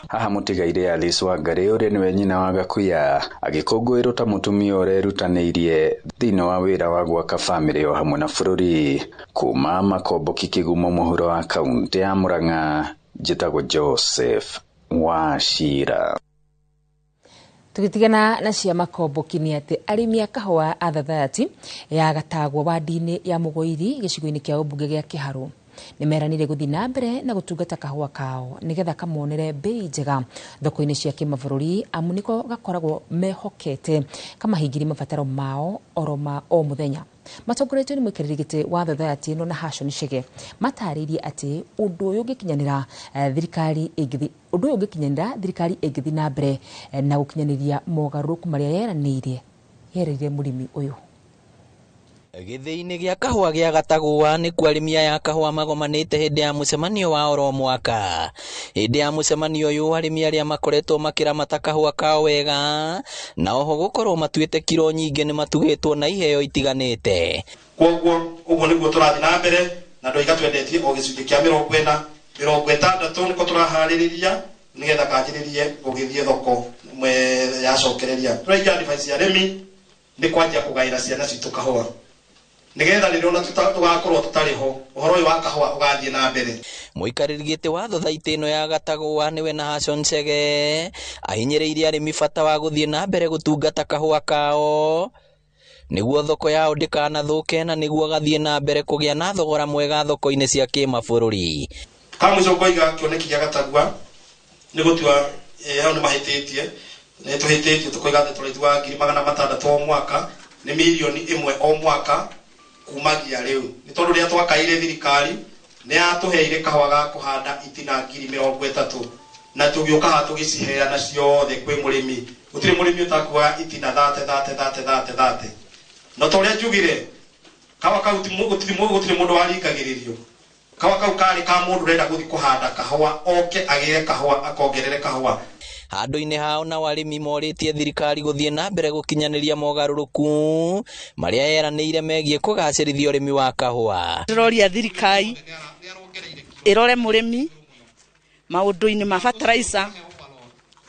Haha mutigaire Alice Wangari uria niwe nyina wa Gakuya agikũngũĩrwo ta mũtumia ũrerutanĩirie thĩinĩ wa wĩra wa gwaka bamĩrĩ o hamwe na bũrũri. Kuma Makomboki Kĩgumo mũhuro wa kaunti ya Murang'a, njĩtagwo Joseph Wachira. Tũgĩtigana na cia Makomboki nĩ atĩ arĩmi a kahũa a Thathaati ya Gatagwa wadi-inĩ ya Mũgoiri gĩcigo-inĩ kĩa ũmbunge gĩa Kĩharũ nĩmeranire gũthiĩ na mbere na gũtungata kahũa kao nĩgetha kamonere bei njega thoko-inĩ cia kĩmabũrũri amu nĩko gakoragwo mehokete kamahingĩrie mabataro mao oro ma o mũthenya. Matongoretio nĩ mũikarĩri gĩtĩ wa Thathaati ĩno na Hashon Chege matarĩirie atĩ ũndũ ũyũ ũngĩkinyanĩra thirikari ĩngĩthiĩ ũndũ ũyũ ũngĩkinyanĩra thirikari ĩngĩthiĩ na mbere na gũkinyanĩria mogarũrũku marĩa yeranĩire yereire mũrĩmi ũyũ. Gĩthĩinĩ gĩa kahũa gĩa Gatagũa nĩkuo arĩmi aya kahũa magomanĩte hĩndĩ ya mũcemanio wa oro mwaka. Hĩndĩ ya mũcemanio ũyũ arĩmi arĩa makoretwo makĩramata kahũa kao wega na oho gũkorwo matuĩte kiro nyingĩ nĩ matugĩtwo na iheo itiganĩte. Koguo ũguo nĩguo tũrathiĩ na mbere na ndoiga twendetie o gĩcunjĩ kĩa 40 60 nĩko tũraharĩrĩria nĩgetha kanjĩrĩrie gũgĩthiĩ thoko yacokereria. Tũraiga advice ya arĩmi nĩ kwanjia kũgaĩra ciana citũ kahũa nigetha rĩrĩa ona tũgakorwo tũtarĩ ho ũhoro ũyũ wa kahũa ũgathiĩ na mbere. Mũikarĩri gĩtĩ wa thothaitĩ ĩno ya Gatagũa nĩwe na Hashon Chege ahinyĩrĩirie arĩmi bata wa gũthiĩ na mbere gũtungata kahũa kao nĩguo thoko yao ndĩkanathũke na nĩguo gathiĩ na mbere kũgĩa na thogora mwega thoko-inĩ cia kĩmabũrũri. Ka mũico ngoiga kĩoneki gĩa Gatagũa nĩ gũtua hau nĩ mahĩtĩtie nĩ tũhĩtĩtie tũkoiga atĩ tũraituaga 600,000 o mwaka nĩ mirioni 1 o mwaka kumagia riu ni tondu ria twakaire thirikari ni yatuheire kahũa ga kuhanda itina 30,000 na tugiuka ha tugiciheana ciothe kwi murimi gutiri murimi utakuoya itina 30 30 30 30 no toria njugire kawa kau gutiri mundu waringagiririo kawa kau kari ka mundu urenda guthi kuhanda kahũa oke agire kahũa akongerere kahũa. Handũ-inĩ hao nao arĩmi morĩtie thirikari gũthiĩ na mbere gũkinyanĩria mogarũrũku marĩa yeranĩire megiĩ kũgacĩrithia ũrĩmi wa kahũa. Ndĩroria thirikari ĩrore mũrĩmi maũndũ-inĩ ma fertilizer,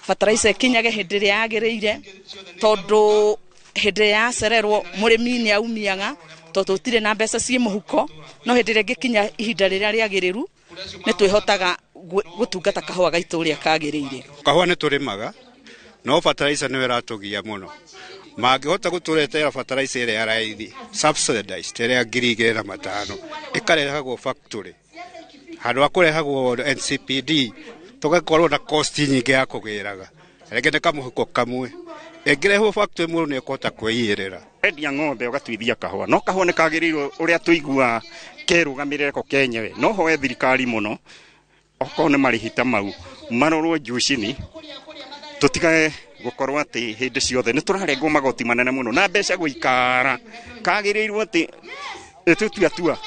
fertilizer ĩkinyage hĩndĩ ĩrĩa yagĩrĩire tondũ hĩndĩ ĩrĩa yacererwo mũrĩmi nĩ aumiaga tondũ tũtirĩ na mbeca ciĩ mũhuko, no hĩndĩ ĩrĩa ĩngĩkinya ihinda rĩrĩa rĩagĩrĩru nĩ twĩhotaga gũtungata kahũa gaitũ ũrĩa kagĩrĩire. Kahũa nĩ tũrĩmaga no fertilizer nĩyo ĩratũgia mũno. Mangĩhota gũtũretera fertilizer ĩrĩa ya raithi subsidized ĩrĩa 2,500 ĩkarehagwo factory handũ ha kũrehagwo NCPD tũgakorwo na cost nyingĩ ya kũgĩraga rĩngĩ nĩ kamũhuko kamwe Ĩngĩrehwo factory mũndũ nĩ ekũhota kwĩigĩrĩra. Endia ng'ombe ũgatuithia kahũa, no kahũa nĩ kagĩrĩirwo ũrĩa tũiguaga kerũgamĩrĩre ko kenyewe. No hoe thirikari mũno, okorwo nĩ marĩhi ta mau marorwo juu chini, tũtigage gũkorwo atĩ hĩndĩ ciothe nĩ tũrarengwo magoti manene mũno na mbeca gũikara. Kagĩrĩirwo atĩ ĩtũtua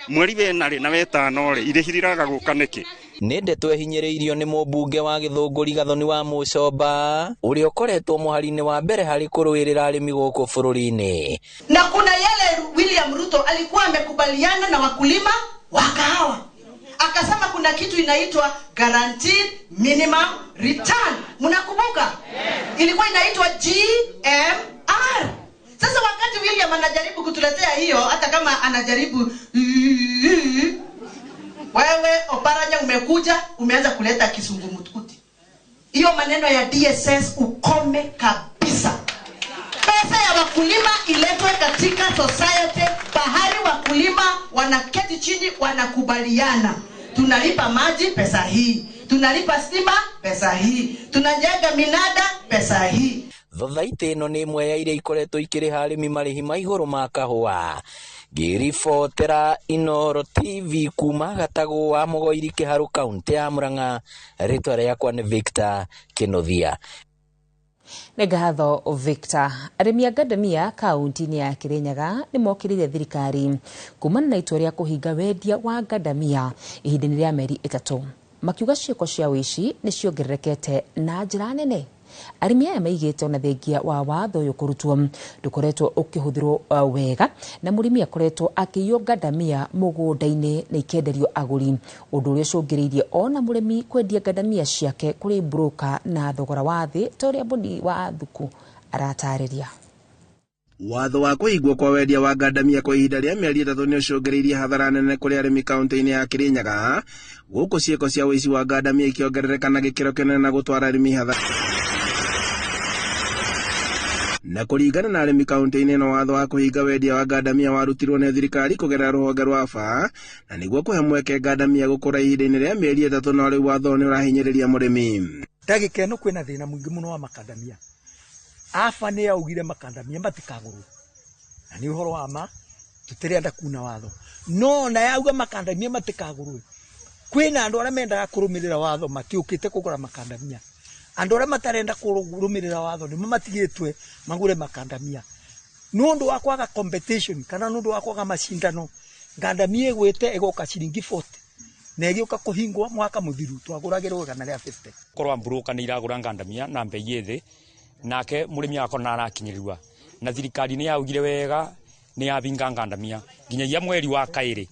mweri wena rĩ na wetano rĩ, irĩhi rĩraga gũka nĩkĩ? Nĩ ndeto ĩhinyĩrĩirio nĩ mũmbunge wa Gĩthũngũri Gathoni wa Mũcomba ũrĩa ũkoretwo mũhari-inĩ wa mbere harĩ kũrũĩrĩra arĩmi gũkũ bũrũri-inĩ. Na kuna yale William Ruto alikuwa amekubaliana na wakulima wa kahawa, akasema kuna kitu inaitwa guaranteed minimum return. Mnakumbuka? Ilikuwa inaitwa GMR. Sasa wakati William anajaribu kutuletea hiyo, hata kama anajaribu, wewe Oparanya umekuja umeanza kuleta kisungumkuti. Hiyo maneno ya DSS ukome kabisa. Pesa ya wakulima iletwe katika society, pahali wakulima wanaketi chini wanakubaliana. Tunalipa maji pesa hii, tunalipa stima pesa hii, tunajenga minada pesa hii. Thothaitĩ ĩno nĩ ĩmwe ya iria ikoretwo ikĩrĩha arĩmi marĩhi ma igũrũ ma kahũa. Ngĩribotera Inooro TV kuma Gatagũ wa Mũgoiri Kĩharũ kaũntĩ ya Murang'a, rĩtwa rĩakwa nĩ Victor Kĩnuthia. Nĩ ngatho Victor. Arĩmi a ngandamia kaunti-inĩ ya Kirinyaga nĩ mokĩrĩire thirikari kumana na itua rĩa kũhinga wendia wa ngandamia ihinda-inĩ rĩa mĩeri 3, makiuga ciĩko cia ũici nĩ ciongererekete na njĩra nene. Arĩmi aya maigĩte ona thengia wa watho ũyũ kũrutwo ndũkoretwo ũkĩhũthĩrwo wega, na mũrĩmi akoretwo akĩiywo ngandamia mũgũnda-inĩ na ikenderio agũri, ũndũ ũrĩa ũcũngĩrĩirie ona mũrĩmi kwendia ngandamia ciake kũrĩ broker na thogora wa thĩ, ta ũrĩa Boni wa Thuku aratarĩria. Watho wa kũhingwo kwa wendia wa ngandamia kwa ihinda rĩa mĩeri 3 nĩ ũcũngĩrĩirie hathara nene kũrĩ arĩmi kaunti-inĩ ya Kirinyaga, gũkũ ciĩko cia ũici wa ngandamia ikĩongerereka na gĩkĩro kĩnene na gũtwara arĩmi hathara. Na kũringana na arĩmi kaunti-inĩ ĩno, watho wa kũhinga wendia wa ngandamia warutirwo nĩ thirikari kũgerera rũhonge rwa AFA, na nĩguo kũhe mweke ngandamia gũkũra ihinda-inĩ rĩa mĩeri 3, no rĩu watho nĩ ũrahinyĩrĩria mũrĩmi. Ndagĩka ĩno kwĩna thĩna mũingĩ mũno wa makandamia. AFA nĩ yaugire makandamia matikagũrwo, na nĩ ũhoro wa ma, tũtirenda kuna watho, no na yauga makandamia matikagũrwo, kwĩna andũ arĩa mendaga kũrũmĩrĩra watho matiũkĩte kũgũra makandamia. Andũ arĩa matarenda kũrũmĩrĩra watho nĩmo matigĩtwe magũre makandamia. Nĩ ũndũ wa kwaga competition kana nĩ ũndũ wa kwaga macindano, ngandamia ĩgwĩte ĩgoka ciringi 40 na ĩgĩũka kũhingwo mwaka mũthiru twagũragĩrwo 150. Korwa mburuka nĩ iragũra ngandamia na mbei ĩ thĩ, nake mũrĩmi agakorwo nĩ arakinyĩrĩrwa, na thirikari nĩ yaugire wega nĩ yabinga ngandamia nginyagia mweri wa kaĩrĩ.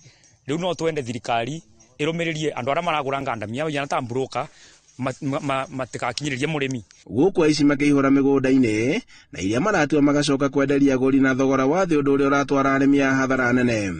Rĩu no twende thirikari ĩrũmĩrĩrie andũ arĩa maragũra ngandamia yana ta mburuka matikakinyĩrĩrie mũrĩmi. Gũkũ aici makĩihũra mĩgũnda-inĩ na iria maratua magacoka kwenderia agũri na thogora wa thĩ, ũndũ ũrĩa ũratwara arĩmi a hathara nene.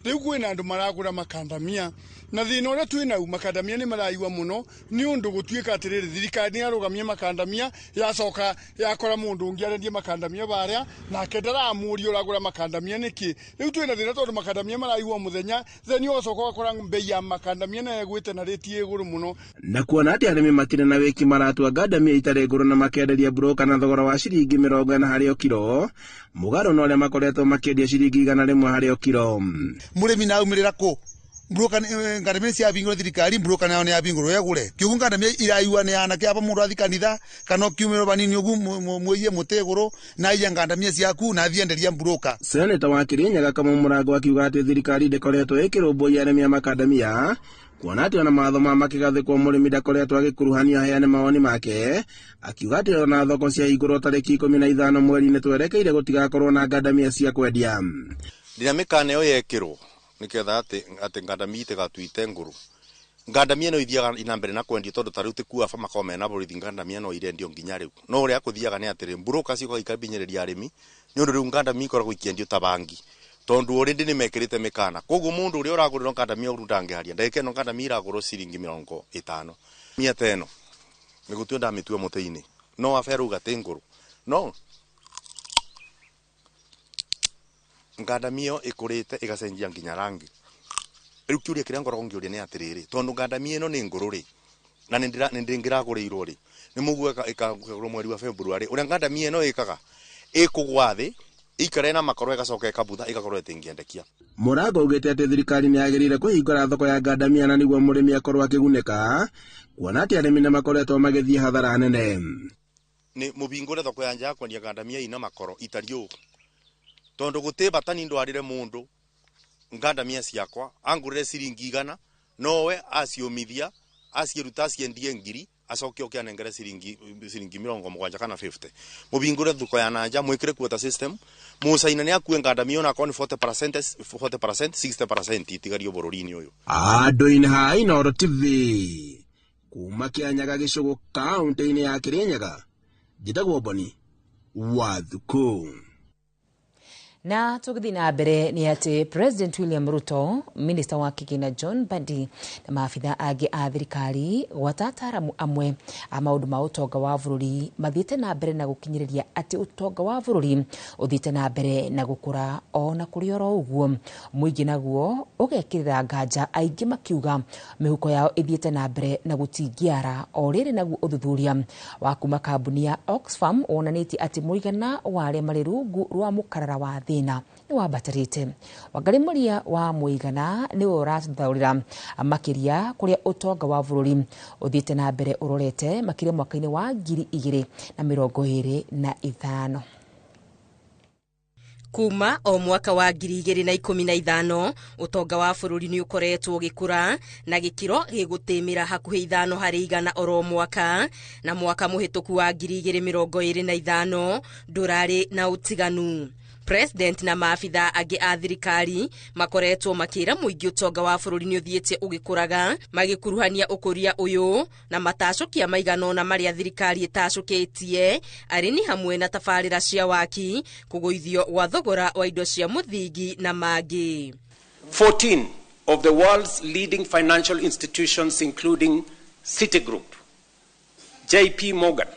Rĩu kwĩna andũ maragũra makandamia na thĩna ũrĩa twĩnau, makandamia nĩ maraiwa mũno nĩ ũndũ gũtuĩka atĩrĩrĩ, thirikari nĩ yarũgamia makandamia, yacoka yakora mũndũ ũngĩ arendie makandamia barĩa, nake ndaramũria ũragũra makandamia nĩkĩ. Rĩu twĩna thĩna tondũ makandamia maraiwa mũthenya, then ũgacoka ũgakora mbei ya makandamia nayo ĩgwĩte na rĩti ĩ igũrũ mũno. Na kuona atĩ arĩmi matirĩ na wĩki, maratua ngandamia itarĩ ngũrũ na makenderia broker na thogora wa ciringi 40 harĩ o kiro, mũgarũ na ũrĩa makoretwo makĩendia ciringi 100 harĩ o kiro. Mũrĩmi na aumĩrĩra kũ broker ngandamia ciabingũrwo thirikari, broker nayo nĩ yabingũrwo yegũre kiugu ngandamia iraiwa nĩ anake aba mũndũ athi kanitha kana ũkiumĩrwo banini ũgu mũiye mũtĩ igũrũ na aiye ngandamia ciaku na athiĩ enderia broker. Seneta wa Kirinyaga Kamau Mũrango akiuga atĩ thirikari ndĩkoretwo ĩkĩrũmbũiya arĩmi a makandamia, kuona atĩ ona mawatho ma makĩgathĩkwo mũrĩmi ndakoretwo agĩkuruhanio aheane mawoni make, akiuga atĩ ona thoko ciahingũrwo tarĩki 15 mweri-inĩ twerekeire gũtigakorwo na ngandamia cia kwendia. Rĩrĩa mĩkana ĩyo yekĩrwo nĩgetha atĩ ngandamia itigatuite ngũrũ, ngandamia no ithiaga na mbere na kwendio tondũ ta rĩu ti kuo aba makoragwo mena borithi, ngandamia no irendio nginya rĩu. No ũrĩa kũthiaga nĩ atĩrĩ, mburũka ciũkaga ikabinyĩrĩria arĩmi nĩ ũndũ rĩu ngandamia ikoragwo ikĩendio ta bangi, tondũ already nĩ mekĩrĩte mĩkana. Koguo mũndũ ũrĩa ũragũrĩrwo ngandamia ũru ndangĩharia ndagĩka ĩno ngandamia iragũrwo ciringi 50 mia ta ĩno nĩgũtua ndamĩtua mũtĩ-inĩ, no aba arauga ti ngũrũ, no ngandamia ĩyo ĩkũrĩte ĩgacenjia nginya rangi. Rĩu kĩũria kĩrĩa ngoragwo ngĩũria nĩ atĩrĩrĩ, tondũ ngandamia ĩno nĩ ngũrũ rĩ, Na nĩ ndĩngĩragũrĩirwo rĩ nĩ mũguo ĩkagũrwo mweri wa February ũrĩa ngandamia ĩno ĩkaga ĩkũgwa thĩ ikare na makoro ĩgacoka ĩkabutha ĩgakorwo ĩtingĩendekia. Mũrango augĩte atĩ thirikari nĩ yagĩrĩire kũhingũra thoko ya ngandamia na nĩguo mũrĩmi akorwo akĩgunĩka, kuona atĩ arĩmi nĩ makoretwo magĩthiĩ hathara nene. Nĩ mũhingũre thoko ya nja ya kwendia ngandamia ina makoro itariĩ ũũ, tondũ gũtĩ bata ni ndwarĩre mũndũ ngandamia ciakwa angũrĩre ciringi 100 nowe aciũmithia aciĩruta aciendie 1000 acoke oke anengere ciringi 70 kana 50. Mũhingũre thoko ya nanja mwĩkĩre quota system mũcaina nĩ akue ngandamia ona akorwo nĩ 40% 60% itigario bũrũri-inĩ ũyũ. Andũ-inĩ ha Inooro TV kuma Kĩanyaga gĩcũgũ kaũntĩ-inĩ ya Kĩrĩnyaga, njĩtagwo Boni Wathuku. Na tũgĩthiĩ na mbere nĩ atĩ President William Ruto, Minister wa Kĩgĩna John Mbadi na maabitha angĩ a thirikari gwata ataaramu amwe a maũndũ ma ũtonga wa bũrũri mathiĩte na mbere na gũkinyĩrĩria atĩ ũtonga wa bũrũri ũthiĩte na mbere na gũkũra ona kũrĩ oro ũguo. Mũingĩ naguo ũgekĩrĩra nganja, aingĩ makiuga mĩhuko yao ĩthiĩte na mbere na gũtingiara. O rĩrĩ naguo ũthuthuria wa kuma kambuni ya Oxfam wonanĩtie atĩ mũigana wa arĩa marĩ rungu rwa mũkarara wa thĩ nĩ wambatarĩte. Wangarĩ Mũria wa mũigana nĩwe ũratũthaũrĩra makĩria kũrĩa ũtonga wa bũrũri ũthiĩte na mbere ũrorete makĩria mwaka-inĩ wa 2025. Kuma o mwaka wa 2015 ũtonga wa bũrũri nĩ ũkoretwo ũgĩkũra na gĩkĩro gĩgũtĩmĩra hakuhĩ 5 harĩ 100 oro mwaka, na mwaka mũhĩtũku wa 2025 ndũrarĩ na ũtiganu. President na maabitha angĩ a thirikari makoretwo makĩra mũingĩ ũtonga wa bũrũri nĩ ũthiĩte ũgĩkũraga, magĩkuruhania ũkũria ũyũ na matacũkia maigana ũna marĩa thirikari ĩtacũkĩtie arĩ nĩ hamwe na tabarĩra cia waki, kũgũithio gwa thogora wa indo cia mũthingi na mangĩ. 14 of the world's leading financial institutions including Citigroup, JP Morgan,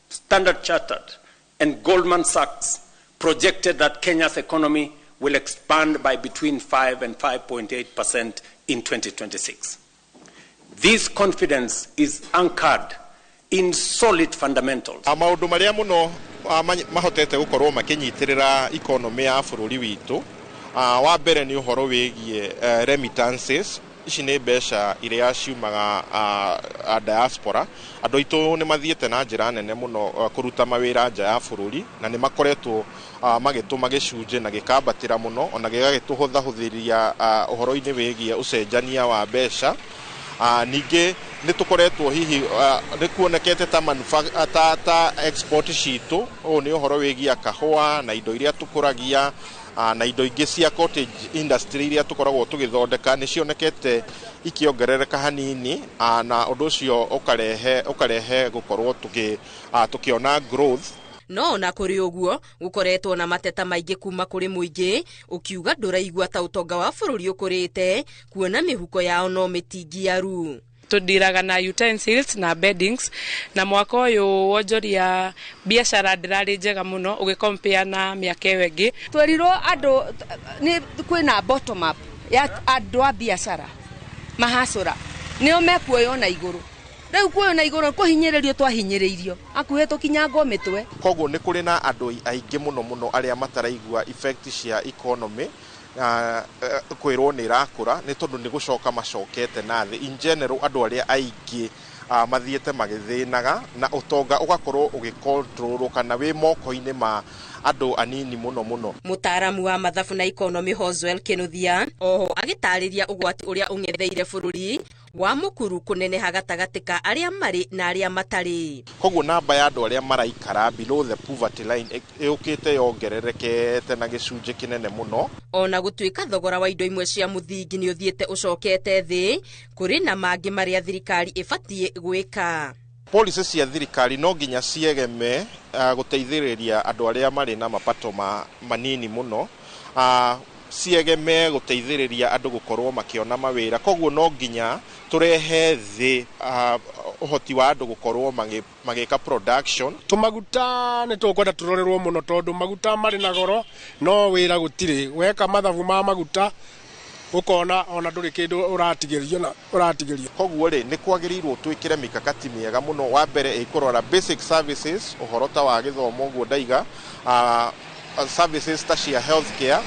Standard Chartered and Goldman Sachs projected that Kenya's economy will expand by between 5 and 5.8% in 2026. This confidence is anchored in solid fundamentals. Maũndũ marĩa mũno mahotete gũkorwo makĩnyitĩrĩra economy ya bũrũri witũ, wa mbere nĩ ũhoro wĩgiĩ remittances. Ici nĩ mbeca iria ciumaga diaspora. Andũ aitũ nĩ mathiĩte na njĩra nene mũno kũruta mawĩra nja ya bũrũri na nĩ makoretwo magĩtũma gĩcunjĩ na gĩkambatĩra mũno ona gĩgagĩtũhũthahũthĩria ũhoro-inĩ wĩgiĩ ũcenjania wa mbeca. Ningĩ nĩ tũkoretwo hihi nĩ kuonekete ta ta export citũ, ũũ nĩ ũhoro wĩgiĩ kahũa na indo iria tũkũragia na indo ingĩ cia cottage industry iria tũkoragwo tũgĩthondeka nĩ cionekete ikĩongerereka hanini, na ũndũ ũcio ũkarehe gũkorwo tũkĩona growth. No na kũrĩ ũguo gũkoretwo na mateta maingĩ kuma kũrĩ mũingĩ ũkiuga ndũraigua ta ũtonga wa bũrũri ũkũrĩte, kuona mĩhuko yao no mĩtingiaru. Tũndiraga na utensils na beddings, na mwaka ũyũ wonjoria biacara ndĩrarĩ njega mũno ũgĩkompea na mĩaka ĩyo ĩngĩ. Twerirwo andũ nĩ kwĩna bottom up ya andũ a biacara mahacũra nĩo mekuoywo na igũrũ. Rĩu kuoywo na igũrũ kũhinyĩrĩrio twahinyĩrĩirio hakuhĩ tũkinyangwo mĩtwe. Koguo nĩ kũrĩ na andũ aingĩ mũno mũno arĩa mataraigua effect cia economy kwĩrwo nĩ ĩrakũra nĩ tondũ nĩ gũcoka macokete na thĩ. In general andũ arĩa aingĩ mathiĩte magĩthĩnaga na ũtonga ũgakorwo ũgĩkontrolwo kana wĩ moko-inĩ ma andũ anini mũno mũno. Mũtaaramu wa mathabu na economy Hoswell Kinuthia oho agĩtarĩria ũgwati ũrĩa ũng'etheire bũrũri wa mũkuru kũneneha gatagatĩ ka arĩa marĩ na arĩa matarĩ. Koguo namba ya andũ arĩa maraikara below the poverty line ĩũkĩte yongererekete na gĩcunjĩ kĩnene mũno. Ona gũtuĩka thogora wa indo imwe cia mũthingi nĩ ũthiĩte ũcokete thĩ, kũrĩ na mangĩ marĩa thirikari ĩbatiĩ gwĩka. Policy cia thirikari no nginya ciegeme gũteithĩrĩria andũ arĩa marĩ na mapato manini mũno, ciegeme gũteithĩrĩria andũ gũkorwo makĩona mawĩra. Koguo no nginya tũrehe thĩ ũhoti wa andũ gũkorwo magĩka production. Tũmaguta nĩ tũkwenda tũrorerwo mũno tondũ maguta marĩ na goro no wĩra gũtirĩ. Weka mathabu ma maguta Ũkona ona ndũrĩ kĩndũ ũratigĩrio na ũratigĩrio. Koguo rĩ, nĩ kwagĩrĩirwo twĩkĩre mikakati mĩega mũno. Wa mbere ĩkũrora basic services, ũhoro ta wa gĩthomo ũguo ndaiga, services ta cia healthcare,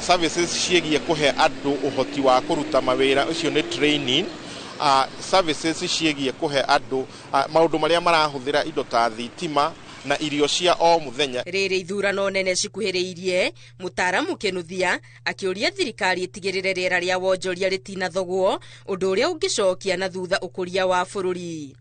services ciĩgiĩ kũhe andũ ũhoti wa kũruta mawĩra, ũcio nĩ training, services ciĩgiĩ kũhe andũ maũndũ marĩa marahũthĩra indo ta thitima na irio cia o mũthenya. Rĩrĩ ithurano nene cikuhĩrĩirie, mũtaaramu Kinuthia akĩũria thirikari ĩtigĩrĩre rĩera rĩa wonjoria rĩtinathogwo, ũndũ ũrĩa ũngĩcokia na thutha ũkũria wa bũrũri.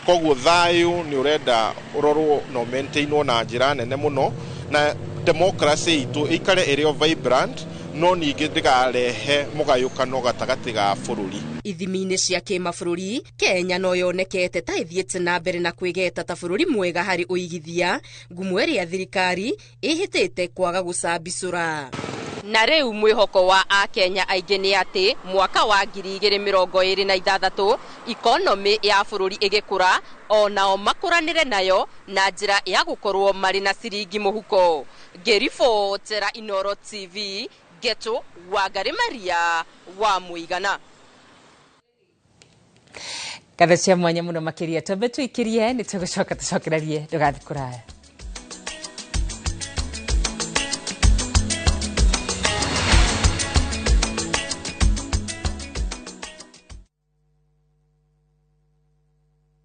Koguo thayũ nĩ ũrenda ũrorwo na ũmaintainwo na njĩra nene mũno, na democracy itũ ĩikare ĩrĩ o vibrant, no ningĩ ndĩgarehe mũgayũkano gatagatĩ ga bũrũri. Ithimi-inĩ cia kĩmabũrũri, Kenya no yonekete ta ĩthiĩte na mbere na kwĩgeta ta bũrũri mwega harĩ ũigithia, ngumo ĩrĩa thirikari ĩhĩtĩte kwaga gũcambicũra. Na rĩu mwĩhoko wa akenya aingĩ nĩ atĩ mwaka wa 2026 ikonomĩ ya bũrũri ĩgĩkũra, o nao makũranĩre nayo na njĩra ya gũkorwo marĩ na ciringi mũhuko. Ngĩribotera Inooro TV, Ngeto Wangari Maria wa Mũigana. Ngatho cia mwanya mũno makĩria, twambe tũikĩrie, nĩ tũgũcoka tũcokererie, ndũgathiĩ kũraya.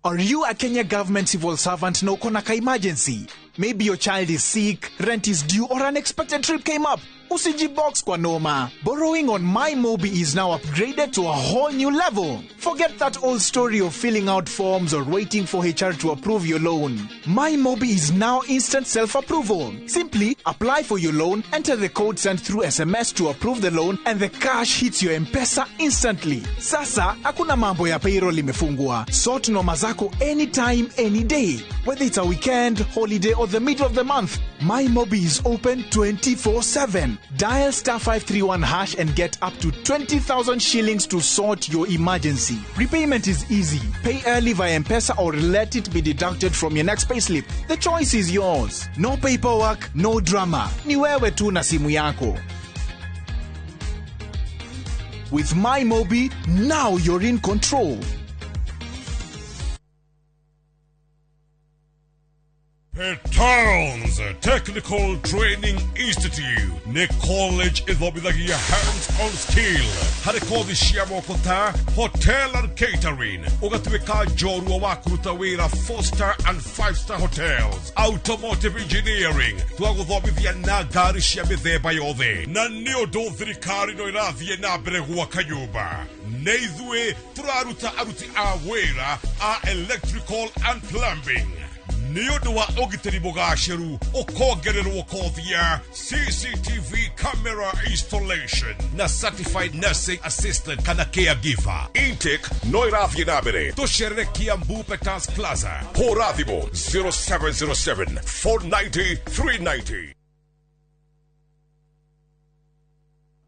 Are you a Kenya government civil servant na uko na ka emergency? Maybe your child is sick, rent is due, or an unexpected trip came up. Usijibox kwa noma. Borrowing on MyMobi is now upgraded to a whole new level. Forget that old story of filling out forms or waiting for HR to approve your loan. MyMobi is now instant self-approval. Simply apply for your loan, enter the code sent through SMS to approve the loan, and the cash hits your M-Pesa instantly. Sasa, hakuna mambo ya payroll imefungwa. Sort noma zako anytime, any day. Whether it's a weekend, holiday, or the middle of the month, MyMobi is open 24/7. Dial star 531 hash and get up to 20,000 shillings to sort your emergency. Repayment is easy. Pay early via M-Pesa or let it be deducted from your next payslip. The choice is yours. No paperwork, no drama. Ni wewe tu na simu yako. With MyMobi, now you're in control. Petowns Technical Training Institute nĩ college ĩthomithagia hands-on skill harĩ kothi cia moko ta hotel and catering, ũgatuĩka njorua wa kũruta wĩra 4 star and 5 star hotels, automotive engineering, twagũthomithia na ngari cia mĩthemba yothe, na nĩ ũndũ thirikari no ĩrathiĩ na mbere gwaka nyũmba, nĩ ithuĩ tũraruta aruti a wĩra a electrical and plumbing. Nĩ ũndũ wa ũgitĩri mũgacĩru, ũkongererwo kothi ya CCTV camera installation na certified nursing assistant kana caregiver. Intake no ĩrathiĩ na mbere. Tũcerere Kiambu Peters Plaza. Hũra thimũ 0707 490 390.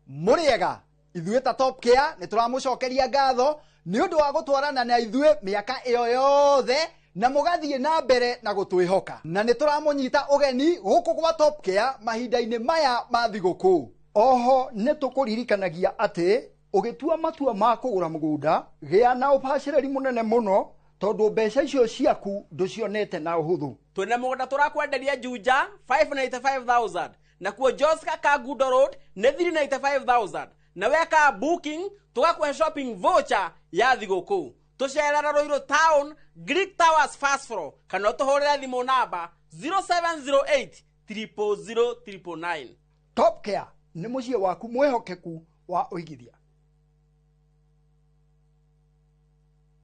Mũrĩega ithuĩ ta Top Care nĩ tũramũcokeria ngatho nĩ ũndũ wa gũtwarana na ithuĩ mĩaka ĩyo yothe na mũgathiĩ na mbere na gũtwĩhoka, na nĩ tũramũnyita ũgeni gũkũ gwa Top Care mahinda-inĩ maya ma thigũkũ. Oho nĩ tũkũririkanagia atĩ ũgĩtua matua ma kũgũra mũgũnda, gĩa na ũbacĩrĩri mũnene mũno tondũ mbeca icio ciaku ndũcionete na ũhũthũ. Twĩna mũgũnda tũrakwenderia Juja 595,000, nakuo Joska Kangundo Road nĩ 395,000, na weka booking tũgakũhe shopping voucher ya thigũkũ. Tũcerera Ruiru Town, Greek Towers first floor, kana ũtũhũrĩre thimũ namba 0708 000 999. Top Care nĩ mũciĩ waku mwĩhokeku wa ũigithia.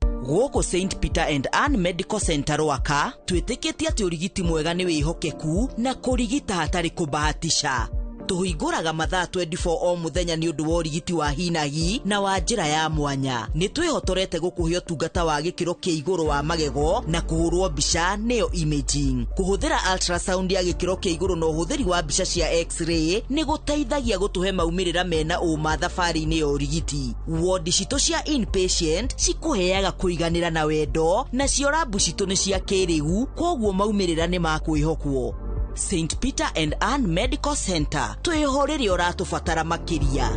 Gũkũ St Peter and Ann Medical Center Rwaka twĩtĩkĩtie atĩ ũrigiti mwega nĩ wĩhokeku na kũrigita hatarĩ kũbahatisha. Tũhingũraga mathaa 24 o mũthenya nĩ ũndũ wa ũrigiti wa hinahi na wa njĩra ya mwanya. Nĩ twĩhotorete gũkũhe ũtungata wa gĩkĩro kĩa igũrũ wa magego na kũhũrwo mbica nĩyo imaging. Kũhũthĩra ultrasound ya gĩkĩro kĩa igũrũ na ũhũthĩri wa mbica cia x-ray nĩ gũteithagia gũtũhe maumĩrĩra mena ũma thabarĩ-inĩ ya ũrigiti. Wodi citũ cia inpatient cikũheaga kũiganĩra na wendo, nacio rabu citũ nĩ cia kĩrĩu, koguo maumĩrĩra nĩ ma kwĩhokwo. St Peter and Ann Medical Center, twĩho rĩrĩa ũratũbatara makĩria.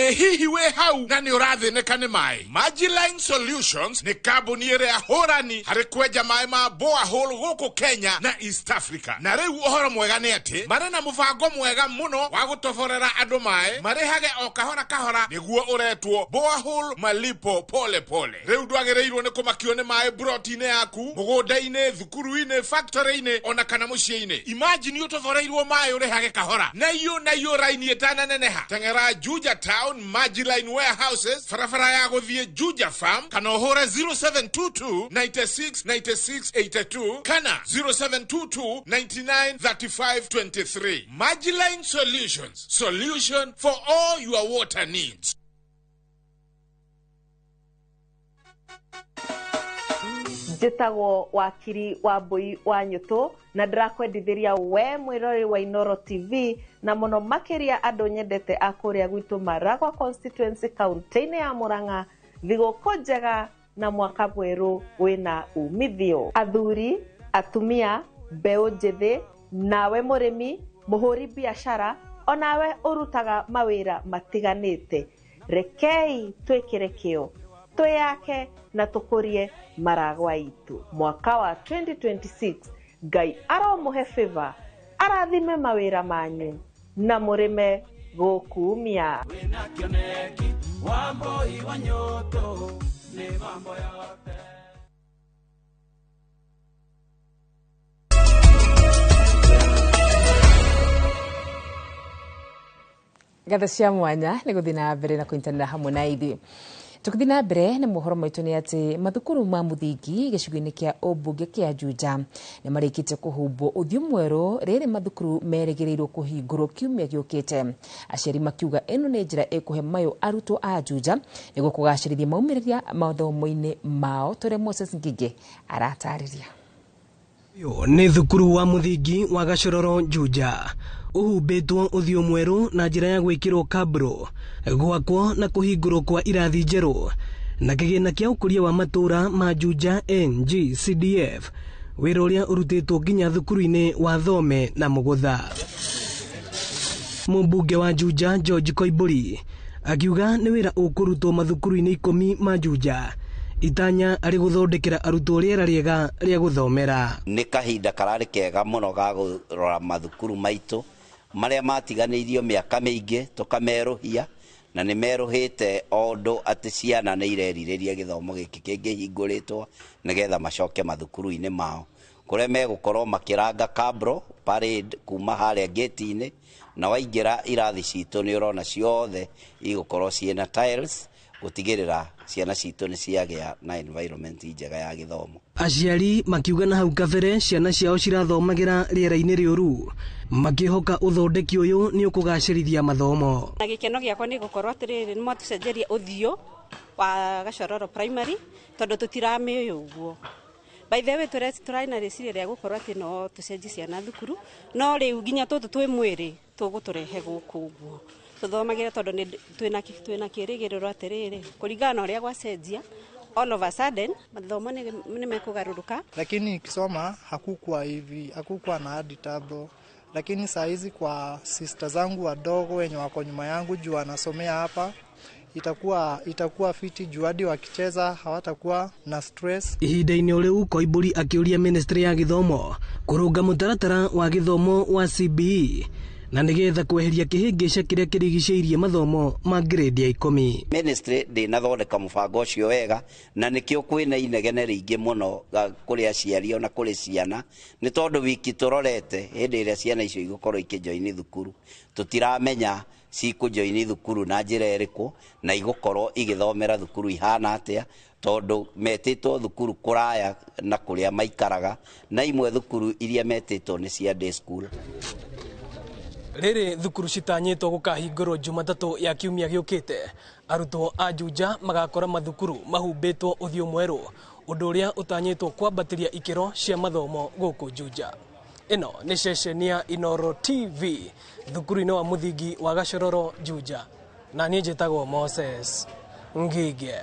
Ĩ hihi wĩ hau na nĩ ũrathĩnĩka nĩ maĩ? Magiline Solutions nĩ kambuni ĩrĩa hũrani harĩ kwenja maĩ ma borehole gũkũ Kenya na East Africa. Na rĩu ũhoro mwega nĩ atĩ marĩ na mũbango mwega mũno wa gũtoborera andũ maĩ marĩhage o kahora kahora, nĩguo ũretwo borehole malipo pole pole. Rĩu ndwagĩrĩirwo nĩ kũmakio nĩ maĩ broti-inĩ yaku, mũgũnda-inĩ, thukuru-inĩ, factory-inĩ ona kana mũciĩ-inĩ. Imagine ũtoboreirwo maĩ ũrĩhage kahora na iyo na iyo raini ĩtananeneha. Teng'era Juja Town, Magiline Warehouses, barabara ya gũthiĩ Juja Farm, kana ũhũre 0722 96 96 82 kana 0722 99 35 23. Magiline Solutions, solution for all your water needs. Njĩtagwo wakiri wa mbui wa nyũtũ na ndĩrakwendithĩria we mwĩrori wa Inooro TV na mũno makĩria andũ nyendete a kũrĩa gwitũ Maragwa constituency kaunti-inĩ ya Murang'a, thigũkũ njega na mwaka mwerũ wĩna umithio. Athuri, atumia, mbeũ njĩthĩ, nawe mũrĩmi, mũhũri biacara, onawe ũrutaga mawĩra matiganĩte, rekei twĩkĩre kĩo, twĩyake na tũkũrie Maragwa itũ. Mwaka wa 2026 Ngai aromũhe favor, arathime mawĩra manyu na mũrĩme gũkumia. Ngatho cia mwanya nĩ gũthiĩ na mbere na kũnyitanĩra hamwe na ithuĩ. Tũgĩthiĩ na mbere na mohoro maitũ nĩ atĩ mathukuru ma mũthingi gĩcigo-inĩ kĩa ũmbunge kĩa Juja nĩ marĩkĩtie kũhumbwo ũthiũ mwerũ, rĩrĩ mathukuru merĩgĩrĩirwo kũhingũrwo kiumia gĩũkĩte. Aciari makiuga ĩno nĩ njĩra ĩkũhe mayũ arutwo a Juja nĩguo kũgacĩrithia maumĩrĩra mathomo-inĩ mao, tũrĩa Moses Ngigĩ aratarĩria. Ũyũ nĩ thukuru wa mũthingi wa Gacororo Juja ũhumbĩtwo ũthiũ mwerũ na njĩra ya gwĩkĩrwo kabro, gwakwo na kũhingũrwo kwa irathi njerũ na kĩgĩna kĩa ũkũria wa matũũra ma Juja NGCDF, wĩra ũrĩa ũrutĩtwo nginya thukuru-inĩ wa Thome na Mũgũtha. Mũmbunge wa Juja George Koimbũri akiuga nĩ wĩra ũkũrutwo mathukuru-inĩ 10 ma Juja, itanya arĩ gũthondekera arutwo rĩera rĩega rĩa gũthomera. Nĩ kahinda kararĩ kega mũno ga kũrora mathukuru maitũ marĩa matiganĩirio mĩaka mĩingĩ tũkamerũhia, na nĩ merũhĩte o ũndũ atĩ ciana nĩ irerirĩria gĩthomo gĩkĩ kĩngĩhingũrĩtwo nĩgetha macoke mathukuru-inĩ mao, kũrĩa megũkorwo makĩranga kabro parade kuma harĩa gate-inĩ, na waingĩra irathi citũ nĩ ũrona ciothe igũkorwo ciĩna tiles gũtigĩrĩra ciana citũ nĩ ciagĩa na environment njega ya gĩthomo. Aciari makiuga na hau kabere ciana ciao cirathomagĩra rĩera-inĩ rĩũru, makĩhoka ũthondeki ũyũ nĩ ũkũgacĩrithia mathomo. Na gĩkeno gĩakwa nĩ gũkorwo atĩrĩrĩ nĩ mwatũcenjeria ũthiũ wa Gacororo Primary tondũ tũtiramĩũĩ ũguo. By the way, tũrarĩ na rĩciria rĩa gũkorwo atĩ no tũcenjie ciana thukuru, no rĩu nginya tũtũ twĩ mwĩrĩ tũgũtũrehe gũkũ ũguo tũthomagĩra, tondũ twĩna kĩrĩgĩrĩro atĩrĩrĩ kũringana na ũrĩa gwacenjia all of a sudden mathomo nĩ mekũgarũrũka. Lakini nikisoma hakukuwa hivi, hakukuwa na hadi tabo, lakini saa hizi kwa sister zangu wadogo wenye wako nyuma yangu juu wanasomea hapa, itakuwa fiti juu hadi wakicheza hawatakuwa na stress. Ihinda-inĩ o rĩu Koimbũri akĩũria ministry ya gĩthomo kũrũnga mũtaratara wa gĩthomo wa CBE na nĩgetha kweheria kĩhĩngĩca kĩrĩa kĩrigicĩirie mathomo ma grade ya 10. Ministry ndĩnathondeka mũbango ũcio wega, na nĩkĩo kwĩna inegene rĩingĩ mũno kũrĩ aciari ona kũrĩ ciana, nĩ tondũ wiki tũrorete hĩndĩ ĩrĩa ciana icio igũkorwo ikĩjoini thukuru tũtiramenya cikũjoini thukuru na njĩra ĩrĩkũ na igũkorwo igĩthomera thukuru ihana atĩa, tondũ metĩtwo thukuru kũraya na kũrĩa maikaraga, na imwe thukuru iria metĩtwo nĩ cia day school. Rĩrĩ thukuru citanyĩtwo gũkahingũrwo Jumatatũ ya kiumia gĩũkĩte, arutwo a Juja magakora mathukuru mahumbĩtwo ũthiũ mwerũ, ũndũ ũrĩa ũtanyĩtwo kwambatĩria ikĩro cia mathomo gũkũ Juja. Ĩno nĩ ceceni ya Inooro TV thukuru-inĩ wa mũthingi wa Gacororo Juja, na niĩ njĩtagwo Moses Ngige.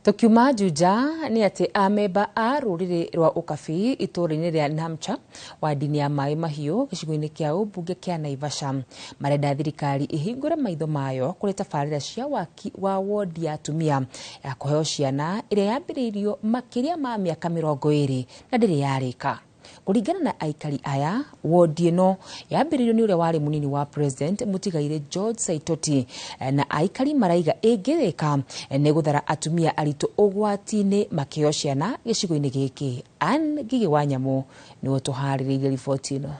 Tukiuma Juja nĩ atĩ amemba a rũrĩrĩ rwa Ũkabi itũũra-inĩ rĩa Namcha wadi-inĩ ya Maĩ Mahiũ gĩcigo-inĩ kĩa ũmbunge kĩa Naivasha marenda thirikari ĩhingũre maitho mayo kũrĩ tabarĩra cia waki wa wodi ya atumia ya kũheo ciana ĩrĩa yambĩrĩirio makĩria ma mĩaka 20 na ndĩrĩ yarĩka. Kũringana na aikari aya, wodi ĩno yambĩrĩirio nĩ ũrĩa warĩ mũnini wa president mũtigaire George Saitoti, na aikari maraiga ĩngĩrĩka nĩ gũthara atumia aritũ ũgwati-inĩ makĩheo ciana gĩcigo-inĩ gĩkĩ. Ann Ngigĩ wa Nyamũ nĩwe ũtũharĩrĩirie riboti ĩno.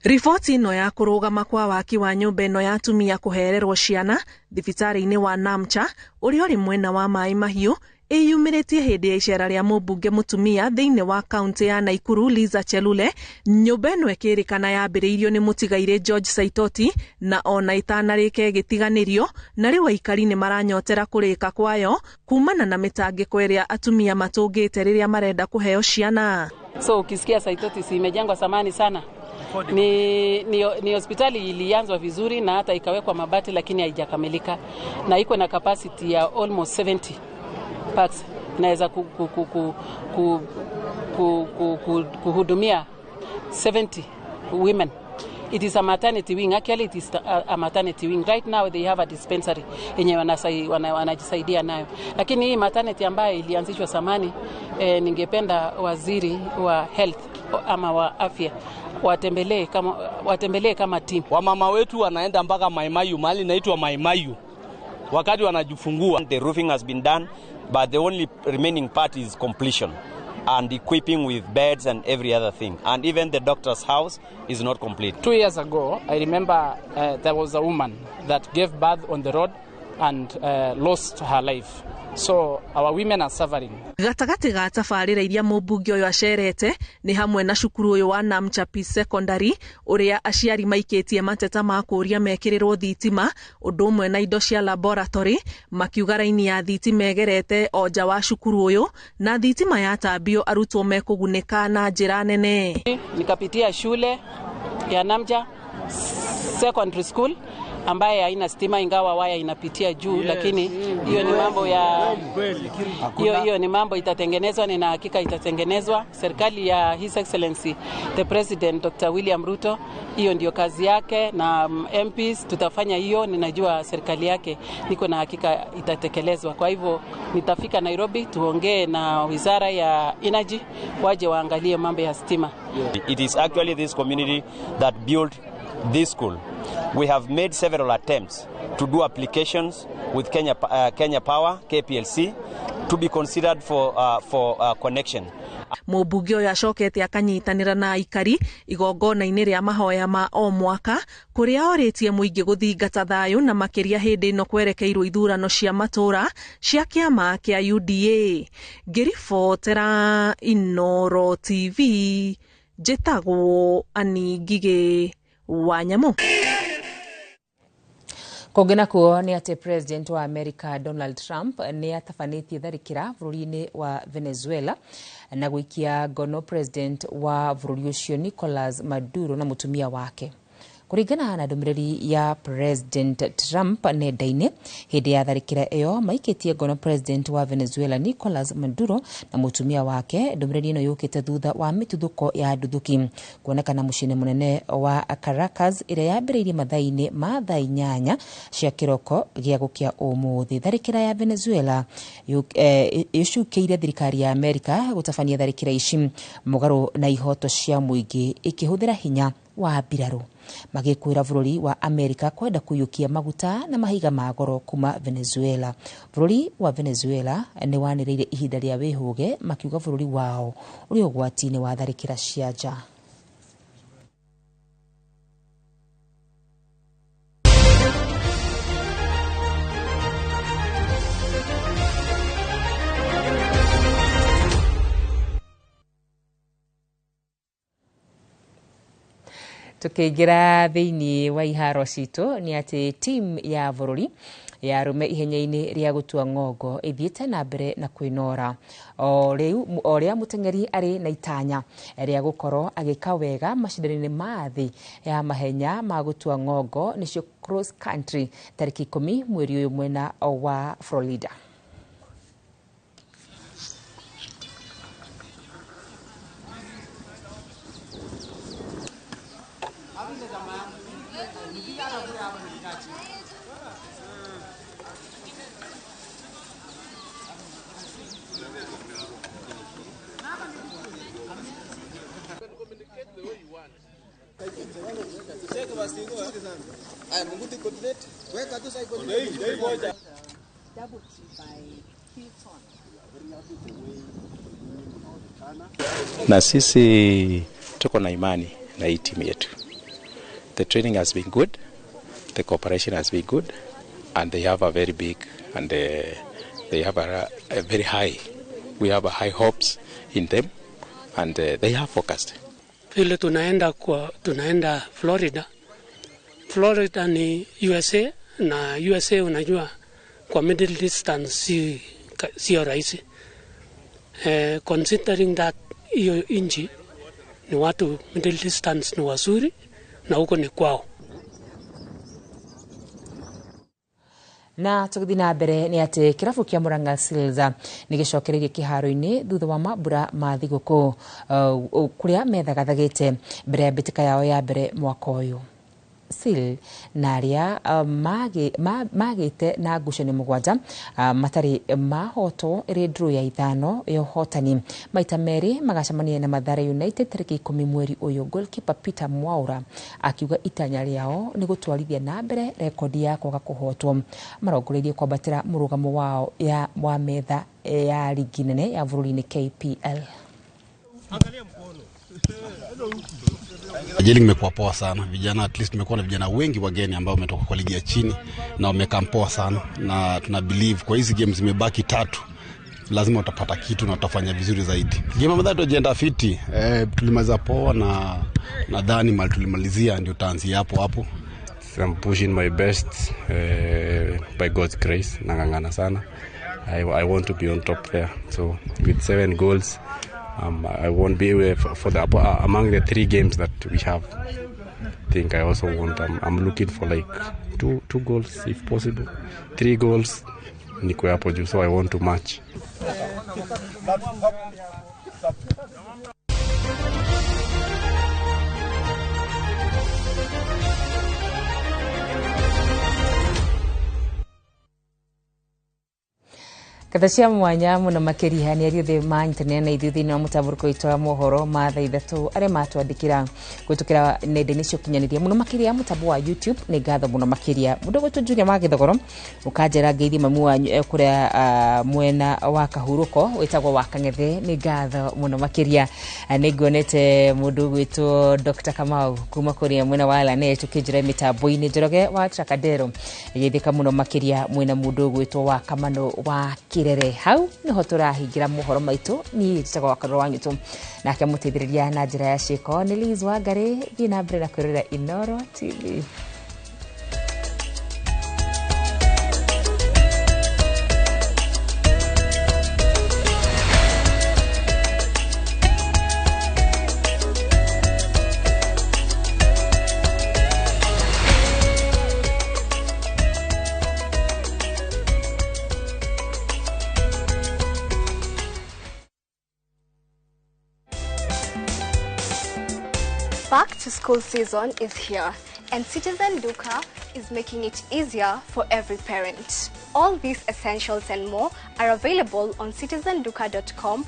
Riboti ĩno ya kũrũgama kwa waki wa nyũmba ĩno ya atumia kũhererwo ciana thibitarĩ-inĩ wa Namcha ũrĩa ũrĩ mwena wa Maĩ Mahiũ ĩyumĩrĩtie hĩndĩ ya icera rĩa mũmbunge mũtumia thĩinĩ wa kaunti ya Naikuru Liza Chelule. Nyũmba ĩno ĩkĩrĩkana yambĩrĩirio nĩ mũtigairĩ George Saitoti na ona ĩtanarĩka ĩgĩtiganĩrio, na rĩu aikari nĩ maranyotera kũrĩka kwayo kumana na mĩtangĩko ĩrĩa atumia matũngĩte rĩrĩa marenda kũheo ciana. So ukisikia Saitoti si imejengwa samani sana. Ni hospitali ilianzwa vizuri na hata ikawekwa mabati, lakini haijakamilika na iko na capacity ya almost 70 parts, inaweza kuhudumia 70 women. It is a maternity wing. Actually, it is a maternity wing. Right now they have a dispensary yenye wanajisaidia nayo. Lakini hii maternity ambayo ilianzishwa zamani, ningependa waziri wa health ama wa afya watembelee kama team. Wamama wetu wanaenda mpaka Maimayu, mahali inaitwa Maimayu, wakati wanajifungua. The roofing has been done, but the only remaining part is completion and equipping with beds and every other thing. And even the doctor's house is not complete. 2 years ago, I remember there was a woman that gave birth on the road and lost her life. So our women are suffering. Gatagatĩ ga tabarĩra iria mũmbunge ũyũ acerete nĩ hamwe na cukuru ũyũ wa Namcha Peace Secondary ũrĩa aciari maikĩtie mateta ma kũũria mekĩrĩrwo thitima ũndũ ũmwe na indo cia laboratory, makiuga raini ya thitima ĩgerete o nja wa cukuru ũyũ na thitima yatambio arutwo mekũgunĩka na njĩra nene. Nikapitia shule ya Namcha Secondary School ambaye haina stima ingawa waya inapitia juu, yes. Lakini hiyo ni mambo ya hiyo ni mambo itatengenezwa, nina hakika itatengenezwa. Serikali ya His Excellency the President Dr. William Ruto, hiyo ndio kazi yake, na MPs tutafanya hiyo, ninajua serikali yake niko na hakika itatekelezwa. Kwa hivyo nitafika Nairobi tuongee na Wizara ya Energy waje waangalie mambo ya stima. It is actually this community that built this school. We have made several attempts to do applications with Kenya Power, KPLC, to be considered for connection. Mũmbunge ũyũ acokete akanyitanĩra na aikari igongona-inĩ rĩa mahoya ma o mwaka kũrĩa orĩtie mũingĩ gũthingata thayũ na makĩria hĩndĩ ĩno kwerekeirwo ithurano cia matũra cia kĩama kĩa UDA. Ngĩribotera Inooro TV, njĩtagwo Annie Ngigĩ wa Nyamũ. Kũngĩ nakuo nĩ atĩ President wa America Donald Trump nĩ atabanĩtie tharĩkĩra bũrũri-inĩ wa Venezuela na gũikia ngono President wa bũrũri ũcio Nicolas Maduro na mũtumia wake. Kũringana na ndũmĩrĩri ya President Trump nenda-inĩ, hĩndĩ ya tharĩkĩra ĩyo maikĩtie ngono President wa Venezuela Nicolas Maduro na mũtumia wake. Ndũmĩrĩri ĩno yũkĩte thutha wa mĩtuthũko ya nduthũki kuonekana mũciĩ-inĩ mũnene wa Caracas ĩrĩa yambĩrĩirie mathaa-inĩ ma thaa 8 cia kĩroko gĩa gũkĩa ũmũthĩ. Tharĩkĩra ya Venezuela ĩcukĩire thirikari ya Amerika gũtabania tharĩkĩra ici mũgarũ na ihoto cia mũingĩ ĩkĩhũthĩra hinya wa mbirarũ, magĩkwĩra bũrũri wa Amerika kwenda kũiyũkia maguta na mahiga ma goro kuma Venezuela. Bũrũri wa Venezuela nĩ wanĩrĩire ihinda rĩa wĩhũge makiuga bũrũri wao ũrĩ ũgwati-inĩ wa tharĩkĩra cia nja. Tukiingira thiini wa iharo citũ nĩ atĩ team ya bũrũri Ya arũme ihenya-inĩ rĩa gũtua ng'ongo ĩthiĩte na mbere na kwĩnora o rĩu o rĩa mũteng'eri arĩ na itanya rĩa gũkorwo agĩka wega macindano-inĩ ma thĩ ya mahenya ma gũtua ng'ongo nĩcio cross country tarĩki 10 mweri ũyũ mwena wa Florida. Na sisi tuko na imani na hii timu yetu. The training has been good, the cooperation has been good, and they have a very big and they have a very high, we have a high hopes in them, and they are focused. Vile tunaenda Florida. Florida ni USA, na USA unajua kwa middle distance sio rahisi. Considering that hiyo inchi ni watu middle distance ni wazuri na huko ni kwao. Na tũgĩthiĩ na mbere nĩ atĩ kĩrabu kĩa Murang'a Seals nĩ gĩcokereirie kĩharo-inĩ thutha wa mambura ma thigũkũ kũrĩa methagathagĩte mbere ya mbĩtĩka yao ya mbere mwaka ũyũ. Seal na arĩa magĩte na ngucanio 7 matarĩ mahotwo ĩrĩ draw ya 5 ya ũhotani maita merĩ magacemania na Mathare United tarĩki 10 mweri ũyũ. Goalkeeper Peter Mwaura akiuga itanya rĩao nĩ gũtwarithia na mbere rekondi ya kwaga kũhotwo. Marongoreirie kwambatĩra mũrũgamo wao wa metha ya ligi nene ya bũrũri-inĩ KPL. Ajili imekuwa poa sana vijana, at least tumekuwa na vijana wengi wageni ambao wametoka kwa ligi ya chini na wamekaa poa sana, na tuna believe kwa hizi games zimebaki 3 lazima utapata kitu na utafanya vizuri zaidi. Game ambayo tunajiandaa fiti, tulimaliza poa na nadhani mali tulimalizia ndio taanzia hapo hapo. I'm pushing my best by God's grace, nangangana sana. I want to be on top there. So with 7 goals I won't be for the among the 3 games that we have. I think I also want. I'm looking for like two goals if possible, 3 goals. Niko hapo juu, so I want to match. Katha cia mwanya muno makiria ni aria othe manyitanĩra na ithuĩ thĩinĩ wa mũtambũrũko witũ wa mohoro ma thaa 3 arĩa matwandĩkĩra kũhĩtũkĩra nenda-inĩ cia ũkinyanĩria mũno makĩria mũtambo wa YouTube nĩ ngatho mũno makĩria mũndũ ũgwĩtwo Julia wa Gĩthogoro ũkanjĩra ngeithi mamu wanyu kũrĩa mwena wa Kahurũko wĩtagwo wa Kang'ethe nĩ ngatho mũno makĩria. Nĩ nguonete mũndũ ũgwĩtwo Dr. Kamau kuma kũrĩa mwena wa Lanet ũkĩnjĩra mĩtambo-inĩ Njoroge wa Tracadero geithĩka mũno makĩria mwena mũndũ ũgwĩtwo wa Kamano wa Kirere. Hau niho tũrahingira mohoro maitũ niĩ njĩtagwo Wakarũra wa Nyũtũ nake mũteithĩrĩria na njĩra ya ciĩko nĩ Liz Wangari. Thiĩ na mbere na kwĩrorera Inooro TV. Back to school season is here, and Citizen Duka is making it easier for every parent. All these essentials and more are available on citizenduka.com.